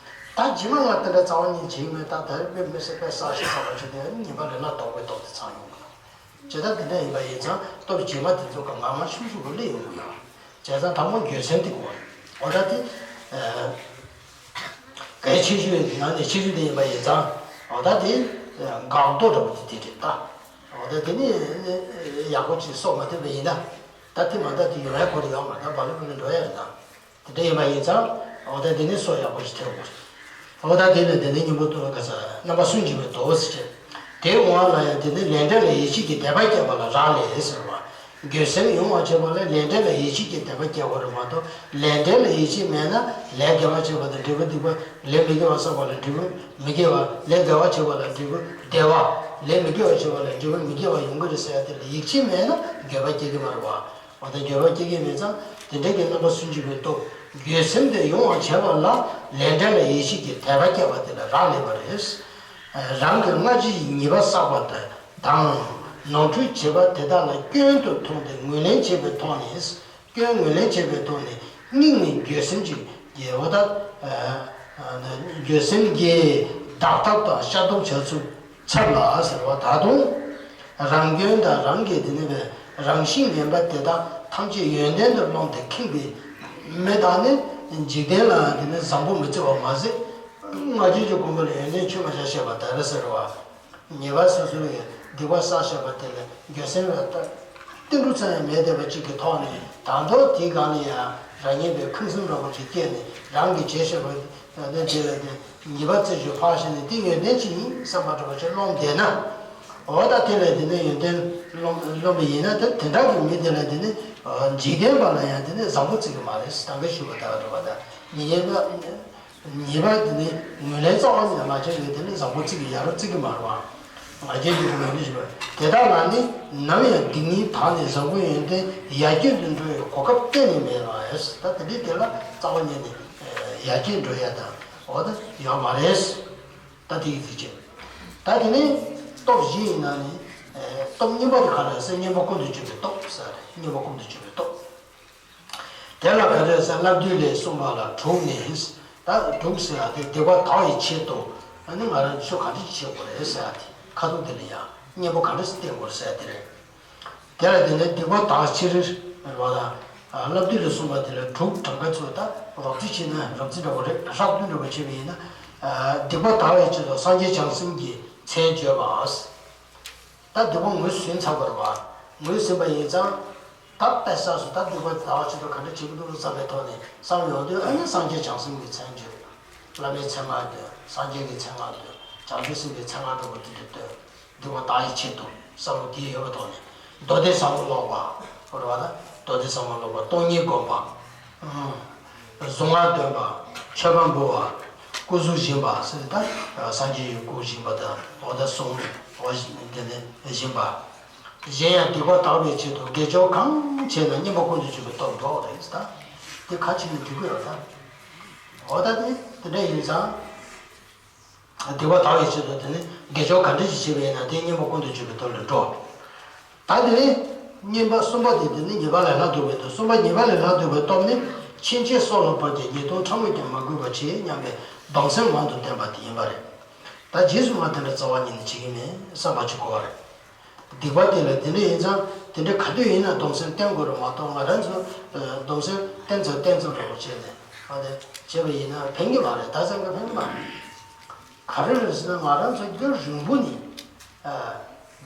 ད་རྗེས་མ་ང་དེ་འདྲ་རྩ་བ་ཉིད་བྱེད་ཀྱི་མེད། ད་ད་རེས་དཔེ་མི་སྲིད་པའི་བསགས་ཤིང་བསགས་པ་བྱས་ཏེ་ཉེས་པ་ལས་ལ་ལྡོག་པའི་སྟོབས་དེ་ཚང་ཡོང་གི་ཡོད། བྱས་ཙང་དེ་འདྲ་ཡིན་པ་ཡིན་ཙང་སྟོབས་རྗེས་མ་དེ་ཚོ་ག་ངར་མ་ཤུགས་ཤུགས་སུ་སླེབས་ཡོང་གི་ཡོད། བྱས་ཙང་དང་པོ་འགྱོད་སེམས་དེ་དགོས། འོ་ད་དེ་གལ་ཆེ་ཤོས་ནང་ནས་ཆེ་ཤོས་དེ་ཡིན་པ་ཡིན་ཙང་འོ་ད་དེ་འགག་རྡོ་འདྲ་པོ་དེ་དེ་རེད་ད། འོ་ད་དེ་ནི་ཡག་པོ་ཅིག་གསོ་མ་ཐུབ་པ་ཡིན་ན་ད་དེ་མ་ད་དེ་ཡོང་ཡ་ཁོ་རེ་ཡོང་མ་ད་བ་ལུ་བུ་ལུ་འགྲོ་ཡ་རེད་ད། དེ་འདྲ་ཡིན་པ་ཡིན་ཙང་འོ་ད་དེ་ནི་སོ་ཡག་པོ་ཞིག་ཐེབས་དགོས། འོ་ད་དེ་ནི་དེ་ནི་སྙིང་པོ་ཏོ་ལ་ག་ས་རྣམ་པ་སུན་འབྱིན་པའི་མདོ་ཟེར་བྱས། དེའི་འོག་ལ་ཡང་དེ་ནི་ལས་འབྲས་ལ་ཡིད་ཆེས་ཀྱི་དད་པ་སྐྱེས་པ་ལ་རག་ལས་ཟེར་བ། འགྱོད་སེམས་ཡོང་བར་བྱེད་པ་ལ་ལས་འབྲས་ལ་ཡིད་ཆེས་ཀྱི་དད་པ་སྐྱེ་དགོས་རེད་མ་གཏོགས་ལས་འབྲས་ལ་ཡིད་ཆེས་མེད་ན་ལས་དགེ་བ་བྱེད་པ་ལ་འབྲས་བུ་སྡིག་པ། ལས་མི་དགེ་བ་བསགས་པ་ལ་འབྲས་བུ་མི་དགེ་བ། ལས་དགེ་བ་བྱེད་པ་ལ་འབྲས་བུ་བདེ་བ། ལས་མི་དགེ་བ་བྱེད་པ་ལ་འབྲས་བུ་མི་དགེ་བ་ཡོང་གི་རེད་ཟེར་ཡ་དེ་ལ་ཡིད་ཆེས་མེད་ན་འགྱོད་པ་སྐྱེ་གི་མ་རེད་བ། འོ་ད་འགྱོད་པ་སྐྱེ་གི་མེད་ཙང་དེ་འདྲ་གི་རྣམ་པ་སུན་འབྱིན་པའི་སྟོབས་འགྱོད་སེམས་དེ་ཡོང་བར་བྱེད་པ་ལ་ལས་འབྲས་ལ་ཡིད་ཆེས་ཀྱི་དད་པ་སྐྱེ་བ་དེ་ལ་རག་ལས་པ་རེད། རང་གི་སྔ་ཕྱིའི་ཉེས་པ་བསགས་པ་དང་ནོར་འཁྲུལ་བྱས་པ་དེ་དག་ལ་སྐྱོན་དུ་མཐོང་སྟེ་ངོས་ལེན་བྱེད་པའི་ཐོག་ནས་སྐྱོན་ངོས་ལེན་བྱེད་པའི་ཐོག་ནས་སྙིང་ནས་འགྱོད་སེམས་ཀྱི་དགེ་བ་དང་འགྱོད་སེམས་ཀྱི་བདག་ཐབས་དང་བཤགས་ཐབས་བྱ་ཚུལ། ཚབ་ལ་ཟེར་བ་ད་དུང་རང་སྐྱོན་དང་རང་གི་དེ་ནི་བའི་རང་བཞིན་ངན་པ་དེ་དག་ཐམས་ཅད་ཡོན་ཏན་དུ་རློམ་སྟེ་ཁེངས་པའི་མི་དག་ནི་འཇིག་རྟེན་ལ་དེ་ནི་བཟང་པོ་མི་བརྩི་བ་མ་ཟད་སྔ་རྗེས་ཀྱི་གོང་བུ་ལ་ཡོན་ཏན་ཆུད་མ་བཞག་བཤད་པ་ད་རེ་ཟེར་བ། ཉེས་པ་སོ་སོའི་སྡིག་པ་བསགས་བཞག་པ་དེ་ལ་འགྱོད་སེམས་ལ་ཏིལ་འབྲུ་ཙམ་ཡང་མེད་བསྡད་པ་གཅིག་གི་ཐོག་ནས་ད་དུང་དེའི་སྒང་ལ་ཡང་རང་ཉིད་པའི་ཁེངས་སེམས་འདྲ་པོ་ཅིག་སྐྱེས་ནས་རང་གི་བྱས་བཞག་པ་དེ་ལ་དེ། ཉེས་པ་རྩད་གཅོད་ཕར་བཞག་ནས་དེ་ཡོན་ཏན་ཅིག་ཡིན་བསམ་པ་འདྲ་པོ་ཅིག་རློམ་བསྡད་ན། འོ་ད་དེ་ལ་དེ་ནས་ཡོན་ཏན་རློམ་རློམ་པ་ཡིན་ན་དེ་དེ་འདྲ་གི་མི་དེ་ལ་དེ་ནས་འཇིག་རྟེན་པ་ལ་ཡང་དེ་ནས་བཟང་པོ་བརྩི་གི་མ་རེད། ད་གིན་ཞུས་པ་ལྟར་འདྲ་པོ་ད་ཉེས་པ་ཉེས་པ་དེ་ནས་ངོས་ལེན་རྩ་བ་ནས་མ་བྱས་པའི་དེ་ནས་བཟང་པོ་བརྩི་གི་ཡ་རབས་བརྩི་གི་མ་རེད་བ། ང་རྒྱལ་གྱི་ངོས་ནས་ཞུས་པ་དེ་དག་ལ་ནི་ནམ་ཡང་སྡིག་ཉེས་དག་ནས་བཟང་པོའི་ཡོན་ཏན་ཡར་རྒྱས་དུ་འགྲོ་བའི་གོ་སྐབས་གཏན་ནས་མེད་པ་ཡིན། ད་དེ་འདྲའི་དེ་ལ་རྩ་བ་ཉིད་ནས་ཡར་རྒྱས་འགྲོ་ཡ་དང་འོ་ད་ཡོད་མ་རེད། ད་དེ་ཡི་གཟི་བྱས། ད་དེ་ནས་སྟོབས་བཞི་ཡི་ནང་ནས་སྟོབས་གཉིས་པ་དེ་ག་རེ་ཟེར། གཉེན་པོ་ཀུན་ཏུ་སྤྱོད་པའི་སྟོབས་ཟེར་རེད། གཉེན་པོ་ཀུན་ཏུ་སྤྱོད་པའི་སྟོབས། དེ་ལ་ག་རེ་ཟེར། བསླབ་བཏུས་ལས་གསུངས་པ་ལ་དྲུག་ནི། ད་དྲུག་ཟེར་ཡ་དེ་སྡིག་པ་དག་པའི་ཆེད་དུ་ཨ་ནི་ང་རང་ཚོས་ག་འདྲ་ཞིག་བྱེད་དགོས་རེད་ཟེར་ཡ་དེ་ཁ་ཐུག་དེ་ལ་ཡང་གཉེན་པོ་ག་འདྲ་ཞིག་བསྟེན་དགོས་རེད་ཟེར་ཡ་དེ་རེད། དེ་ལ་དེ་ནས་སྡིག་པ་དག་ཕྱིར་རེད་བ་དང་། བསླབ་བཏུས་ལས་གསུངས་པ་དེ་ལ་དྲུག་གྲངས་ཀ་ཚོ་ད་རོབ་ཙམ་བྱས་ན་རོབ་ཙམ་འདྲ་པོ་རེད། ཧྲག་བསྡུས་འདྲ་པོ་བྱས་པ་ཡིན་ན། སྡིག་པ་དག་པའི་ཆེད་དུ་སངས་རྒྱས་བྱང་སེམས་ཀྱི་མཚན་བརྗོད་པ། ད་སྡིག་པ་ངོས་ཟིན་ཚར་བ་རེད་བ། ངོས་ཟིན་པ་ཡིན་ཙང་། ད་དཔེ་བསགས་སུ་ད་སྡིག་པ་དག་པ་ཆེད་དུ་ག་འདྲ་བྱེད་ཀྱི་འདུག་བསམ་པའི་ཐོག་ནས་བསམ་ཡོང་དུས་ཨ་ནི་སངས་རྒྱས་བྱང་སེམས་ཀྱི་མཚན་བརྗོད། བླ་མའི་མཚན་སྔགས་འདོན། སངས་རྒྱས་ཀྱི་མཚན་སྔགས་འདོན། བྱང་ཆུབ་སེམས་དཔའི་མཚན་སྔགས་འདོན་པ་དེ་འདྲ་འདོན། སྡིག་པ་དག་པའི་ཆེད་དུ་བསམ་བློ་དེ་ཡོད་པའི་ཐོག་ནས་མདོ་སྡེ་ཟབ་མོ་ཀློག་པ། འོ་རེད་བ། ད་མདོ་སྡེ་ཟབ་མོ་ཀློག་པ། སྟོང་ཉིད་སྒོམ་པ། གཟུངས་སྔགས་འདོན་པ། མཆོད་པ་འབུལ་བ། སྐུ་གཟུགས་བཞེངས་པ་ཟེར་ད་སངས་རྒྱས་ཀྱི་སྐུ་བཞེངས་པ་དང་འོ་ད་གསུང་འོ་དེ་ནས་བཞེངས་པ། གཞན་ཡང་སྡིག་པ་དག་པའི་ཆེད་དུ་དགེ་སྦྱོར་གང་བྱས་ན་གཉེན་པོ་ཀུན་ཏུ་སྤྱོད་པའི་སྟོབས་འགྲོ་རེད་ད། དེ་ཁ་ཕྱེ་ནས་འགྲིག་གི་ཡོད་ད། འོ་ད་དེ་དེ་འདྲ་ཡིན་ཙང་། སྡིག་པ་དག་པའི་ཆེད་དུ་དེ་ནི་དགེ་སྦྱོར་ག་འདྲ་ཞིག་བྱེད་པ་ཡིན་ན་དེ་གཉེན་པོ་ཀུན་ཏུ་སྤྱོད་པའི་སྟོབས་ལས་འགྲོ། ད་དེ་ནི་གཉེན་པོ་གསུམ་པ་དེ་དེ་ནི་ཉེས་པ་ལས་སླ་བཏུས་པའི་དོན། གསུམ་པ་ཉེས་པ་ལས་སླ་བཏུས་པའི་སྟོབས་ནི། ཕྱིན་ཆད་སྲོག་ལ་བབ་ཀྱང་ཉེས་ལྟུང་ཕྲ་མོས་ཀྱང་མ་གོས་པར་བྱེད་སྙམ་པའི་སྡོམ་སེམས་མང་དུ་བསྟེན་པ་དེ་ཡིན་པ་རེད། ད་རྗེས་སུ་ང་དེ་འདྲ་རྩ་བ་ཉིད་ནས་བྱེད་ཀྱི་མེད་བསམ་པ་ཅིག་དགོས་པ་རེད། སྡིག་པ་དེ་ལ་དེ་འདྲ་ཡིན་ཙང་དེ་འདྲ་ག་དུས་ཡིན་ན་སྡོམ་སེམས་བསྟེན་དགོས་རེད་མ་གཏོགས། ང་རང་ཚོ་སྡོམ་སེམས་བསྟེན་ཚར་བསྟེན་ཚར་འདྲ་པོ་བྱས་ནས་ཨ་དེ་བྱས་པ་ཡིན་ན་ཕན་གྱི་མ་རེད། ད་ཙམ་གྱི་ཕན་གྱི་མ་རེད། ག་རེ་རེད་ཟེར་ན་ང་རང་ཚོ་རྒྱུན་རིང་པོ་ནས་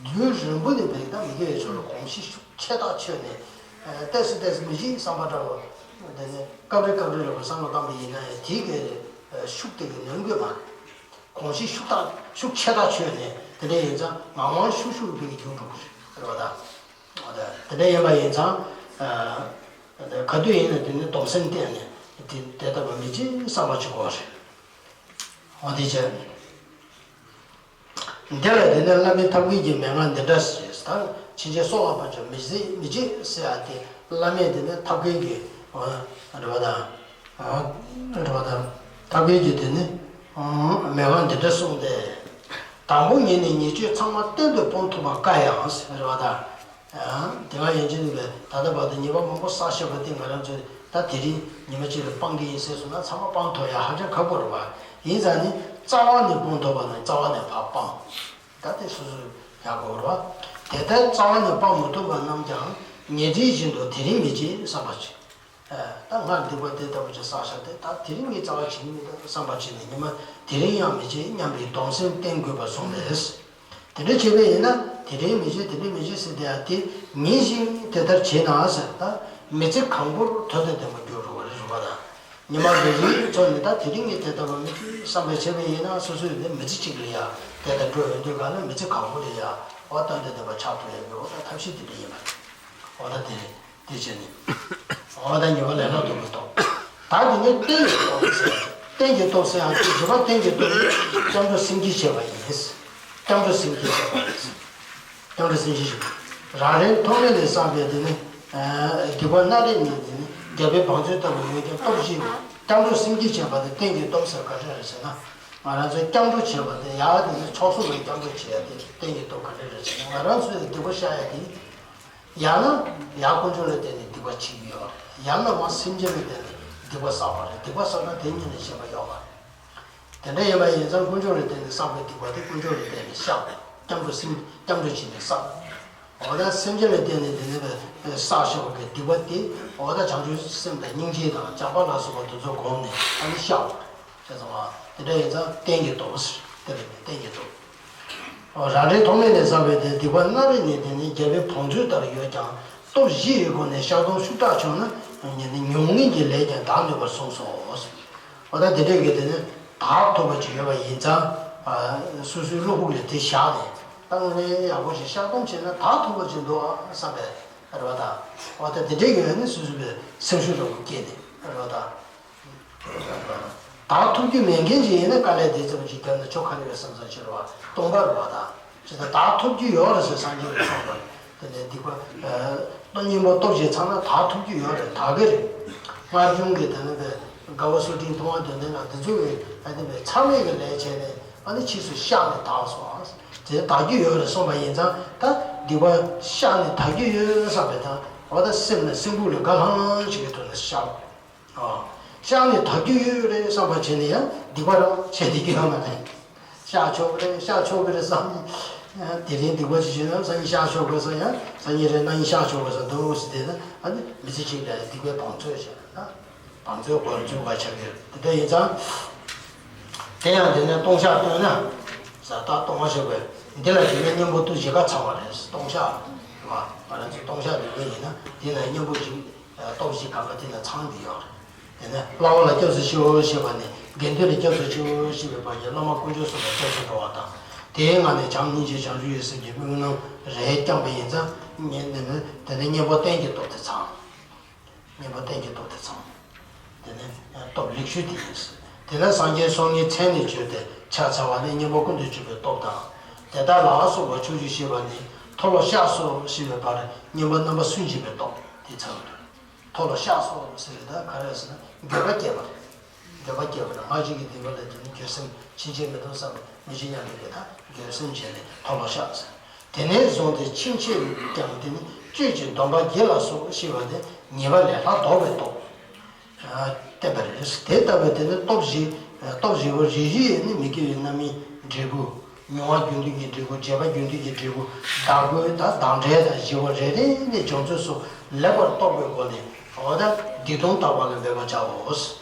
རྒྱུན་རིང་པོ་ནས་བས་ད་མི་དགེ་བའི་ཕྱོགས་ལ་གོམས་གཤིས་ཤུགས་ཆེ་ཐག་ཆོད་ནས་ཏོག་ཙམ་ཏོག་ཙམ་མི་བྱེད་བསམ་པ་འདྲ་བོ་དེ་ནས་སྐབས་རེ་སྐབས་རེ་རེ་བ་བསམ་བློ་བཏང་པ་ཡིན་ན་ཡང་དེ་གའི་ཤུགས་དེ་གའི་ནོན་དགོས་མ་རེད། གོམས་གཤིས་ཤུགས་ཐག་ཤུགས་ཆེ་ཐག་ཆོད་ནས་དེ་འདྲ་ཡིན་ཙང་ངང་དབང་ཤུགས་ཤུགས་སྤེལ་གྱི་རྒྱུ་འགྲོ་གི་རེད་བ་ད། དེ་འདྲ་ཡིན་པ་ཡིན་ཙང་ག་དུས་ཡིན་ན་དེ་ནི་སྡོམ་སེམས་བསྟེན་ནས་དེ་དེ་ལྟ་བུ་མི་བྱེད་བསམ་པ་ཅིག་དགོས་རེད། འོ་དེ་བྱས། འདི་ལ་དེ་ནི་བླ་མའི་ཐབས་མཁས་ཀྱི་མན་ངག་འདི་འདྲ་ཞེས་ད་ཕྱིན་ཆད་སྲོག་ལ་བབ་ཀྱང་མི་བྱེད་མི་བྱེད་ཟེར་ཡ་དེ་བླ་མས་དེ་ནི་ཐབས་མཁས་ཀྱི་རེད་བ་དང་། རེད་བ་དང་། ཐབས་མཁས་ཀྱི་དེ་ནི་མན་ངག་འདི་འདྲ་གསུངས་ཏེ། དང་པོ་ཉིད་ནས་ཉེས་སྤྱོད་ཚང་མ་གཏན་དུ་སྤོང་ཐུབ་པ་དཀའ་ཡང་ཟེར་རེད་བ་དང་། དེ་སྔ་ཡན་ཆད་ནས་ད་ལྟ་བར་དུ་ཉེས་པ་མང་པོ་བསགས་བཞག་པ་དེ་ང་རང་ཚོས་ད་དེ་རིང་ཉི་མ་གཅིག་ལ་སྤང་གི་ཡིན་ཟེར་སོང་ན་ཚང་མ་སྤང་ཐུབ་ཡ་ཧ་ཅང་ཁག་པོ་རེད་བ། ཡིན་ཙང་ནི་རྩ་བ་ནས་སྤོང་ཐུབ་པ་ན་རྩ་བ་ནས་ཕར་སྤང་། ད་དེ་སོ་སོས་ཡག་པོ་རེད་བ། དེ་ལྟར་རྩ་བ་ནས་སྤང་མི་ཐུབ་པ་རྣམས་ཀྱང་ཉེ་འབྲེལ་བཞིན་དུ་དེ་རིང་མི་བྱེད་བསམ་པ་བྱེད། ད་སྔར་སྡིག་པ་དེ་ལྟ་བུ་ཅིག་བསགས་བཞག་སྟེ་ད་དེ་རིང་ངས་རྩ་བ་བྱེད་ཀྱི་མི་འདུག་བསམ་པ་བྱས་ནས་ཉི་མ་དེ་རིང་ཡང་མི་བྱེད་སྙམ་པའི་སྡོམ་སེམས་བསྟེན་དགོས་པར་གསུངས་པས། དེ་འདྲ་བྱས་པས་ཡིན་ན་དེ་རིང་མི་བྱེད་དེ་རིང་མི་བྱེད་ཟེར་དེ་ཡང་དེ་ཉིན་བཞིན་དེ་ལྟར་བྱས་ན་ཟེར་ད་མི་ཚེ་གང་པོར་ཐོས་དད་ལྡན་པ་འགྱུར་རོ་རེ་རུ་བ་དང་། ཉི་མ་རེ་རེའི་ཚོད་ནས་ད་དེ་རིང་ངས་དེ་ལྟ་བུ་མི་བྱེད་བསམ་པས་བྱས་པས་ཡིན་ན་སོ་སོའི་དེ་མི་ཚེ་གཅིག་ལ་ཡ་དེ་ལྟར་འགྲོ་ཡོང་དུས་ག་ལ་མི་ཚེ་གང་པོ་ལ་ཡ་འོ་ད་འདི་བདེན་པ་ཆགས་ཐུབ་ཡ་གི་འོ་ད་ཐབས་ཤེས་དེ་འདྲ་ཡིན་པ་རེད། འོ་ད་དེ་རེད། དེ་བྱས་ནས། འོ་ད་ཉེས་པ་ལས་སླ་རབ་ཏུ་སྟོབས། ད་དེ་ནས་རྟེན་གྱི་སྟོབས་ཟེར། རྟེན་གྱི་སྟོབས་ཟེར་ཡང་དེ་བཞི་པ་རྟེན་གྱི་སྟོབས་ནི་སྐྱབས་འགྲོ་སེམས་བསྐྱེད་བྱས་པ་ཡིན། སྐྱབས་འགྲོ་སེམས་བསྐྱེད་བྱས་པ་ཡིན། སྐྱབས་འགྲོ་སེམས་བསྐྱེད་བྱས། རང་རེའི་ཐོག་མེད་ལས་བསགས་པའི་དེ་ནི། སྡིག་པ་སྣ་རེ་ནི་དེ་ནི་རྒྱལ་པོའི་བང་མཛོད་ལྟ་བུ་ཡོད་ཀྱང་སྟོབས་བཞི། སྐྱབས་འགྲོ་སེམས་བསྐྱེད་བྱས་པ་དེ་རྟེན་གྱི་སྟོབས་ཟེར་ག་རེ་རེད་ཟེར་ན། ང་རང་ཚོས་སྐྱབས་འགྲོ་བྱས་པ་དེ་ཡག་དེ་ནི་ཚོགས་གསོག་ལ་སྐྱབས་འགྲོ་བྱས་ཡ་དེ་རྟེན་གྱི་སྟོབས་ག་རེ་རེད་ཟེར་ན་ང་རང་ཚོའི་སྡིག་པ་བཤགས་ཡ་དེ། ཡང་ན་ཡང་དཀོན་མཆོག་ལ་བརྟེན་ནས་སྡིག་པ་བྱེད་ཀྱི་ཡོད་རེད། ཡང་ན་མ་སེམས་ཅན་ལ་བརྟེན་ནས་སྡིག་པ་བསགས་པ་རེད། སྡིག་པ་བསགས་ན་དེ་ཉིད་ནས་ཞེན་པ་ཡོད་པ་རེད། དེ་འདྲ་ཡིན་པ་ཡིན་ཙང་དཀོན་མཆོག་ལ་བརྟེན་ནས་བསགས་པའི་སྡིག་པ་དེ་དཀོན་མཆོག་ལ་བརྟེན་ནས་བཤགས་པས་སྐྱབས་འགྲོ་སེམས་སྐྱབས་འགྲོ་བྱས་ནས་བསགས། འོ་ན་སེམས་ཅན་ལ་བརྟེན་ནས་དེ་ནས་བསགས་བཞག་པའི་སྡིག་པ་དེ་འོ་ན་བྱང་ཆུབ་སེམས་དང་སྙིང་རྗེ་དང་བྱམས་པ་ལ་སོགས་པ་དེ་ཚོ་བསྒོམས་ནས་ཨ་ནི་བཤགས་པ་རེད། ཅེས་གསུངས་པ། དེ་འདྲ་ཡིན་ཙང་རྟེན་གྱི་སྟོབས། དེ་རེད་རྟེན་གྱི་སྟོབས། རང་རེའི་ཐོག་མེད་ནས་བསགས་པའི་དེ་སྡིག་པ་སྣ་རེ་ནི་དེ་ནི་རྒྱལ་པོའི་བང་མཛོད་ལྟར་ཡོད་ཀྱང་སྟོབས་བཞི་ཡི་སྒོ་ནས་བཤགས་སྡོམ་ཤུགས་དྲག་བྱུང་ན་ཉམས་ལེན་གྱི་ལས་ཀྱང་འདག་ནུས་པར་གསུངས་སོ། འོ་ད་དེ་འདྲའི་གི་དེ་ནི་དག་ཐུབ་པ་ཅིག་ཡོད་པ་ཡིན་ཙང་སོ་སོའི་བློ་ཁོག་ལ་དེ་བཞག་ནས་ད་དངོས་གནས་ཡག་པོ་ཞིག་བཤགས་སྡོམ་བྱས་ན་དག་ཐུབ་པ་ཅིག་འདུག་བསམ་པའི་རེ་བ་དང་། འོ་ད་དེ་འདྲའི་གི་ནི་སོ་སོའི་སེམས་ཤུགས་འདྲ་བོ་སྐྱེས་ནས་རེ་བ་དང་། དག་ཐུབ་རྒྱུ་མེད་མཁན་ཅིག་ཡིན་ན་དཀའ་ལས་དེ་ཙམ་ཞིག་བརྒྱབ་ན་ཆོ་ག་རེ་བའི་བསམ་བསམ་ཞིག་རེད་བ། སྟོང་པ་རེད་བ་དང་། ཇི་ལྟར་དག་ཐུབ་རྒྱུ་ཡོད་རེད་ཟེར་སངས་རྒྱས་ཀྱིས་གསུངས་པ་དེ་ནས་སྡིག་པ། སྟོབས་གཉིས་པོ་སྟོབས་བཞི་ཚང་ན་དག་ཐུབ་རྒྱུ་ཡོད་རེད་དག་གི་རེད། སྔར་བྱུང་གི་དེ་ནས་པའི་དགའ་བ་སུ་འདྲིན་མཐོང་བ་དོན་ལྡན་ལ་དེ་ཚོ་གི་ཨ་ནི་པའི་ཚང་མས་གི་ལས་བྱས་ནས་ཨ་ནི་ཕྱིས་སུ་བཤགས་ནས་དག་སོང་། དེ་དག་རྒྱུ་ཡོད་རེད་གསུངས་པ་ཡིན་ཙང་ད་སྡིག་པ་བཤགས་ནས་དག་རྒྱུ་ཡོད་བསམ་པའི་ད་འོ་ད་སེམས་ལ་སེམས་ཁུག་ལ་དགའ་ལྷང་ལྷང་ཞིག་གི་ཐོག་ནས་བཤགས། ཨ། བཤགས་ནས་དག་རྒྱུ་ཡོད་རེད་བསམ་པ་བྱས་ནས་ཡང་སྡིག་པ་རང་བྱས་བསྡད་རྒྱུ་ཡོད་མ་རེད། བཤགས་ཆོག་གི་རེད་བཤགས་ཆོག་གི་རེད་བསམ། དེ་རིང་སྡིག་པ་ཅིག་བྱས་ན་སང་ཉིན་བཤགས་ཆོག་གི་རེད་བསམ་ཡང་སང་ཉིན་རེད་གནངས་ཉིན་བཤགས་ཆོག་གི་རེད་བསམ་འདུག་ཟེར་བསྡད་ན་ཨ་ནི་མི་ཚེ་གཅིག་ལ་སྡིག་པའི་བང་མཛོད་བྱས་ན་བང་མཛོད་སྒོར་འཛུལ་བ་ཆགས་ཀྱི་རེད། དེ་འདྲ་ཡིན་ཙང་། དེ་ཡང་དེ་ནས་ལྟུང་བཤགས་བཏོན་ན། ཟ་ད་ལྟུང་བ་བཤགས་པས་འདི་ལ་དེ་ནས་གཉེན་པོ་སྟོབས་བཞི་ཀ་ཚང་བ་རེད་ལྟུང་བཤགས། ང་རང་ཚོ་ལྟུང་བཤགས་འདི་འདྲ་ཡིན་ན་དེ་ལ་གཉེན་པོ་བཞི། སྟོབས་བཞི་གང་ག་དེ་ལ་ཚང་འདི་ཡོད་རེད། དེ་ནས་བསླབ་པ་ལ་སྐྱབས་སུ་མཆིའོ་ཞེས་པ་ནས་དགེ་འདུན་ལ་སྐྱབས་སུ་མཆིའོ་ཞེས་པའི་བར་གྱི་བླ་མ་དཀོན་མཆོག་གསུམ་ལ་སྐྱབས་སུ་འགྲོ་བ་དང་། དེའི་ངང་ནས་བྱམས་སྙིང་རྗེ་བྱང་ཆུབ་ཀྱི་སེམས་ཀྱི་སྨོན་ལམ་རེ་བརྐྱངས་པ་ཡིན་ཙང་ཉེ་དེ་ནས་གཉེན་པོ་རྟེན་གྱི་སྟོབས་དེ་ཚང་། གཉེན་པོ་རྟེན་གྱི་སྟོབས་དེ་ཚང་། དེ་ནས་སྟོབས་ལེགས་ཤོས་དེ་ཡིན། དེ་ནས་སངས་རྒྱས་སོ་ལྔའི་མཚན་ནས་བརྗོད་དེ་ཕྱག་འཚལ་བ་ནི་གཉེན་པོ་ཀུན་ཏུ་སྤྱོད་པའི་སྟོབས་དང་། དེ་དག་ལ་སོགས་པ་ཕྱོགས་བཅུའི་ཞེས་པ་ནི་མཐོལ་ལོ་བཤགས་སོ་ཞེས་པའི་བར་གཉེན་པོ་རྣམ་པ་གསུམ་འབྱེད་པའི་སྟོབས་དེ་ཚང་གི་འདུག་མཐོལ་ལོ་བཤགས་སོ་ཟེར་བའི་ད་ག་རེ་ཟེར་ན་འགྱོད་པ་སྐྱེས་པ་རེད། འགྱོད་པ་སྐྱེས་པ་རེད། སྔར་བཞིན་གྱི་སྡིག་པ་ལས་དེ་ནི་འགྱོད་སེམས་ཕྱིན་ཆད་མི་འདོར་བསམ་པ་མི་བྱེད་སྙམ་པའི་གི་ད་འགྱོད་སེམས་བྱས་ནས་མཐོལ་ལོ་བཤགས་ཟེར། དེ་ནས་བཟུང་སྟེ་ཕྱིན་ཆད་ཀྱང་དེ་ནི་གཅོད་ཅིང་སྡོམ་པ་བགྱིད་ལ་སོགས་ཞེས་པ་དེ་ཉེས་པ་ལས་ལྷག་ལྡོག་པའི་སྟོབས། བསྟན་པ་རེད། དེ་ལྟ་བུའི་དེ་ནི་སྟོབས་བཞི། སྟོབས་བཞི་པོ་རེ་རེ་ནི་མི་དགེ་བའི་རྣམ་སྨིན་འབྲས་བུ། མྱོང་བ་རྒྱུན་མཐུད་ཀྱི་འབྲས་བུ། བྱས་པ་རྒྱུན་མཐུད་ཀྱི་འབྲས་བུ། བདག་ཀུན་ད་བདག་འབྲས་དང་བཞི་པོ་རེ་རེ་ནས་བྱུང་ཚུལ་སོགས་ལེགས་པར་རྟོགས་པའི་སྒོ་ནས། འོ་ད་སྡིག་ལྟུང་དག་པ་ལ་འབད་པར་བྱའོ།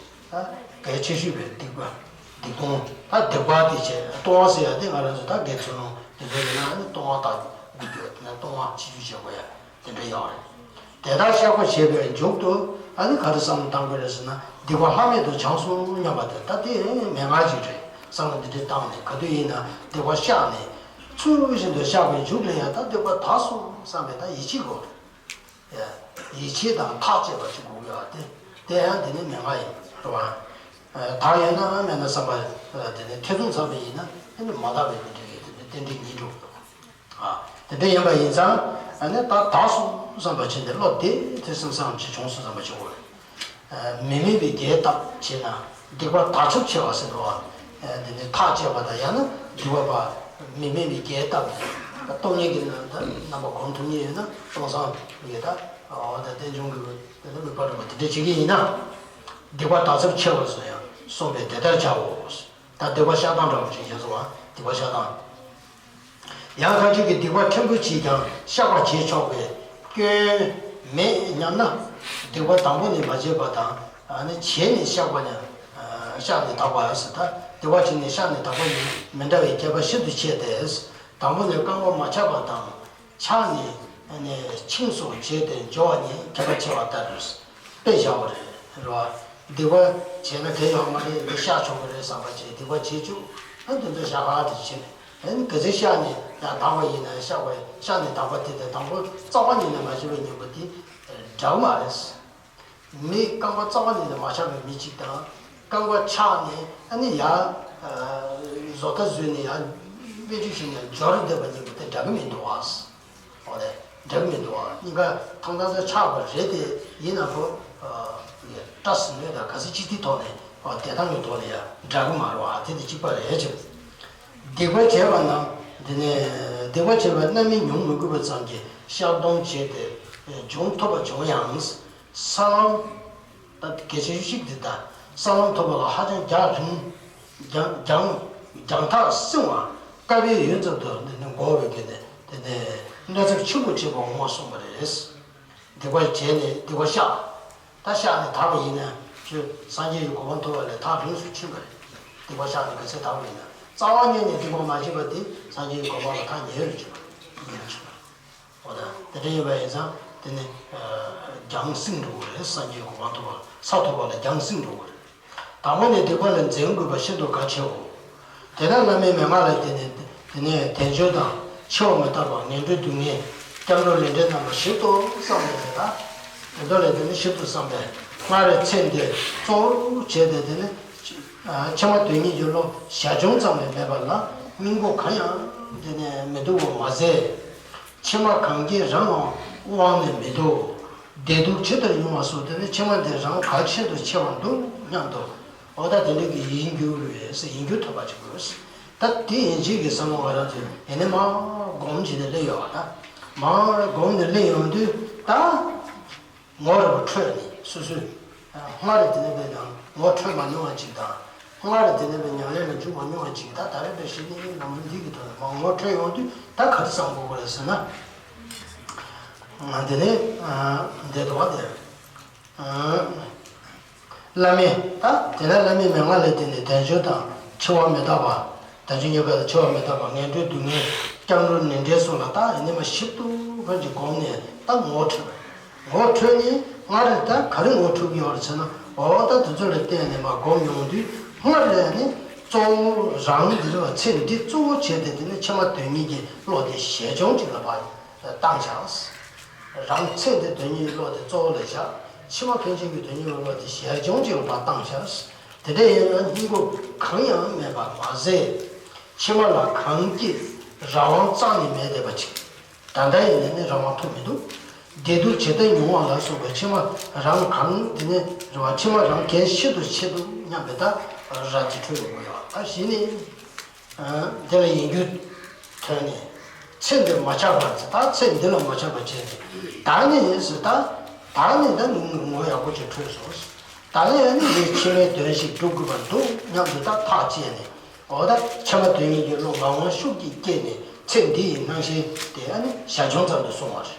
ད་གལ་ཆེ་ཤོས་པའི་སྡིག་པ། སྡིག་ལྟུང་། ད་སྡིག་པ་དེ་བྱས། ལྟུང་བ་ཟེར་ཡ་དེ་ང་རང་ཚོ་ད་དགེ་ཚུལ་སློང་དེ་ཚོ་ཡིན་ན་ནི་ལྟུང་བ་དག་དགོས་རྒྱུ་ཡོད་དེ་ན་ལྟུང་བ་ཆེ་ཤོས་བྱེད་དགོས་ཡ་དེ་འདྲ་ཡོད་རེད། དེ་ལྟར་བཤགས་པ་བྱས་པའི་མཇུག་ཏུ་ཨ་ནི་ག་རེ་བསམ་བློ་བཏང་དགོས་རེད་ཟེར་ན། སྡིག་པ་ལྷག་མེད་དུ་བྱང་སོང་སྙམ་པ་དེ། ད་དེ་མན་ངག་ཅིག་རེད། བསམ་བློ་འདི་འདྲ་བཏང་ནས་ག་དུས་ཡིན་ན་སྡིག་པ་བཤགས་ནས། ཚུལ་བཞིན་དུ་བཤགས་པའི་མཇུག་ལ་ཡང་ད་སྡིག་པ་དག་སོང་བསམ་པའི་ད་ཡིད་ཆེས་དགོས་རེད། ཡིད་ཆེས་དང་ཐག་བཅད་པ་ཅིག་དགོས་ཡོད་དེ། དེ་ཡང་དེ་ནི་མན་ངག་ཡིན། རེད་བ། དག་ཡོད་ན་མེད་ན་བསམ་པ་དེ་ནི་ཐེ་ཚོམ་ཚང་བ་ཡིན་ན་དེ་ནི་མ་དག་པའི་གི་འབྲས་བུ་དེ་ནི་རྟེན་འབྲེལ་ཉིད་འགྲོ་གི་འདུག་དེ་འདྲ་ཡིན་པ་ཡིན་ཙང་ཨ་ནི་ད་དག་སོང་བསམ་པ་བྱས་ནས་བློ་བདེ་ཐེ་ཚོམ་ཚང་བ་ཅིག་བྱུང་སོང་བསམ་པ་བྱེད་དགོས་རེད། མི་དམིགས་པའི་རྒྱས་བཏབ་བྱས་ན་སྡིག་པ་དག་ཚབས་ཆེ་བ་ཟེར་འདུག་བ། དེ་ནི་ཐག་བཅད་པ་དང་ཡང་ན་སྡིག་པ་པ་མི་དམིགས་པའི་རྒྱས་བཏབ་ནས་སྟོང་ཉིད་ཀྱི་རྣམ་པ་སྒོམ་ཐུབ་ཉིད་ཡོད་ན་སྟོང་སང་གི་ད་འོ་ད་རྟེན་འབྱུང་གི་དེ་ནི་དམིགས་པ་འགྲུབ་པ་དེ་འདྲ་བྱེད་ཀྱི་ཡིན་ན་སྡིག་པ་དག་ཚབས་ཆེ་བ་སོགས་ཡང་གསུངས་པས་དེ་ལྟར་བྱའོ། ད་སྡིག་པ་བཤགས་སྟངས་འདྲ་བོ་ཅིག་བྱས་སོང་བ། སྡིག་པ་བཤགས་སྟངས། ཡང་ཁ་ཅིག་གིས་སྡིག་པ་ཕྲན་བུ་ཅིས་ཀྱང་བཤགས་པར་བྱེད་ཆོག་པས་སྐྱོན་མེད་སྙམ་ན། སྡིག་པ་དང་པོ་ནས་མ་བྱས་པ་དང་། ཨ་ནི་བྱས་ནས་བཤགས་པ་ནས། ཨ་བཤགས་ནས་དག་པ་ཟེར། ད་སྡིག་པ་བྱས་ནས་བཤགས་ནས་དག་པ་ཡིན་མི་འདྲ་བའི་ཁྱད་པར་ཞིབ་ཏུ་ཕྱེ་སྟེ། དང་པོ་ནས་རྐང་པ་མ་ཆག་པ་དང་། ཆག་ནས་ཨ་ནི་འཆིང་སོགས་བྱས་ཏེ་སྦྱོར་བ་ཉིད་ཁྱད་པར་ཕྱེ་བ་ལྟར། དཔེ་བཞག་པ་རེད། རེད་བ། སྡིག་པ་བྱས་ན་གལ་ཡོད་མ་རེད། འདི་བཤགས་ཆོག་གི་རེད་བསམ་པ་བྱས་སྡིག་པ་བྱེད་བཅུག་ཨ་འདི་ཚོ་བཤགས་ཁག་དེ་བྱེད། ཨ་ནི་ག་ཚོད་བཤགས་ནས་ཡང་དག་པ་ཡིན་ན་བཤགས་པ་བཤགས་ནས་དག་པ་དེ་དང་དང་པོ་རྩ་བ་ཉིད་ནས་མ་བྱས་པའི་གཉེན་པོ་དེ་འདྲ་གི་མ་རེད། མི་རྐང་པ་རྩ་བ་ཉིད་ནས་མ་ཆག་པའི་མི་གཅིག་དང་། རྐང་པ་ཆག་ནས་ཨ་ནི་ཡང་བཟོ་ལྟ་བཟོས་ནས་ཡང་སྨན་བཅོས་བྱས་ནས་སྦྱོར་བསྡད་པ་གཉིས་པོ་དེ་འདྲ་གི་མི་འདུག་ཨ། འོ་རེད། འགྲིག་མི་འདུག་ཨ། གཉིས་ཀ་ཐང་ཐང་ས་ཆགས་པ་རེད་དེ་ཡིན་ན་ཁོ། ཨ་སྐྲ་ཟིན་ནོས་དང་ག་ཚོད་ཅི་ཐིག་ཐོག་ནས་ཨ་བདེ་ཐང་གི་ཐོག་ལ་ཡ་འདྲ་གི་མ་རེད་ཨ། དེ་དེ་གཅིག་པ་རེད་ཅེས། སྡིག་པ་བྱས་པ་རྣམས་དེ་ནས་སྡིག་པ་བྱས་པ་རྣམ་སྨིན་མྱོང་མི་དགོས་པ་ཙམ་གྱིས་བཤགས་གཏོང་བྱས་ཏེ་འབྱུང་ཐུབ་པ་བྱུང་ཡང་། ས་ལམ། ད་གལ་ཆེ་ཤོས་ཤིག་འདི་ལྟ། ས་ལམ་ཐོབ་པ་ལ་ཧ་ཅང་རྒྱང་རིང་། རྒྱང་རྒྱང་རྒྱང་ཐག་བསྲིང་བ་དཀའ་བས་ཡུན་ཙམ་དུ་འདི་ནི་འགོར་བའི་དགོས་ནས་དེ་ནས་གནོད་ཚབས་ཆེན་པོ་བྱེད་པ་འོང་བ་གསུངས་པ་རེད། སྡིག་པ་བྱས་ནས་སྡིག་པ་བཤགས། ད་བཤགས་ནས་དག་པ་ཡིན་ན་ཁྱོད་སངས་རྒྱས་ཀྱི་གོ་འཕང་ཐོབ་པ་ལས་ཐག་རིང་སུ་ཕྱིན་པ་རེད། སྡིག་པ་བཤགས་ནས་ག་ཚད་དག་པ་ཡིན་ན་རྩ་བ་ཉིད་ནས་སྡིག་པ་མ་བྱས་པ་དེ་སངས་རྒྱས་ཀྱི་གོ་འཕང་ལ་ཐག་ཉེ་རུ་ཕྱིན་པ་རེད། ཉེ་རུ་ཕྱིན་པ་རེད། འོ་ད་དེ་འདྲ་ཡིན་པ་ཡིན་ཙང་དེ་ནི་རྒྱང་བསྲིང་འགྲོ་གི་རེད། སངས་རྒྱས་གོ་འཕང་ཐོབ་པ་ས་ཐོབ་པ་ལ་རྒྱང་བསྲིང་འགྲོ་གི་རེད། དང་པོ་ནས་སྡིག་པ་ལ་འཛེམ་དགོས་པ་ཤིན་ཏུ་གལ་ཆེའོ། དེ་ནས་བླ་མའི་མན་ངག་ལ་བརྟེན་ནས་དེ་ནས་དལ་འབྱོར་དང་འཆི་བ་མི་རྟག་པ་ངན་འགྲོའི་སྡུག་བསྔལ་སྐྱབས་འགྲོ་ལས་འབྲས་རྣམ་པར་ཞིབ་ཏུ་བསམ་ནས་ད། དེ་ཚོ་ལ་བརྟེན་ནས་ཞིབ་ཏུ་བསམ་པས་སྔར་ཚེ་འདི་གཙོ་བོར་བྱས་ཏེ་དེ་ནས་ཕྱི་མ་དོན་གཉེར་གྱི་བློ་ཞལ་བྱུང་ཙམ་ལས་མེད་པ་ལ་སྙིང་པོ་གང་ཡང་དེ་ནས་མི་འདུག་པ་མ་ཟད། ཕྱི་མ་གང་གིས་རང་ལ་དབང་ནི་མི་འདུག་བདེ་སྡུག་ཇི་ལྟར་ཡོང་བ་སོགས་དེ་ནི་ཕྱི་མ་འདིར་རང་གལ་ཆེན་དུ་ཆེ་བར་འདུག་སྙམ་དུ། འོ་ད་དེ་འདྲ་གི་ཡིད་འགྱུར་བས་ཡིད་འགྱུར་ཐོབ་པ་ཅིག་དགོས། ད་དེ་ཡིན་གཅིག་གི་བསམ་བློ་ང་རང་ཚོས་ཡིན་ནི་མ་སྒོམ་བྱས་ནས་སླེབས་ཡོད་པ། ད་མ་སྒོམ་ནས་སླེབས་ཡོང་དུས་ད། ངོ་རེ་བ་འཕྲོད་ནས་སོ་སོས། སྔར་དེ་ནས་བས་ཀྱང་ངོ་འཕྲོད་མ་མྱོང་བ་ཅིག་དང་། སྔར་དེ་ནས་བས་ཉམས་ལེན་ལ་འཇུག་མ་མྱོང་བ་ཅིག་ད་ད་རེས་པའི་གཞི་ནས་ལམ་འགྲོ་འདི་གི་ཐོག་ནས་མར་ངོ་འཕྲོད་ཡོང་དུས་ད་ག་རེ་བསམ་དགོས་ཀྱི་རེད་ཟེར་ན། ང་དེ་ནས་འདས་དོ་བ་དེ། བླ་མས་ད་དེ་ནས་བླ་མའི་མན་ངག་ལ་བརྟེན་ནས་དལ་འབྱོར་དང་འཆི་བ་མི་རྟག་པ། དལ་འབྱོར་ཉེས་པ་དང་འཆི་བ་མི་རྟག་པ་ངན་འགྲོའི་སྡུག་བསྔལ་སྐྱབས་འགྲོ་ལས་འབྲས་སོགས་ལ་ད་ཡིན་ནི་མ་ཞིབ་ཏུ་ཕར་གྱི་སྒོམ་ནས་ད་ངོ་འཕྲོད། ངོ་འཕྲོད་ནས་སྔར་ད་ག་རེ་ངོ་འཕྲོད་ཀྱི་ཡོད་རེད་ཟེར་ན། འོ་ད་དེ་ཚོ་ལ་བརྟེན་ནས་མ་སྒོམ་ཡོང་དུས་སྔར་ལས་ནི་གཙོ་བོ་རང་འདི་རེད་བ། ཚེ་འདི་གཙོ་བོ་བྱས་ཏེ་དེ་ནི་ཕྱི་མ་དོན་གཉེར་གྱི་བློ་དེ་ཞལ་སྦྱོང་ཅིག་ལ་ཕར་བཏང་བྱ། རང་ཚེ་འདི་དོན་གཉེར་གྱི་བློ་དེ་གཙོ་བོ་ལ་བཞག་ཕྱི་མ་ཕན་ཆད་ཀྱི་དོན་གཉེར་གྱི་བློ་དེ་ཞལ་སྦྱོང་ཅིག་ལ་ཕར་བཏང་བྱ། དེ་འདྲ་ཡིན་ན་སྙིང་པོ་གང་ཡང་མེད་པ་མ་ཟད། ཕྱི་མ་ལ་གང་གི་རང་དབང་རྩ་ནས་མེད་བསྡད་པ་ཅིག་ད་ལྟ་ཡིན་ནའི་རང་དབང་ཐོབ་མི་འདུག་བདེ་སྡུག་ཇི་ལྟར་མྱོང་བ་ལ་སོགས་པའི་ཕྱི་མ་རང་གང་དེ་ནས་རེད་བ། ཕྱི་མ་རང་གལ་ཆེ་རུ་ཆེ་འདུག་སྙམ་པའི་ད་ར་ཅིག་འཕྲོད་ཡོང་གི་ཡོད། ད་གཞི་ནས་དེ་ལ་ཡིད་འགྱུར་ཐོན་ནས་ཚེ་འདིར་མ་ཆགས་པར་ད་ཚེ་འདི་ལ་མ་ཆགས་པར་བྱས་ནས་ད་ནས་ཟེར། ད་ད་ནས་ད་ངོ་ཡག་པོ་ཅིག་འཕྲོད་སོང་། ད་ནས་ནི་ངས་ཕྱི་མའི་དོན་ཞིག་སྒྲུབ་དགོས་པ་འདུག་སྙམ་དུ་ད་ཐག་བཅད་ནས། འོ་ད་ཕྱི་མ་དོན་གཉེར་གྱི་བློ་ངག་དབང་ཤུགས་ཀྱིས་བསྐྱེད་ནས་ཚེ་འདི་ཡི་སྣང་ཞེན་དེ་ཨ་ནི་ཞར་བྱུང་ཙམ་དུ་སོང་བ་རེད།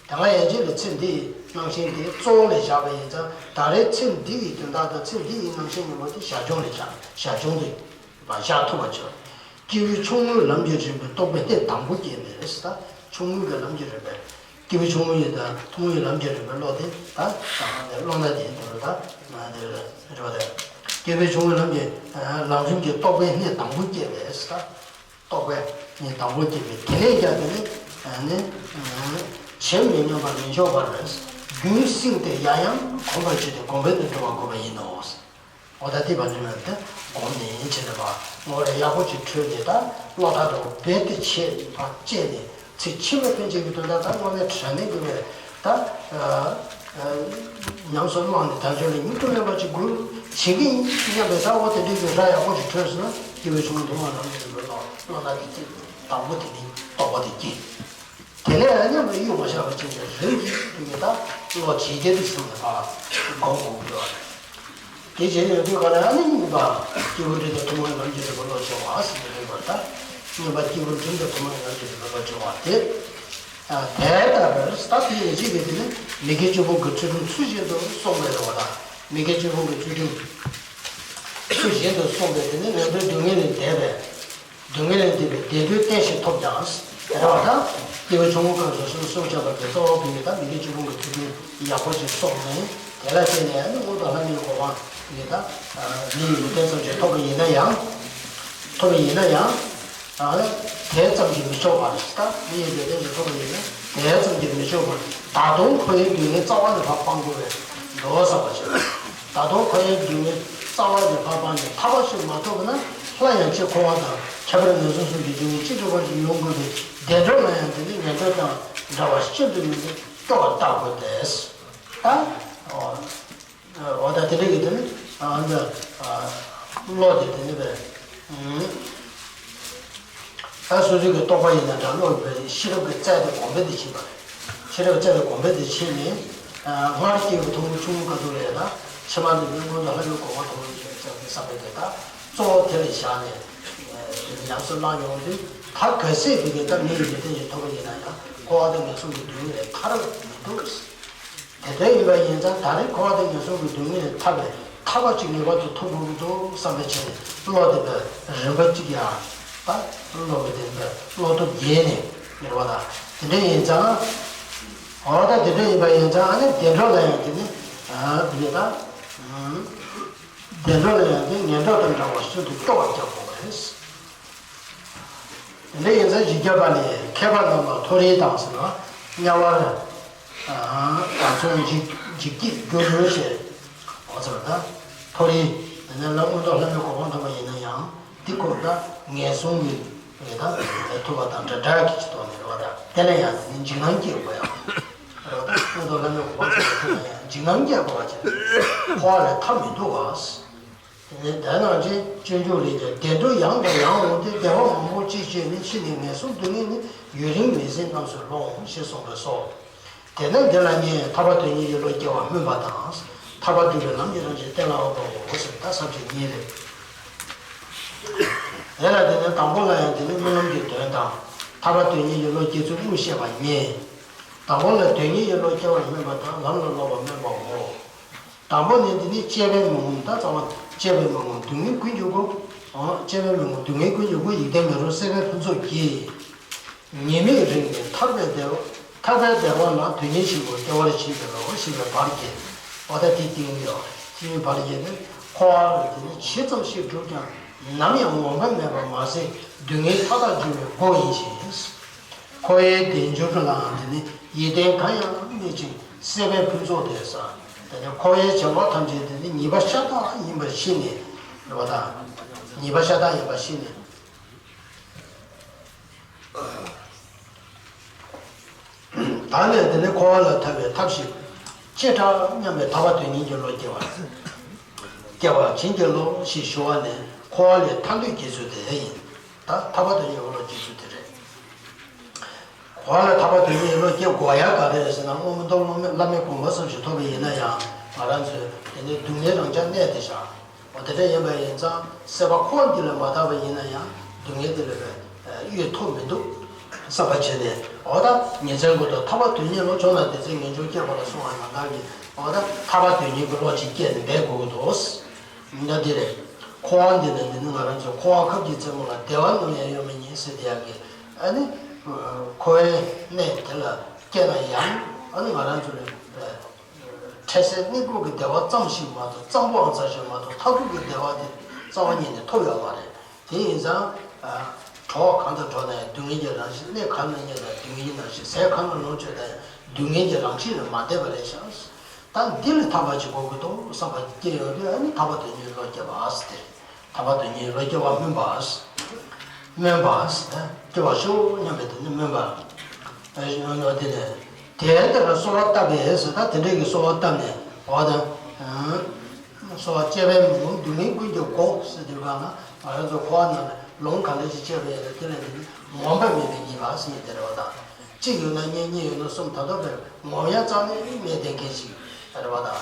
ད་སྔ་ཡན་ཆད་ལ་ཚེ་འདི་ཡི་སྣང་ཞེན་དེ་གཙོ་བོ་ལ་བཞག་པ་ཡིན་ཙང་ད་རེས་ཚེ་འདི་ཡི་དོན་དག་དང་ཚེ་འདི་ཡི་སྣང་ཞེན་གཉིས་པོ་དེ་ཞར་བྱུང་ལ་བཞག་ཞར་བྱུང་དུ་བཞག་ཐུབ་པ་བྱོས། སྐྱེས་བུས་ཆུང་ངུའི་ལམ་གྱི་རིམ་པའི་རྟོགས་པའི་གནད་དང་པོ་སྐྱེས་ནས་རེད་ཟེར། ད་ཆུང་ངུ་གི་ལམ་གྱི་རིམ་པའི། སྐྱེས་བུ་ཆུང་ངུ་ཡི་དང་ཐུང་ངུའི་ལམ་གྱི་རིམ་པའི་བློ་དེ་ད་ད་ནས་བློ་སྣ་དེ་དེ་རུ་ད་དེ་རེད་བ། དེ་སྐྱེས་བུ་ཆུང་ངུའི་ལམ་གྱི་ལམ་རིམ་གྱི་རྟོགས་པའི་གནད་དང་པོ་སྐྱེས་པས་ད། རྟོགས་པའི་གནད་དང་པོ་སྐྱེས་པས་དེ་ལས་ཀྱང་དེ་ནི་ནི་བྱེད་མི་སྙོམས་པར་མི་འཇོག་པར་རྒྱུན་བསྲིངས་ཏེ་ཡང་ཡང་གོམས་པར་བྱས་ཏེ་གོམས་པས་དེ་འགྲུབ་པར་དགོས་པ་ཡིན་ནོ། འོ་ད་ལྟེ་བ་ནི་ལ་དེ་སྒོམ་ནས་ཡིན་ཕྱིན་ལ་བ་ངོ་རེ་ཡག་པོ་ཅིག་འཕྲོད་དེ་ད་བློ་ཐག་རིང་པོ་རྦད་དེ་ཆད་བ་བཅད་ནས་ཚིག་ཕྱི་མ་ཕན་ཆད་ཀྱི་དོན་དག་ད་དངོས་གནས་དྲན་ནས་དགོས་པས་ད་ཉམས་སུ་བླངས་ནས་ད་ཆོས་ལ་ཉིད་དུ་ལེན་པ་ཅིག་དགོས་བྱེད་ཀྱི་ཡིན་སྙམ་པའི་ད་འོ་དེ་འདྲའི་གི་ར་ཡག་པོ་ཅིག་འཕྲོད་སོང་ན་སྐྱེས་བུ་ཆུང་ངུ་དུ་མ་ལམ་དུ་ཡིན་པའི་བློ་བློ་ཐག་གི་ཚིག་དང་པོ་དེ་ནི་རྟོགས་པ་དེ་སྐྱེས། དེ་ལས་མཉམ་དུ་གཡུག་མ་བཞག་པ་བྱས་ནས་རིམ་གྱིས་དུས་ཀྱི་ད་བློ་ཇེ་རྒྱས་དུ་སོང་ནས་ཕར་སྒོམ་དགོས་ཀྱི་ཡོད་རེད། དེ་བྱས་ཡོང་དུས་ག་ལ་ཨ་ནི་གཉིས་པ་སྐྱེས་བུ་འབྲིང་དང་ཐུན་མོང་བའི་ལམ་གྱི་རིམ་པ་བློ་སྦྱོང་བ་ཟེར་གྱི་རེད་པ། ད་གཉིས་པ་སྐྱེས་བུ་འབྲིང་དང་ཐུན་མོང་བའི་ལམ་གྱི་རིམ་པ་བློ་སྦྱོང་བ་དེ། དེ་ལྟར་ད་དེ་ཡི་རྗེས་ཀྱི་དེ་ནི་མི་དགེ་བཅུ་སྤོང་གི་ཚུལ་ཁྲིམས་ཚུལ་བཞིན་དུ་བསྲུང་བའི་རེ་བ་དང་མི་དགེ་བཅུ་སྤོང་གི་ཚུལ་ཁྲིམས་ཚུལ་བཞིན་དུ་བསྲུང་བས་དེ་ནི་ངན་འགྲོའི་སྡུག་བསྔལ་ལས་འདས་པའི། སྡུག་བསྔལ་ལས་འདས་པའི་བདེ་འགྲོའི་རྟེན་ཞིག་ཐོབ་ཀྱང་། རེ་བ་དང་། སྐྱེས་བུ་ཆུང་ངུ་སྐབས་སུ་སོ་སོ་སྐྱོབ་པ་དེ་གཙོ་བོ་བོད་ཀྱི་ད་མི་དགེ་བཅུ་སྤོང་གི་ཚུལ་ཁྲིམས་ཡག་པོ་ཞིག་བསྲུངས་ནས་དེ་ལ་བརྟེན་ནས་ནི་མངོན་མཐོ་ལྷ་མིའི་གོ་འཕང་གི་ད་མི་ཡི་ཡོན་ཏན་ཙམ་ཞིག་ཐོབ་པ་ཡིན་ན་ཡང་། ཐོབ་པ་ཡིན་ན་ཡང་། དེ་ཙམ་གྱིས་མི་ཆོག་པར་ད་མི་ཡི་ཡོན་ཏན་ཞིག་ཐོབ་པ་ཡིན་ན་དེ་ཙམ་གྱིས་མི་ཆོག་པར་ད་དུང་འཁོར་བའི་སྡུག་བསྔལ་རྩ་བ་ནས་ཕར་སྤང་དགོས་པའི་འགྲོ་བསམ་པ་ཞིག་ད་དུང་འཁོར་བའི་སྡུག་བསྔལ་རྩ་བ་ནས་ཕར་སྤངས་ནས་ཐར་པ་ཞིག་མ་ཐོབ་ན་སླར་ཡང་ཕྱིར་འཁོར་བ་དང་ཁྱད་པར་ངན་སོང་གསུམ་གྱི་སྡུག་བསྔལ་ཅི་འགྲུབ་པ་ཞིག་མྱོང་དགོས་པས་བདེ་འགྲོ་ལ་ཡང་དེ་ནི་ངན་འགྲོ་དང་འདྲ་བར་ཤིན་ཏུ་ནས་སྐྱོ་བར་བལྟ་དགོས་ཏེ། ད་འོ་ད་དེ་འདྲ་གི་དེ་ནི་འདི་བློ་དེ་དེ་ནི་བས། ད་སོ་སོའི་གི་རྟོགས་པ་ཡིན་ན་འདྲ་བློ་བས་ཤེས་རབ་ཀྱི་རྩལ་དེ་གོམས་པས་དེ་ཕྱིན་པ་རེད། ཤེས་རབ་རྩལ་དེ་གོམས་པས་དེ་ཕྱིན་ནས། སྔར་སྐྱེས་བུ་ཐུང་ངུ་ཆུང་ངུ་ག་དུས་རེད་ད། ཕྱི་མ་ནི་མི་མངོན་དུ་ལྷ་མིའི་གོ་འཕང་ཐོབ་པའི་རྒྱུ་ཡིན་ཙང་དེ་བསམ་པའི་དེ་ད། གཙོ་བོ་དེ་ལ་བཞག་ནས། ཉམས་སུ་བླངས་ཡོང་དུས་ད་གལ་སྲིད་དེ་གའི་ད་མི་ཡི་ཡོན་ཏན་ཞིག་ཐོབ་པ་ཡིན་ན་ཡང་འཁོར་བ་དང་ངན་སོང་གི་སྡུག་བསྔལ་ལས་ཐར་མི་ཐུབ། དེ་འདྲ་ཡིན་པ་ཡིན་ཙང་ད་རེས་འཁོར་བ་དང་ངན་སོང་གི་སྡུག་བསྔལ་ལས་ཐར་བའི་ཐར་པ་ཅིག་ངེས་པར་དུ་ཐོབ་དགོས་ཀྱི་འདུག་བསམ་པའི་ཆེད་ནས་བློ་དེ་བས་རིམ་པ་གཅིག་ཡང་ད་བློ་བས་དེ་བས་བློ་སྟོབས་རྒྱས་ནས་ཡོད་པ་དང་དེ་འདྲ་ཡིན་ཙང་། འོ་ད་དེ་འདྲ་ཡིན་པ་ཡིན་ཙང་ཨ་ནི་བདེ་འགྲོ་ལ་ཡང་དེ་ནི་དེ་ནི་ད་བདེ་འགྲོ་ལ་ཡང་དེ་ངན་འགྲོ་དང་འདྲ་བར་ཤིན་ཏུ་སྐྱོ་བར་བརྟ་དགོས་པ་རེད། དེ་འདྲ་ཡིན་ཙང་བཞི་བརྒྱ་པ་ནས་མཁས་པ་རྣམས་ལ་མཐོ་རིས་དང་ཟེར་ན་དམྱལ་བར་དང་མཚུངས་འཇིགས་འཇིགས་བརྒྱད་སྒྱུ་འཕྲུལ་ཞེས་འོ་ཚར་ད་མཐོ་རིས་དེ་ནས་ལ་མངོན་མཐོ་ལྷ་མིའི་གོ་འཕང་ཐོབ་པ་ཡིན་ན་ཡང་དེ་ཁོ་ད་ངན་སོང་གི་རེད་ད་ཐུབ་པ་དང་འདྲ་འདྲ་གི་ཐོག་ནས་རེད་བ་ད་དེ་ལ་ཡང་དེ་ནས་འཇིགས་སྣང་སྐྱེ་དགོས་ཡ་རེད་བ་ད་མངོན་མཐོ་ལྷ་མིའི་གོ་འཕང་ཐོབ་པ་ཡིན་ན་ཡང་འཇིགས་སྣང་སྐྱེ་དགོས་པ་ཅིག་འཁོར་བ་ལས་ཐར་མི་འདུག་བ། དེ་ནས་དེ་ནང་བཞིན་སྤྱོད་འཇུག་ལས་ཀྱང་བདེ་འགྲོ་ཡང་དང་ཡང་འོང་སྟེ་བདེ་བ་མང་པོ་ཅིག་སྤྱད་ནས་ཕྱི་ནས་ངན་སོང་སྡུག་བསྔལ་ནི་ཡུན་རིང་མི་བཟད་རྣམས་སུ་ལོངས་ཞེས་གསུངས་པས་སོ། དེ་ནས་འདི་ལ་ངས་ཐར་པ་དོན་གཉེར་གྱི་བློ་སྐྱེ་བ་སྨོན་པ་དང་། ཐར་པ་སྒྲུབ་པའི་ལམ་གྱི་རང་བཞིན་གཏན་ལ་དབབ་པའོ་ཟེར་ད་ས་བཅད་གཉིས་རེད། དེ་ལ་དེ་ནས་དང་པོ་ལ་ཡང་དེ་ནི་སྨོན་ལམ་གྱི་དོན་དང་། ཐར་པ་དོན་གཉེར་གྱི་བློ་སྐྱེ་ཚུལ་དངོས་བཤད་པ་གཉིས། དང་པོ་ལ་དོན་གཉེར་གྱི་བློ་སྐྱེ་བར་སྨོན་པ་དང་ལམ་ལ་སློབ་པར་སྨོན་པའོ། དང་པོ་ནི་འདི་ནི་སྤྱད་པས་མི་ངོམས་ད་རྩ་བ་སྤྱད་པས་མི་ངོམས་སྡུག་བསྔལ་ཀུན་གྱི་སྒོ། སྤྱད་པས་མི་ངོམས་སྡུག་བསྔལ་ཀུན་གྱི་སྒོ་ཡིད་བརྟན་མེ་རོ་བསྲེགས་པའི་ཕུན་ཚོགས་ཀྱིས། ཉེས་དམིགས་རིག་ནས་ཐར་པའི་བདེ་བ་ཐར་པའི་བདེ་བ་ལ་དོན་གཉེར་ཆེན་པོ་སྐྱེ་བར་བྱེད་པའི་རོ་ཞེས་པའི་བར་གྱི། འོ་ད་དེ་ཏིང་ཡོད་ཅིའི་བར་གྱི་ནི་འཁོར་བ་ལ་དེ་ནི་ཇི་ཙམ་ཞིག་བསྒྲུབས་ཀྱང་ནམ་ཡང་ངོམས་པ་མེད་པ་མ་ཟད་སྡུག་བསྔལ་མཐའ་དག་འབྱུང་བའི་སྒོ་ཡིན་ཞིང་། འཁོར་བའི་བདེ་འབྱོར་ལའང་དེ་ནི་ཡིད་བརྟན་གང་ཡང་མེད་ཅིང་བསྲེགས་པའི་ཕུན་ཚོགས་དེ་ས། དེ་ནི་འཁོར་བའི་བྱ་བ་ཐམས་ཅད་དེ་ནི་ཉེས་པ་ཤ་སྟག་ཡིན་པར་ཤེས་ནས་རེད་བ་དང་། ཉེས་པ་ཤ་སྟག་ཡིན་པར་ཤེས་ནས། ད་ནས་དེ་ནི་འཁོར་བ་ལས་ཐར་བའི་ཐབས་ཤིག་ཅི་དྲག་སྙམ་པའི་ཐར་པ་དོན་གཉེར་གྱི་བློ་སྐྱེ་བ། སྐྱེ་བ་བྱིན་གྱིས་རློབས་ཞེས་ཞུ་བ་ནི་འཁོར་བ་ལས་ཐར་འདོད་སྐྱེ་ཚུལ་དེ་ཡིན། ད་ཐར་པ་དོན་གཉེར་བློ་སྐྱེ་ཚུལ་དེ་རེད། འཁོར་བ་ལས་ཐར་པ་དོན་གཉེར་བློ་སྐྱེ་དགོས་ཡ་ག་རེ་རེད་ཟེར་ན་སྔོན་མ་མདོ་སློབ་མ་བླ་མའི་དགོངས་པ་ཙམ་ཞིག་ཐོབ་པ་ཡིན་ན་ཡང་ང་རང་ཚོས་དེ་ནི་སྡུག་བསྔལ་རང་ཅག་གནས་དེ་བཞག་དེ་འདྲ་ཡིན་པ་ཡིན་ཙང་སྲེད་པ་འཁོར་བ་འདི་ལས་མ་ཐར་བ་ཡིན་ན་ཡང་སྡུག་བསྔལ་འདི་ལས་གཡོལ་ཐབས་མི་འདུག་བསམ་པ་བྱས་ནས། འོ་ད་ཉིན་མཚན་ཀུན་ཏུ་ཐར་པ་དོན་གཉེར་ལོ། བྱུང་ན་དེ་ཚེ་ངེས་འབྱུང་སྐྱེ་དགོས་ལ་གསུངས་པ་ནང་ལྟར་གྱི། འོ་ད་ཐར་པ་དོན་གཉེར་གྱི་བློ་ཅིག་སྐྱེས་ནས་འབད་དགོས་ཀྱི་འདུག། ད་འདི་རེད། འཁོར་བ་འདི་ནས་འདི་ནི་ང་རང་ཚོ་འཁོར་བ་ཁབ་ཀྱི་རྩེ་མོ་ལ། བདེ་བ་ནམ་ཡང་གཡོལ་མི་ཉན་ཟེར་དེ་ཡག་གི། ཨ་ནི་འཁོར་བའི་གནས་དེ་ལ་སྐྱེས་ན་ཡང་ཨ་ནི་ང་རང་ཚོ་ལ་འཕྲལ་སེལ་གནས་སྐབས་ཀྱི་བདེ་བ་ཙམ་ཞིག་མ་གཏོགས། གཙང་པོའང་ཙམ་ཞིག་མ་གཏོགས་མཐར་ཐུག་གི་བདེ་བ་དེ་རྩ་བ་ཉིད་ནས་ཐོབ་ཡོད་མ་རེད། དེ་ཡིན་ཙང་། གྲོགས་གང་དང་འགྲོགས་ན་ཡང་སྡུག་བསྔལ་གྱི་རང་བཞིན། གནས་གང་ན་གནས་ན་སྡུག་བསྔལ་གྱི་རང་བཞིན། ཟས་གང་ལ་ལོངས་སྤྱོད་ན་ཡང་སྡུག་བསྔལ་གྱི་རང་བཞིན་ལས་མ་འདས་པ་རེད་ཤག། ད་འདི་ལས་ཐར་པ་ཅིག་དགོས་ཀྱི་འདུག་བསམ་པ་སྐྱེས་ཡོང་དུས། ཨ་ནི་ཐར་པ་དོན་གཉེར་བློ་སྐྱེ་བ་ཟེར། ཐར་པ་དོན་གཉེར་བློ་སྐྱེ་བ་སྨོན་པ། སྨོན་པ་སྐྱེ་བར་ཤོག་སྙམ་པའི་དེ་ནི་སྨོན་པ། ཨ་ནི་དེ་ནས་དེ་ལྟར་གསོལ་བ་བཏབ་པས་ཟེར། ད་དེ་འདྲའི་གི་གསོལ་བ་བཏབ་ནས། འོ་ད་གསོལ་བ། སྤྱད་པས་མི་ངོམས་སྡུག་བསྔལ་ཀུན་གྱི་སྒོ་ཟེར་དུས་གང་ན། ང་རང་ཚོ་འཁོར་བ་ནང་ནས་ལུང་ག་འདྲ་ཞིག་སྤྱད་པ་ཡིན་ན་དེ་ལས་དེ་ནི་ངོམས་པ་མེད་པའི་ཉེས་པ་ཟེར་ནས་དེ་རེད་བ་དང་། གཅིག་ཡོད་ན་གཉིས། གཉིས་ཡོད་ན་གསུམ། ད་ལྟ་བར་ངོམས་ཡ་རྩ་ནས་མེད་བསྡད་མཁན་ཞིག་རེད་བ་དང་།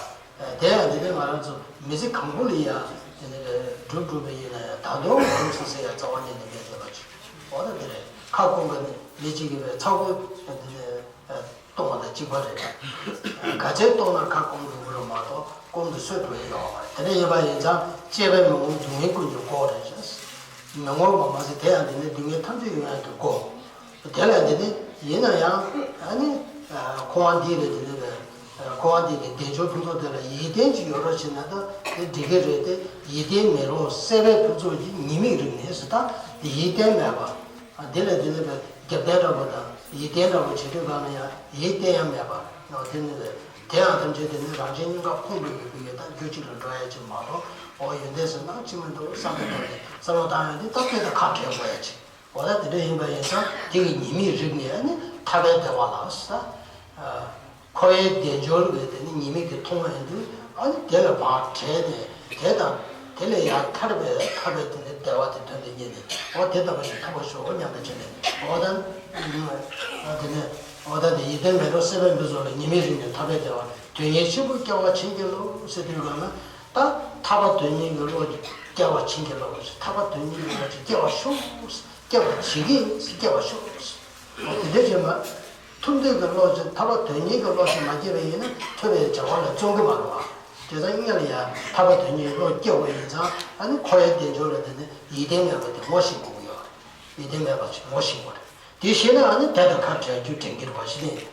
དེ་ཡང་དེ་ནི་ང་རང་ཚོ་མི་ཚེ་གང་པོ་ལ་ཡ་དེ་ནི་སྒྲུབ་སྒྲུབ་པ་ཡིན་ན་ཡང་། ད་དུང་ངོམས་སོང་ཟེར་ཡ་རྩ་བ་ཉིད་ནས་མེད་བསྡད་པ་ཅིག། འོ་ད་དེ་རེད། ཁ་སྐོམ་པ་ནི་མི་གཅིག་གིས་པའི་ཚ་ཁུ་དེ་ནི་གཏོང་བ་དང་གཅིག་པ་རེད། ག་ཚད་གཏོང་ན་ཁ་སྐོམ་འགྲོ་གི་རེད་མ་གཏོགས་སྐོམ་དུ་གསོད་འགྲོ་ཡི་ཡོད་མ་རེད། དེ་འདྲ་ཡིན་པ་ཡིན་ཙང་སྤྱད་པས་མི་ངོམས་སྡུག་བསྔལ་ཀུན་གྱི་སྒོ་རེད་ཟེར། མི་ངོམས་པ་མ་ཟད་དེ་ཡང་དེ་ནི་སྡུག་བསྔལ་ཐམས་ཅད་གཡོལ་ཡག་གི་སྒོ། དེ་ལ་དེ་ནི་ཡིན་ན་ཡང་། ཨ་ནི་འཁོར་བ་འདི་ལས་དེ་ནི་འཁོར་བ་འདི་གི་བདེ་འབྱོར་ཕུན་ཚོགས་དེ་ལ་ཡིད་བརྟན་ཅིག་ཡོད་རོགས་བྱས་ན་ད་དེ་འགྲིག་གི་རེད་དེ། ཡིད་བརྟན་མེད་རོགས། སྲེད་པའི་ཕུན་ཚོགས་ཀྱི་ཉེས་དམིགས་རིག་ནས་ཟེར། ད་ཡིད་བརྟན་མེད་པ། ཨ། དེ་ལས་དེ་ནི་རྒྱབ་རྟེན་འདྲ་པོ་དང་ཡིད་བརྟན་འདྲ་པོ་བྱེད་དུས་གང་ན་ཡང་ཡིད་བརྟན་ཡང་མེད་པ། འོ་དེ་ནི་རེད། དེ་ཡང་ཐམས་ཅད་དེ་ནི་རང་གཞན་གཉིས་ཀ་ཕུང་པོའི་ཡུལ་གྱི་ཡོད་དང་རྒྱུ་གཅིག་ལ་འགྲོ་ཡ་ཅིག་མ་གཏོགས། འོ་ཡོན་ཏན་ཟེར་ན་ཅི་མི་འདུག་བསམ་པའི་ཐོག་ནས་བསམ་བློ་བཏང་ཡོང་དུས། ད་དེ་ད་ཁ་བྲལ་དགོས་ཡ་ཅིག། འོ་ད་དེ་འདྲ་ཡིན་པ་ཡིན་ཙང་དེ་གི་ཉེས་དམིགས་རིག་ནས། ཨ་ནི་ཐར་པའི་བདེ་བ་ལ་ཟེར། འཁོར་བའི་བདེ་འབྱོར་བའི་དེ་ནི་ཉེས་དམིགས་དེ་མཐོང་བ་ཡིན་དུས། ཨ་ནི་དེ་ལས་ཕར་བྲལ་ནས་དེ་དང་དེ་ལས་ཡར་ཐར་པའི། ཐར་པའི་དེ་ནི་བདེ་བ་དེ་དོན་དུ་གཉེར་ནས། འོ་དེ་ལྟ་བུ་ཞིག་ཐོབ་པར་ཤོག་སྙམ་པའི་ཆེད་ནས། འོ་ད་དེ་ནས། འོ་ད་དེ་ཡིད་བརྟན་མེད་རོགས། སྲེད་པའི་ཕུན་ཚོགས་ལ། ཉེས་དམིགས་རིག་ནས་ཐར་པའི་བདེ་བ། དོན་གཉེར་ཆེན་པོ་སྐྱེ་བར་བྱིན་གྱིས་རློབས་ཟེར་དུས་གང་ན། ད་ཐར་པ་དོན་གཉེར་གྱི་བློ་སྐྱེ་བར་བྱིན་གྱིས་རློབས། ཐར་པ་དོན་གཉེར་གྱི་བློ་ཅིག་སྐྱེ་བར་ཤོག། སྐྱེ་བར་བྱིན་གྱིས། སྐྱེ་བར་ཤོག། འོ་དེ་འདྲ་བྱས་མ། ཐུབ་འདོད་ཀྱི་བློ་ཅིག། ཐར་པ་དོན་གཉེར་གྱི་བློ་ཅིག་མ་སྐྱེས་པ་ཡིན་ན་ཐོབ་པའི་བྱ་བ་ལ་བརྩོན་གྱི་མ་རེད་བ། དེ་ཙང་སྔོན་ལ་ཡང་ཐར་པ་དོན་གཉེར་བློ་སྐྱེ་དགོས་ཡིན་ཙང་། ཨ་ནི་འཁོར་བའི་བདེ་འབྱོར་ལ་དེ་ནི་ཡིད་བརྟན་མེད་པ་དེ་ངོ་ཤེས་དགོས་ཀྱི་ཡོད་རེད། ཡིད་བརྟན་མེད་པ་ཅིག་ངོ་ཤེས་དགོས་རེད། དེ་ཤེས་ན་ཨ་ནི་དེ་དང་ཁ་བྲལ་རྒྱུ་དྲན་གྱི་རེད་བ། ཤེས་ནས།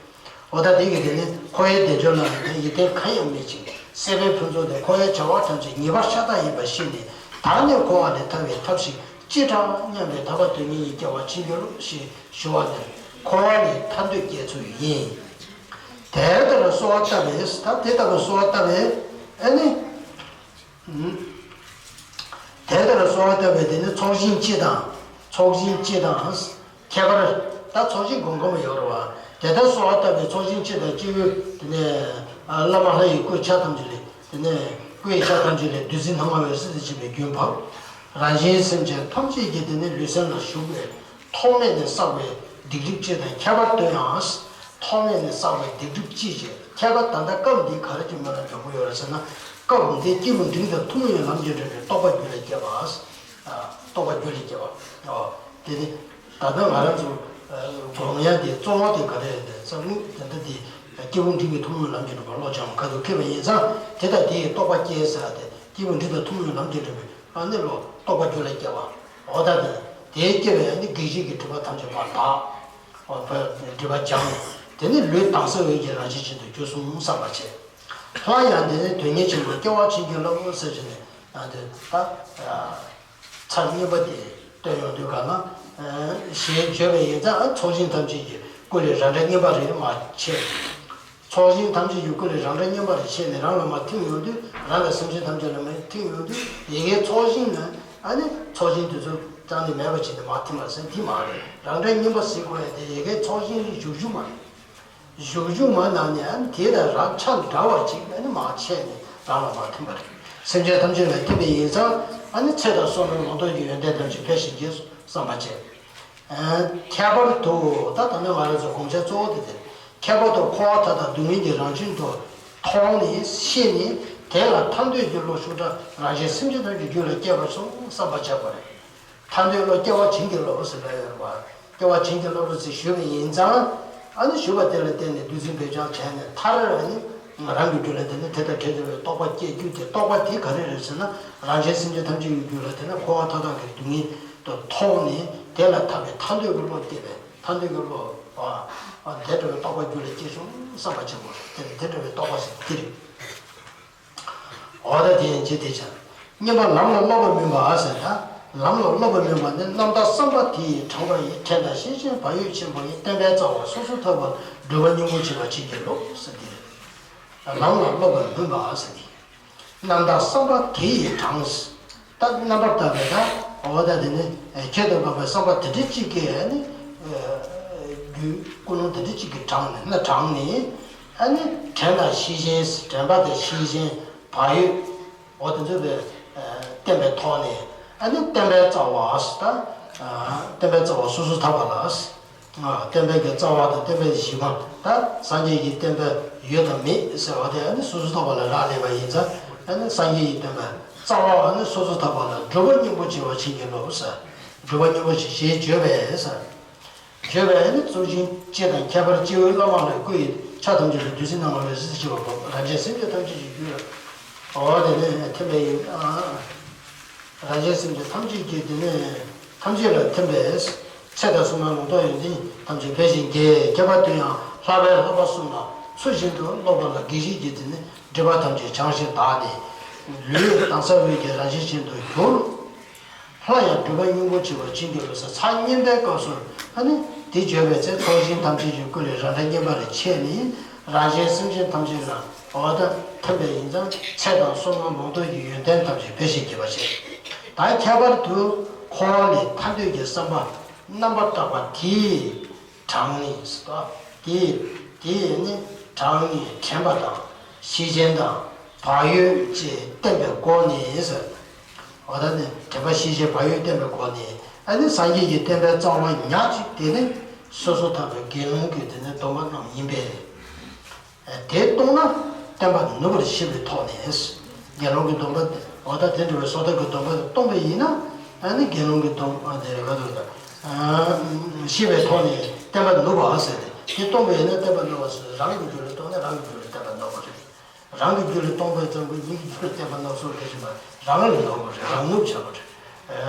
འོ་ད་དེ་གི་དེ་ནི་འཁོར་བའི་བདེ་འབྱོར་ལ་ཡིད་བརྟན་གང་ཡང་མེད་ཅིང་། སྲེད་པའི་ཕུན་ཚོགས་དེ་འཁོར་བའི་བྱ་བ་ཐམས་ཅད་ཉེས་པ་ཤ་སྟག་ཡིན་པ་ཤེས་ནས། བདག་ནི་འཁོར་བ་ལས་ཐར་བའི་ཐབས་ཤིག་ཅི་དྲག་སྙམ་པའི་ཐར་པ་དོན་གཉེར་ཉིད་སྐྱེ་བར་བྱིན་གྱིས་རློབས་ཞེས་ཞུ་བ་ནི་འཁོར་བ་ལས་ཐར་འདོད་སྐྱེ་ཚུལ་ཡིན། དེ་ལྟར་གསོལ་བ་བཏབ་པས། ད་དེ་ལྟ་བུ་གསོལ་བ་བཏབ་པས། ཨ་ནི། དེ་ལྟར་གསོལ་བ་བཏབ་པས་དེ་ནི་ཚོགས་ཞིང་སྤྱི་དང་། ཚོགས་ཞིང་སྤྱི་དང་ཁྱད་པར། ད་ཚོགས་ཞིང་སྒོམ་སྒོམ་ཡོད་རེད་བ། དེ་ལྟར་གསོལ་བ་བཏབ་པས་ཚོགས་ཞིང་སྤྱི་དང་སྤྱི་བོའི་དེ་ནས་བླ་མ་ལྷ་ཡི་སྐུ་ཆ་ཐམས་ཅད་ལས། དེ་ནས་སྐུ་ཡི་ཆ་ཐམས་ཅད་ལས་བདུད་རྩི་སྣ་ལྔ་འོད་ཟེར་དུ་ཆེན་པོའི་རྒྱུན་བབས། རང་གཞན་སེམས་ཅན་ཐམས་ཅད་ཀྱི་དེ་ནས་ལུས་སེམས་ལ་ཞུགས་པས། ཐོག་མེད་ནས་བསགས་པའི་སྡིག་སྒྲིབ་སྤྱི་དང་ཁྱད་པར་སྟོན་ཡང་། ཐོག་མེད་ནས་བསགས་པའི་སྡིག་སྒྲིབ་སྤྱི་ཞེས། ཁྱད་པར་ད་ལྟ་སྐབས་འདི་ག་རེ་ཅིག་སྨོས་ན་འཇོག་གི་ཡོད་རེད་ཟེར་ན། སྐབས་འདི་སྐྱེས་བུ་འབྲིང་དང་ཐུན་མོང་བའི་ལམ་གྱིས་འགྲོ་བའི་རྟོགས་པ་རྒྱུད་ལ་སྐྱེ་བ། རྟོགས་པ་རྒྱུད་ལ་སྐྱེ་བ། འོ། དེ་ནི་ད་ལྟ་ང་རང་ཚོ་སྒོམ་ཡ་དེ་གཙོ་བོ་དེ་ག་རེ་རེད་ཟེར་ན། དེ་འདྲ་དེ་སྐྱེས་བུ་འབྲིང་གིས་ཐུན་མོང་ལམ་གྱིས་འགྲོ་བའི་བློ་སྦྱང་བ་ག་ཚོད་མཁས་པ་ཡིན་ཙང་། དེ་དང་དེ་ཡི་རྟོགས་པ་སྐྱེས་ཟེར་ཏེ། སྐྱེས་བུ་འབྲིང་དང་ཐུན་མོང་ལམ་གྱིས་འགྲོ་བའི་ཨ་ནི་བློ་རྟོགས་པ་རྒྱུད་ལ་སྐྱེ་བ། འོ་ད་དེ་དེ་སྐྱེ་བའི་ཨ་ནི་དགེ་བཤེས་ཀྱི་སྒྲིབ་པ་ཐམས་ཅད་ཕར་དག། འོ་བའི་སྒྲིབ་པ་སྦྱངས། དེ་ནི་ལུས་དྭངས་གསལ་འོད་ཀྱི་རང་བཞིན་ཅན་དུ་གྱུར་སོང་བསམ་པ་བྱས། སླར་ཡང་དེ་ནི་དོན་གཉེར་ཆེན་པོ་སྐྱེ་བར་བྱིན་གྱིས་རློབས་ཟེར་བྱས་ནས། ཨ་དེ་ད་ཚར་གཉིས་པ་དེ་བཏོན་ཡོང་དུས་ག་ལ། ཞེས་བརྗོད་པ་ཡིན་ཙང་། ཨ་ཚོགས་ཞིང་ཐམས་ཅད་ཀྱི་སྐུ་ལས་རང་སྒྲ་སྙན་པ་རེ་མར་ཆད། ཚོགས་ཞིང་ཐམས་ཅད་ཀྱི་སྐུ་ལས་རང་སྒྲ་སྙན་པ་རེ་ཆད་ནས་རང་ལ་མར་ཐིམ་ཡོང་དུས། རང་ལ་སེམས་ཅན་ཐམས་ཅད་ལ་མར་ཐིམ་ཡོང་དུས། ཡ་གིའི་ཚོགས་ཞིང་ན་ཨ་ནི་ཚོགས་ཞིང་དེ་ཚོ་རྩ་ནས་མེད་པ་བྱས་ནས་མར་ཐིམ་པ་ཟེར་དེ་མ་རེད། རང་སྒྲ་སྙན་པ་ཟེར་དགོས་ཡ་དེ་ཡ་གིའི་ཚོགས་ཞིང་ལ་བཞུགས་བཞུགས་མ་རེད། བཞུགས་བཞུགས་མ་ནང་ནས་ཨ་ནི་དེ་དང་རང་ཆ་འདྲ་བ་ཅིག་ཨ་ནི་མར་ཆད་ནས་རང་ལ་མར་ཐིམ་པ་རེད། སེམས་ཅན་ཐམས་ཅད་ལ་ཐིམ་པ་ཡིན་ཙང་། ཨ་ནི་ཚེ་དང་བསོད་ནམས་ལོངས་སྤྱོད་ཀྱི་ཡོན་ཏན་ཐམས་ཅད་འཕེལ་ཞིང་རྒྱས་སོ་བསམ་པ་བྱས། ཨ་ཁྱད་པར་དུ། ད་ད་ནི་ང་རང་ཚོ་སྒོམ་བྱ་གཙོ་བོ་དེ་དེ། ཁྱད་པར་དུ་འཁོར་བ་མཐའ་དག་སྡུག་བསྔལ་གྱི་རང་བཞིན་དུ་མཐོང་ནས་ཤེས་ནས། དེ་ལ་ཐར་འདོད་ཀྱི་བློ་ཤུགས་དྲག་རང་གཞན་སེམས་ཅན་ཐམས་ཅད་རྒྱུད་ལ་སྐྱེ་བར་གསུངས་བསམ་པ་བྱ་དགོས་རེད། ཐར་འདོད་བློ་སྐྱེ་བ་བྱིན་གྱིས་རློབས་ཟེར་ལབ་ཡོད་རེད་བ། སྐྱེ་བ་བྱིན་གྱིས་རློབས་རོགས་ཟེར་ཞུས་པ་ཡིན་ཙང་། ཨ་ནི་ཞུས་པ་དེ་ལ་བརྟེན་ནས་བདུད་རྩི་འབེབས་སྦྱང་བྱས་ནས་མཐར་ཨ་ནི་རང་གི་རྒྱུད་ལ་དེ་ནི་དེ་དང་བྲལ་བའི་རྟོགས་པ་སྐྱེ་རྒྱུ་དེ། རྟོགས་པ་དེ་ག་རེ་རེད་ཟེར་ན། རང་གཞན་སེམས་ཅན་ཐམས་ཅད་ཀྱི་རྒྱུད་ལ་དེ་ནི་འཁོར་བ་མཐའ་དག་གི་སྡུག་བསྔལ་དུ་ཐོགས་ནས་དེ་ལ་ཐར་པའི་ཐར་འདོད་ཀྱི་བློ་སྐྱེས་པས། ཐར་འདོད་ཀྱི་བློ། ཨ། ཨ། དེ་འདྲ་བའི་རྟོགས་པ་རྒྱུད་ལ་སྐྱེ་བྱུང་བསམ་པ་བྱེད་དགོས་རེད། དེ་ནི་དེ་འདྲ་བའི་རྟོགས་པ་ཟེར་དེ་རེད། འོ་ད་དེ་ཡིན་ཅི་དེ་ཆ། གཉིས་པ་ལམ་ལ་སློབ་པར་སྨོན་པ་ཟེར་ད། ལམ་ལ་སློབ་པར་སྨོན་པ་ནི་རྣམ་དག་བསམ་པ་དེ་ཡིས་དྲངས་པ་ཡི། དྲན་དང་ཤེས་བཞིན་བག་ཡོད་ཆེན་པོ་ཡིས། བསྟན་པའི་རྩ་བ་སོ་སོར་ཐར་པ་ལ། སྒྲུབ་པ་སྙིང་པོར་བྱེད་པར་བྱིན་གྱིས་རློབས་ཟེར་དེ་རེད། ལམ་ལ་སློབ་པར་སྨོན་པ་ཟེར་དེ། རྣམ་དག་བསམ་པ་དེ་ཡིས་དྲངས། ད་རྣམ་པར་དག་པའི་ད། འོ་ད་དེ་ནི་ཁྱད་དུ་འཕགས་པའི་བསམ་པ་དེ་འདྲ་གཅིག་གིས་ནི། རྒྱུད་ཀུན་སློང་དེ་འདྲ་གཅིག་གིས་དྲངས་ནས་ན། དྲངས་ནས། ཨ་ནི་དྲན་དང་ཤེས་བཞིན། དྲན་པ་དང་ཤེས་བཞིན་བག་ཡོད། འོ་དེ་ཚོ་དེ་བསྟེན་པའི་ཐོག་ནས། ཨ་ནི་བསྟན་པའི་རྩ་བ་ཟེར་ད། བསྟན་པའི་རྩ་བ་སོ་སོར་ཐར་པ་ལ། བསྟན་པའི་གི་རྩ་བ་དང་བསྟན་པའི་གཞི་མ། ད་སངས་རྒྱས་ཀྱི་བསྟན་པའི་ཡོད་དང་མེད་ཟེར་བ་དེ་ཨ་ནི་སོ་སོར་ཐར་པ་ལ་རག་ལས་པ་ཡིན་ཙང་། ཨ་ནི་སངས་རྒྱས་ཀྱི་བསྟན་པའི་རྩ་བ་ཨ་ནི་སོ་སོར་ཐར་པ་ལ། སྒྲུབ་པ་སྙིང་པོར་བྱེད་པར་བྱིན་གྱིས་རློབས་ཟེར། སྒྲུབ་པ་སྙིང་པོར་བྱེད་ཞེས་བརྗོད་པས་ཟེར། བརྗོད་པས་ནི་གཙུག་ཆེན་སྤྱི་དང་ཁྱད་པར་སྤྱི་བོའི་བླ་མ་ལ། སྐུ་ཡི་ཆ་ཐམས་ཅད་ལ་བདུད་རྩི་སྣང་བ་ལ་གཟི་བརྗིད་ཆེ་བ་བབས། རང་གཞན་སེམས་ཅན་ཐམས་ཅད་ཀྱི་རྒྱུད་ལ། འོ་དེ་ནས་ཐིམ་པས་ཡིན། རང་གཞན་སེམས་ཅན་ཐམས་ཅད་ཀྱི་དེ་ནས་ཐམས་ཅད་ལ་ཐིམ་པས། ཚེ་དང་བསོད་ནམས་ལོངས་སྤྱོད་ཡོན་ཏན་ཐམས་ཅད་འཕེལ་ཞིང་རྒྱས། ཁྱད་པར་དུ་ཡང་ལྷག་པའི་ལྷག་པ་གསུམ་ལ་ཚུལ་བཞིན་དུ་སློབ་པ་ལ་དགེ་བཤེས་ཀྱི་དེ་ནས་སྒྲིབ་པ་ཐམས་ཅད་བྱང་ཞིང་དག་སྟེ། ལུས་དྭངས་གསལ་འོད་ཀྱི་རང་བཞིན་ཅན་དུ་གྱུར། སླར་ཡང་སྒྲུབ་པ་སྙིང་པོར་བྱེད་པར་བྱིན་གྱིས་རློབས་ཟེར། ཚར་གཉིས་པའི་སྐབས་སུ་ཨ་ནི་དེ་བརྗོད་པའི་ཚེ་ཚོགས་ཞིང་ཐམས་ཅད་ཀྱི་སྐུ་ལས་རང་སྒྲ་སྙན་པ་རེ་ཆད་ནས། རང་གཞན་སེམས་ཅན་ཐམས་ཅད་ལ་འོ་ད་ཐིམ་པས་ཡིན་ཙང་ཚེ་དང་བསོད་ནམས་ལོངས་སྤྱོད་ཀྱི་ཡོན་ཏན་ཐམས་ཅད་འཕེལ་ཞིང་རྒྱས་པར་བྱེད། ད་ཁྱད་པར་དུ་འཁོར་བ་ལས་ཐར་འདོད་ཀྱི་བསམ་པ་རྣམ་པར་དག་པ་དེས་དྲངས་ནས་ཟེར། དེས་དེས་ནི་དྲངས་ནས་དྲན་པ་དང་ཤེས་བཞིན་དང་བག་ཡོད་ཅེས་བསྟན་པའི་སྒོ་ནས་ཟེར། འོ་ད་ནི་དྲན་པ་ཤེས་བཞིན་བག་ཡོད་བསྟན་པའི་སྒོ་ནས། ཨ་ནི་སངས་རྒྱས་ཀྱི་བསྟན་པའི་རྩ་བ་ཉག་གཅིག་དེ་ནི་སོ་སོར་ཐར་པའི་དགེ་སློང་གི་དེ་ནི་སྡོམ་པ་རྣམས་ཡིན་པས། དེ་གཏོང་ན་བསྟན་པ་ནུབ་པར་ཤེས་པའི་ཐོག་ནས། དགེ་སློང་གི་སྡོམ་པ། འོ་ད་དེ་འདྲ་བའི་སོ་ཐར་གྱི་སྡོམ་པ་གཏོང་པ་ཡིན་ན། ཨ་ནི་དགེ་སློང་གི་སྡོམ་པ་དེ་ག་ཚོད་ད། ཤེས་པའི་ཐོག་ནས་བསྟན་པ་ནུབ་པ་ཟེར་ཏེ། དེ་གཏོང་པ་ཡིན་ན་བསྟན་པ་ནུབ་པ་ཟེར། རང་གི་རྒྱུད་ལ་གཏོང་ན་རང་གི་རྒྱུད་ལ་བསྟན་པ་ནུབ་པ་རེད། རང་གི་རྒྱུད་ལ་གཏོང་པའི་ཙམ་གྱིས་མི་གི་རྒྱུད་ལ་བསྟན་པ་ནུབ་སོང་རེད་ཟེར་ན། རང་ལ་ནུབ་པ་རེད། རང་ནུབ་བྱ་བ་རེད།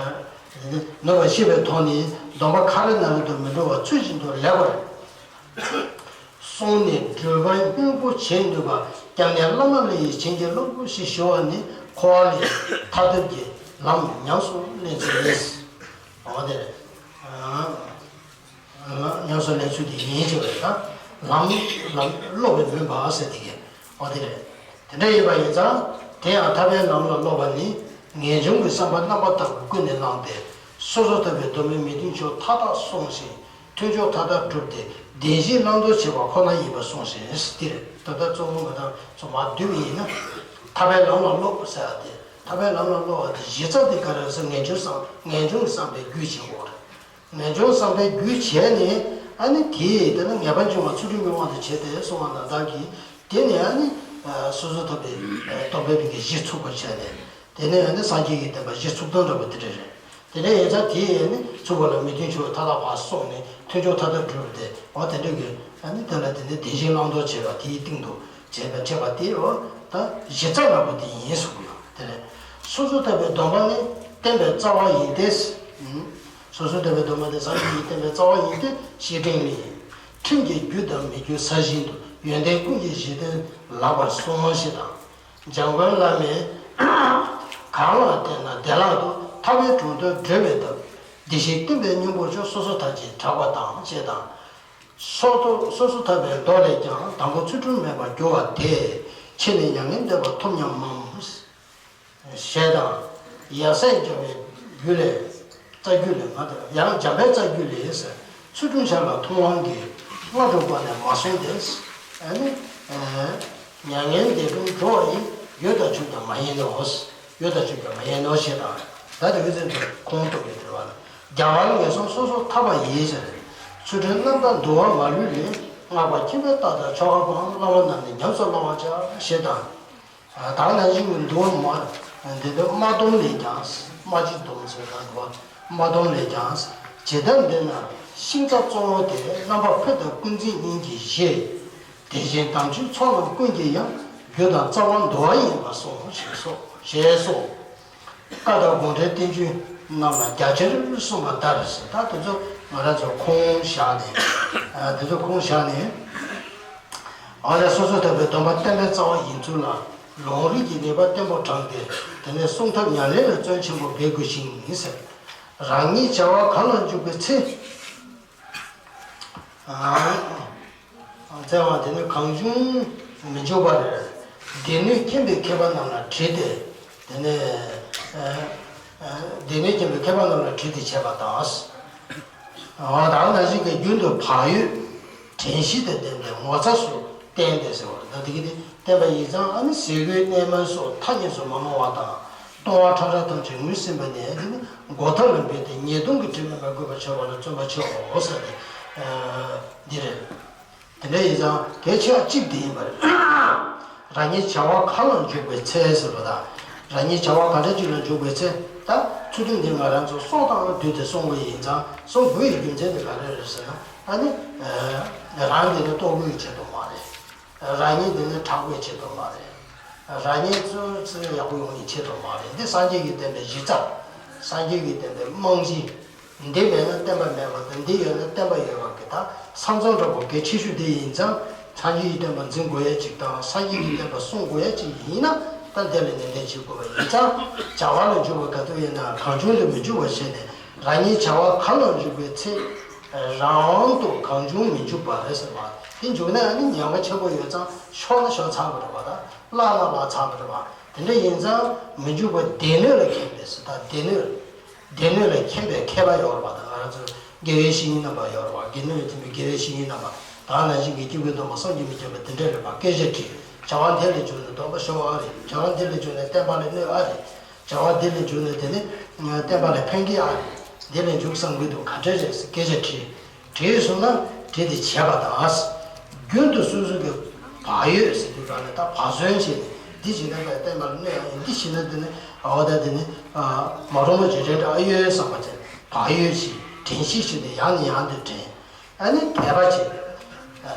ཨ། ནུབ་པ་ཤེས་པའི་ཐོག་ནས་སྡོམ་པ་ག་རེ་ན་རེ་དུ་མི་འགྲོ་བར་ཚུལ་བཞིན་དུ་ལེགས་པར་སྲུང་ནས་སྒྲུབ་པ་སྙིང་པོ་བྱེད་ནུས་པ། སྐྱབས་གནས་བླ་མ་ལ་ཡིས་བྱིན་གྱིས་རློབས་ཞེས་ཞུ་བ་ནི་འཁོར་བ་ལས་ཐར་ཐབས་ཀྱི་ལམ་ཉམས་སུ་ལེན་ཚུལ་ཡིན། འོ་དེ་རེད། ཨ། ཉམས་སུ་ལེན་ཚུལ་དེ་ཡིན་ཞེས་པ་རེད། ད་ལམ་ལམ་སློབ་པའི་མུན་པ་ཟེར་དེ་གས། འོ་དེ་རེད། དེ་འདྲ་ཡིན་པ་ཡིན་ཙང་། དེ་ཡང་ཐར་པའི་ལམ་ལ་སློབ་པ་ནི་ངེས་འབྱུང་གི་བསམ་པ་རྣམ་པར་དག་པ་ཀུན་ནས་བསླངས་ཏེ། སོ་སོར་ཐར་པའི་སྡོམ་པའི་མི་མཐུན་ཕྱོགས་མཐའ་དག་སྲུང་ཞིང་། མཐུན་ཕྱོགས་མཐའ་དག་བསྒྲུབས་ཏེ་བདེན་བཞིའི་བླང་དོར་བྱེད་པ་ཁོ་ན་ཡིན་པར་གསུངས་ཤིང་། དེ་རེད། ད་ལྟ་གཙོ་བོ་ང་དང་ཚོ་མར་བསྡུས་པ་ཡིན་ན། ཐར་པའི་ལམ་ལ་སློབ་ཟེར་བ་དེ། ཐར་པའི་ལམ་ལ་སློབ་པ་དེ་གཞི་རྩ་དེ་ག་རེ་ཟེར། ངེས་འབྱུང་བསམ། ངེས་འབྱུང་གི་བསམ་པའི་རྒྱུད་བྱེད་དགོས་རེད། ངེས་འབྱུང་བསམ་པའི་རྒྱུད་བྱས་ནས། ཨ་ནི་དེས་དེ་ནི་ངེས་པ་འབྱུང་བ་ཚུལ་ཁྲིམས་ཀྱི་དབང་དུ་བྱས་ཏེ་གསུངས་པ་ན་བདག་གིས། དེ་ནས་ཨ་ནི་སོ་སོར་ཐར་པའི་སྡོམ་པའི་གི་གཞི་ཚུགས་པར་བྱས་ནས། དེ་ནས་ཨ་ནི་སངས་རྒྱས་ཀྱི་བསྟན་པ་གཞི་ཚུགས་སྟངས་འདྲ་པོ་དེ་འདྲ་རེད། དེ་ནས་ཡིན་ཙང་དེ་ནི་ཚུགས་པ་ལ་མི་མཐུན་ཕྱོགས་མཐའ་དག་ཕར་སྲུང་ནས་མཐུན་ཕྱོགས་མཐའ་དག་བསྒྲུབས་ཏེ། འོ་དེ་འདྲ་གི། ཨ་ནི་དེ་ལ་དེ་ནི་བདེན་བཞིའི་བླང་དོར་བྱེད་པ་དེའི་སྟེང་དུ་བྱས་པ་བྱས་པ་དེ། འོ་ད་གཞི་རྩ་ལ་པོ་དེ་ཡིན་གསུངས་ཡོད། དེ་ནས་སོ་སོར་ཐར་པའི་སྡོམ་པ་ནི་བསྟན་པའི་རྩ་བ་ཡིན་ཏེ། སོ་སོར་ཐར་པའི་སྡོམ་པ་དེ་སངས་རྒྱས་ཀྱི་བསྟན་པའི་རྩ་བ་ཡིན་ཏེ། བཤེས་སྤྲིང་ལས། ཁྲིམས་ཀྱི་རྒྱུ་དང་མི་རྒྱུ་ས་བཞིན་དུ། ཡོན་ཏན་ཀུན་གྱི་གཞི་རྟེན་ལགས་པར་སྲུང་ཞེས་དང་། འཇམ་མགོན་བླ་མས་གང་ལ་བསྟེན་ན་བདེ་བླག་ཏུ། ཐར་པའི་གྲོང་དུ་བགྲོད་པའི་ཐབས། བདེ་གཤེགས་བསྟན་པའི་སྙིང་པོར་གྱུར། སོ་སོར་ཐར་ཅིང་གྲགས་པ་དང་ཞེས་དང་། སོ་སོ་སོ་སོར་ཐར་པའི་མདོ་ལས་ཀྱང་། དང་པོ་ཚུལ་ཁྲིམས་མེད་པར་གྱུར་པ་དེས། ཕྱི་ནས་མྱ་ངན་འདས་པ་ཐོབ་སྙམ་མམ། ཞེས་དང་། ཡང་སྲས་འཇམ་པའི་རྒྱུད་ལས། རྩ་རྒྱུད་ལས་མ་དང་། ཡང་འཇམ་པའི་རྩ་རྒྱུད་ལས། ཚུལ་ཁྲིམས་ཤར་ལ་ཐུབ་དབང་གིས། སྔ་དྲོ་པ་ནས་མ་བཟུང་སྟེ། ཨ་ནི། མྱ་ངན་འདས་དྲུང་འགྲོ་བ་ཡི། ཡོད་དང་བཅུག་ཀྱང་མ་ཡིན་ནོ། ཡོད་དང་བཅུག་ཀྱང་མ་ཡིན་ནོ་ཞེས་དང་། ད་དེ་འོས་འཛིན་དུ་ཁོང་རྟོགས་པའི་དེ་བ་ལ། རྒྱལ་བ་ངན་སོང་སོ་སོར་ཐར་པ་ཡི་ཟེར། ཚུལ་ཁྲིམས་རྣམ་དག་འདུལ་བ་མ་ལུས་ལས། སྔགས་པ་མཁྱེན་པས་བརྟགས་དང་ཆོ་ག་སྤངས། བླ་མ་རྣམས་ནི་ཉམས་སུ་བླང་བར་བྱ་ཞེས་དང་། ད་ནང་བཞིན་གྱི་འདུལ་བ་མ་འདི་ལྟར་མ་སྡོམ་ལས་ཀྱང་། མ་གཅིག་སྡོམ་ཟེར་ན་འདུལ་བ་མ་སྡོམ་ལས་ཀྱང་། ཇི་ལྟར་འདི་ན་ཤིང་རྩ་གཙོ་བོ་དེ། རྣམ་པ་ཕུད་དང་ཀུན་འཛིན་གཉིས་ཀྱི་གཞི། དེ་བཞིན་དམ་ཆོས་ཚོགས་རྣམས་ཀུན་གྱི་ཡང་། རྒྱུ་དང་རྩ་བ་འདུལ་བ་ཡིན་པར་གསུངས། ཞེས་སོ། ཞེས་སོ། བཀའ་དང་དགོངས་འགྲེལ་བསྟན་བཅོས་རྣམས་ལ་རྒྱ་ཆེར་གསུངས་པ་ལྟར་ཟེར། ད་དེ་ཚོ་ང་རང་ཚོ་ཁུངས་བཞག་ནས། ཨ། དེ་ཚོ་ཁུངས་བཞག་ནས། འོ་ན་སོ་སོར་ཐར་པའི་སྡོམ་པ་བསྟན་པའི་རྩ་བ་ཡིན་ཚུལ་ལ། ལུང་རིགས་ཀྱི་ནུས་པ་བརྟན་པོ་དྲངས་ཏེ། དེ་ནས་སྲུང་ཐབས་ཉམས་ལེན་ལ་བརྩོན་ཆེན་པོ་འབད་དགོས་ཤིང་ཟེར། རང་ཉིད་བྱ་བ་གང་ལ་འཇུག་པའི་ཚེ། ཨ། བཙལ་བ་དེ་ནི་གང་བྱུང་མི་འཇུག་པར། སྡེ་སྣོད་མཁྱེན་པའི་མཁས་པ་རྣམས་ལ་དྲིས་ཏེ། དེ་ནས། ཨ། ཨ། སྡེ་སྣོད་མཁྱེན་པའི་མཁས་པ་རྣམས་ལ་དྲིས་ཏེ་བྱས་པ་དང་། ཨ། ད་ག་ནང་བཞིན་གྱི་རྒྱུན་དུ་བག་ཡོད་དྲན་ཤེས་དང་ལྡན་པའི་ངོ་ཚ་སོགས་བསྟེན་ཏེ་ཟེར་བ་ལ། ད་དེ་གི་དེ་བསྟེན་པ་ཡིན་ཙང་། ཨ་ནི་ཟས་གོས་གནས་མལ་སོགས་མཐའ་གཉིས་སུ་མ་ལོངས་པ་དང་། ལྟུང་བ་ཕྲ་རགས་ཐམས་ཅད་ངོས་ཟིན་པ་ནི། དེ་ནི་འགོག་ཐབས་ལ་འབད་དེ་ཉེས་ལྟུང་གི་དྲི་མས་མ་གོས་པར་བྱ་བ་ལ་བརྩོན་པར་བྱའོ་ཟེར་ཏེ། ཨ། འདི་རེད། དེ་འདྲ་ཡིན་ཙང་གལ་ཆེ་བ་གཅིག་དེ་ཡིན་པ་རེད། རང་ཉིད་བྱ་བ་གང་ལ་འཇུག་པའི་ཚེ་ཟེར་བ་དང་། རང་ཉིད་བྱ་བ་ག་འདྲ་ཅིག་ལ་འཇུག་པའི་ཚེ། ད་ཚུལ་ཁྲིམས་འདི་ང་རང་ཚོ་སྲོག་དང་བསྡུས་ཏེ་སྲུང་དགོས་ཡིན་ཙང་། སྲུང་དགོས་ཡི་རྒྱུ་མཚན་དེ་ག་རེ་རེད་ཟེར་ན། ཨ་ནི། ཨ། རང་འདི་ནི་ལྟོ་གོས་ཆེད་དུ་མ་རེད། རང་ཉིད་འདི་ནི་དྲག་པོའི་ཆེད་དུ་མ་རེད། རང་ཉིད་ཚུར་ཚུར་ཡག་པོ་ཡོང་ཡི་ཆེད་དུ་མ་རེད། འདི་སངས་རྒྱས་ཀྱི་བསྟན་པའི་གཞི་རྩ། སངས་རྒྱས་ཀྱི་བསྟན་པའི་རྨང་གཞི། འདི་མེད་ན་བསྟན་པ་མེད་པ་དང་། འདི་ཡོད་ན་བསྟན་པ་ཡོད་པ་གི་ད་ས་མཚམས་འདྲ་པོ་གལ་ཆེ་ཤོས་དེ་ཡིན་ཙང་། སངས་རྒྱས་ཀྱི་བསྟན་པ་འཛིན་དགོས་ཡ་ཅིག་དང་། སངས་རྒྱས་ཀྱི་བསྟན་པ་སྲུང་དགོས་ཡ་ཅིག་ཡིན་ན། ད་འདི་ལ་ནན་ཏན་བྱེད་དགོས་པ་ཡིན་ཙང་། བྱ་བ་ལ་འཇུག་པ་ག་དུས་ཡིན་ན་གང་བྱུང་དུ་མི་འཇུག་པར་བྱས་ནས། རང་ཉིད་བྱ་བ་གང་ལ་འཇུག་པའི་ཚེ། རང་དབང་དུ་གང་བྱུང་མི་འཇུག་པ་རེད་ཟེར་བ། དེ་འཇུག་ན་ཨ་ནི་ཉེན་ཁ་ཆེན་པོ་ཡོད་ཙང་། ཤོར་ན་ཤོར་ཚར་བ་རེད་པ། ད་བརླག་ན་བརླག་ཚར་བ་རེད་པ། དེ་འདྲ་ཡིན་ཙང་མི་འཇུག་པ་སྡེ་སྣོད་ལ་མཁྱེན་པས་ཟེར། ད་སྡེ་སྣོད། སྡེ་སྣོད་ལ་མཁྱེན་པའི་མཁས་པ་ཡོད་རེད་པ། ད་ང་རང་ཚོ་དགེ་བའི་བཤེས་གཉེན་རྣམ་པ་ཡོད་རེད་པ། དགེ་སྣོད་ལ་མཁྱེན་པའི་དགེ་བའི་བཤེས་གཉེན་རྣམ་པ། ད་ནང་བཞིན་གྱི་སྐྱེས་བུ་སྟོན་པ་བསམ་གྱིས་མི་ཁྱབ་པ་དེ་འདྲ་རེད་པ། སྐད་ཆ་དྲིས། བྱ་བ་འདི་ལས་བྱུང་ནས་སྡོམ་པ་ཤོར་བ་ཨ་རེད། བྱ་བ་འདི་ལས་བྱུང་ནས་བསྟན་པ་ལ་གནོད་ཨ་རེད། བྱ་བ་འདི་ལས་བྱུང་ནས་དེ་ནི་བསྟན་པ་ལ་ཕན་གྱི་ཨ་རེད། འདི་ལས་འཇུག་བསམ་གྱི་འདུག་ག་འདྲ་རེད་ཟེར་སྐད་ཆ་དྲིས། དྲིས་སོང་ན་དྲིས་ཏེ་བྱས་པ་དང་། རྒྱུན་དུ་སོ་སོ་གི་བག་ཡོད་ཟེར་དུས་ག་ནས་ད་བག་ཟོན་བྱས་ནས། འདི་བྱས་ན་ད་བསྟན་པ་ལ་གནོད་ཨ་ཡིན། འདི་བྱས་ན་དེ་ནི་འོ་ད་དེ་ནི་མ་རུང་བ་ཅིག་རེད་ཨ་ཡོད་བསམ་པ་བྱས། བག་ཡོད་ཅིག་དྲན་ཤེས་བྱས་ཏེ་ཡང་ནས་ཡང་དུ་དྲན། ཨ་ནི་དད་པ་བྱེད།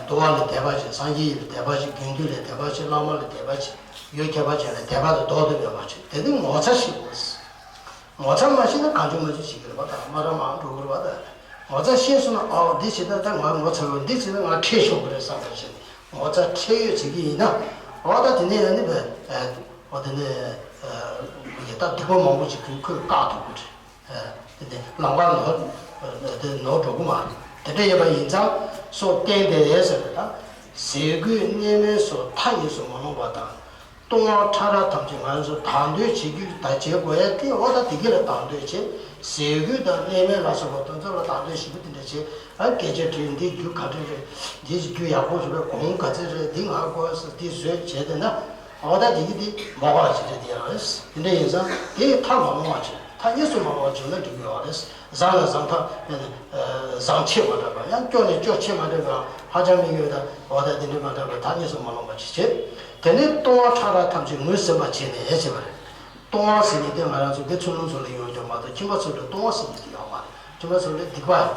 འདུལ་བ་ལ་དད་པ་བྱེད། སངས་རྒྱས་ལ་དད་པ་བྱེད། དགེ་འདུན་ལ་དད་པ་བྱེད། བླ་མ་ལ་དད་པ་བྱེད། ཡུལ་ཁྱད་པར་ཅན་ལ་དད་པ་དང་ལྡོག་ཏུ་མེད་པ་བྱེད། དེ་ནི་ངོ་ཚ་ཞིག་དགོས། ངོ་ཚ་མ་ཤེས་ན་གང་བྱུང་མང་བྱུང་བྱེད་ཀྱི་རེད་པ། ད་མ་ར་མང་འགྲོ་གི་རེད་པ། ད་ངོ་ཚ་ཤེས་སོང་ན། ཨོ་འདི་བྱེད་ན་ད་ང་ངོ་ཚ་གི། འདི་བྱེད་ན་ང་ཁྲེལ་ཤོར་གི་རེད་བསམ་པ་བྱས་ནས་ངོ་ཚ་ཁྲེལ་ཡོད་བྱེད་ཀྱི་ཡིན་ན། ཨོ་ད་དེ་ནས་ཡང་ནི་བས། ཨོ་དེ་ནས་ཡ་ད་སྡིག་པ་མང་པོ་ཅིག་ཁོས་ཁོས་བཀག་ཐུབ་ཀྱི་རེད། དེ་ནས་ལམ་ཁ་ནོར། དེ་ནོར་འགྲོ་གི་མ་རེད། དེ་འདྲ་ཡིན་པ་ཡིན་ཙང་སོགས་བསྟན་ཏེ་ཟེར་བ་དང་། ཟས་གོས་གནས་མལ་སོགས་མཐའ་གཉིས་སུ་མ་ལོངས་པ་དང་། ལྟུང་བ་ཕྲ་རགས་ཐམས་ཅད་ང་ཚོ་དང་དོད་བྱེད་རྒྱུ་ད་བྱེད་དགོས་ཡ་དེ། འོ་ད་དེ་གི་ལ་དང་དོད་བྱེད། ཟས་གོས་དང་གནས་མལ་ལ་སོགས་པ་དེ་ཚོ་ལ་དང་དོད་ཞིབ་པོ་དེ་འདྲ་བྱེད། ཨ་སྐད་ཆ་དྲིས། འདི་རྒྱུ་ག་འདྲ་རེད། འདི་རྒྱུ་ཡག་པོ་རེད་པས། གོང་ག་ཚད་རེད། འདི་ང་དགོས་ཟེར་འདི་བཟོས་བྱས་བསྡད་ན། འོ་ད་དེ་གི་དེ་མ་དགོས་པ་ཅིག་རེད། དེ་ཡང་རེད། དེ་འདྲ་ཡིན་ཙང་དེ་མཐའ་མ་ལོངས་པ་བྱེད། མཐའ་གཉིས་སུ་མ་ལོངས་པ་བྱུང་ན་འགྲིག་གི་ཡོད་རེད། བཟང་ལ་བཟང་ཐབས། བཟང་ཆེ་མ་འདྲ་བ། ཡང་སྐྱོ་ནས་སྐྱོ་ཆེ་མ་འདྲ་བ་ཧ་ཅང་མི་ཡོད་ད། འོ་ད་དེ་འདྲ་མ་འདྲ་བ་མཐའ་གཉིས་སུ་མ་ལོངས་པ་ཅིག་བྱེད། དེ་ནས་ལྟུང་བ་ཕྲ་རགས་ཐམས་ཅད་ངོས་ཟིན་པར་བྱས་ནས་བྱས་པ་རེད། ལྟུང་བ་ཟེར་མཁན་དེ་ང་རང་ཚོ་དགེ་ཚུལ་སློང་ཚོ་ལ་ཡོང་རྒྱུ་མ་གཏོགས་ཁྱིམ་པ་ཚོ་ལ་ལྟུང་བ་ཟེར་མཁན་དེ་ཡོད་མ་རེད། ཁྱིམ་པ་ཚོ་ལ་སྡིག་པ་རེད།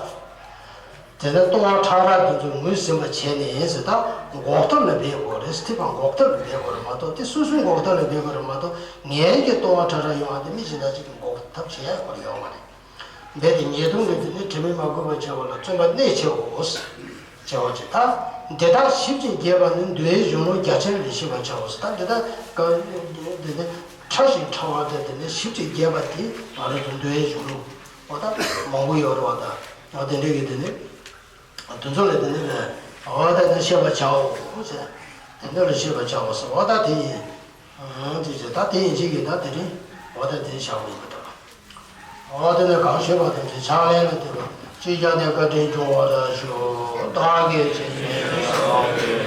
དེ་ནས་ལྟུང་བ་ཕྲ་རགས་དེ་ཚོ་ངོས་ཟིན་པར་བྱས་ནས་ཟེར། ད་འགོག་ཐབས་ལ་འབད་དགོས་རེད། སྡིག་པ་འགོག་ཐབས་ལ་འབད་དགོས་རེད་མ་གཏོགས། དེ་སོ་སོའི་འགོག་ཐབས་ལ་འབད་དགོས་རེད་མ་གཏོགས། ངའི་གི་ལྟུང་བ་ཕྲ་རགས་ཡོང་བ་དེ་མི་གཞན་དག་ཅིག་གིས་འགོག་ཐབས་བྱེད་ཡ་དགོས་ཡོད་མ་རེད། འབད་དེ་ཉེས་ལྟུང་གི་དེ་ནི་དྲི་མས་མ་གོས་པར་བྱ་བ་ལ་བརྩོན་པ་གནད་ཆེའོ། བྱ་བ་ཅིག་ད་འདི་དག་ཞིབ་ཅིང་རྒྱས་པ་ནི་འདུལ་བའི་གཞུང་ལུགས་རྒྱ་ཆེར་ལེགས་ཤེས་པར་བྱའོ། ད་འདི་དག་འདི་ནི་ཕྲ་ཞིང་ཕྲ་བ་དེ་དེ་ནི་ཞིབ་ཅིང་རྒྱས་པ་དེ་ང་རང་ཚོ་འདུལ་བའི་གཞུང་ལུགས་འོ་ད་མང་པོ་ཡོད་རེད་པ། ད་འོ་དེ་འདྲ་གི་དེ་ནི་དེ་ཚོ་ལ་དེ་ནི་འོ་ད་དེ་ཤེས་པར་བྱའོ་ཟེར། དེ་འདྲ་ལ་ཤེས་པར་བྱའོ་ཟེར། འོ་ད་དེ་ཡིན། ཨང་། ཅེས་བྱས། ད་དེ་ཡིན་གཅིག་གིས་ད་དེ་རིང་འོ་ད་དེ་བཞག་པ་ཡིན་པ་འདྲ། འོ་དེ་ནས་གང་ཞུས་པ་དང་དེ་ཕྱག་ལེན་ལ་འདེབས་པ་ཅིག་ཀྱང་དེ་བཀའ་དྲིན་སྐྱོང་བར་ཞུ། བདག་གིས་ཇི་སྙེད་བསགས་པའི་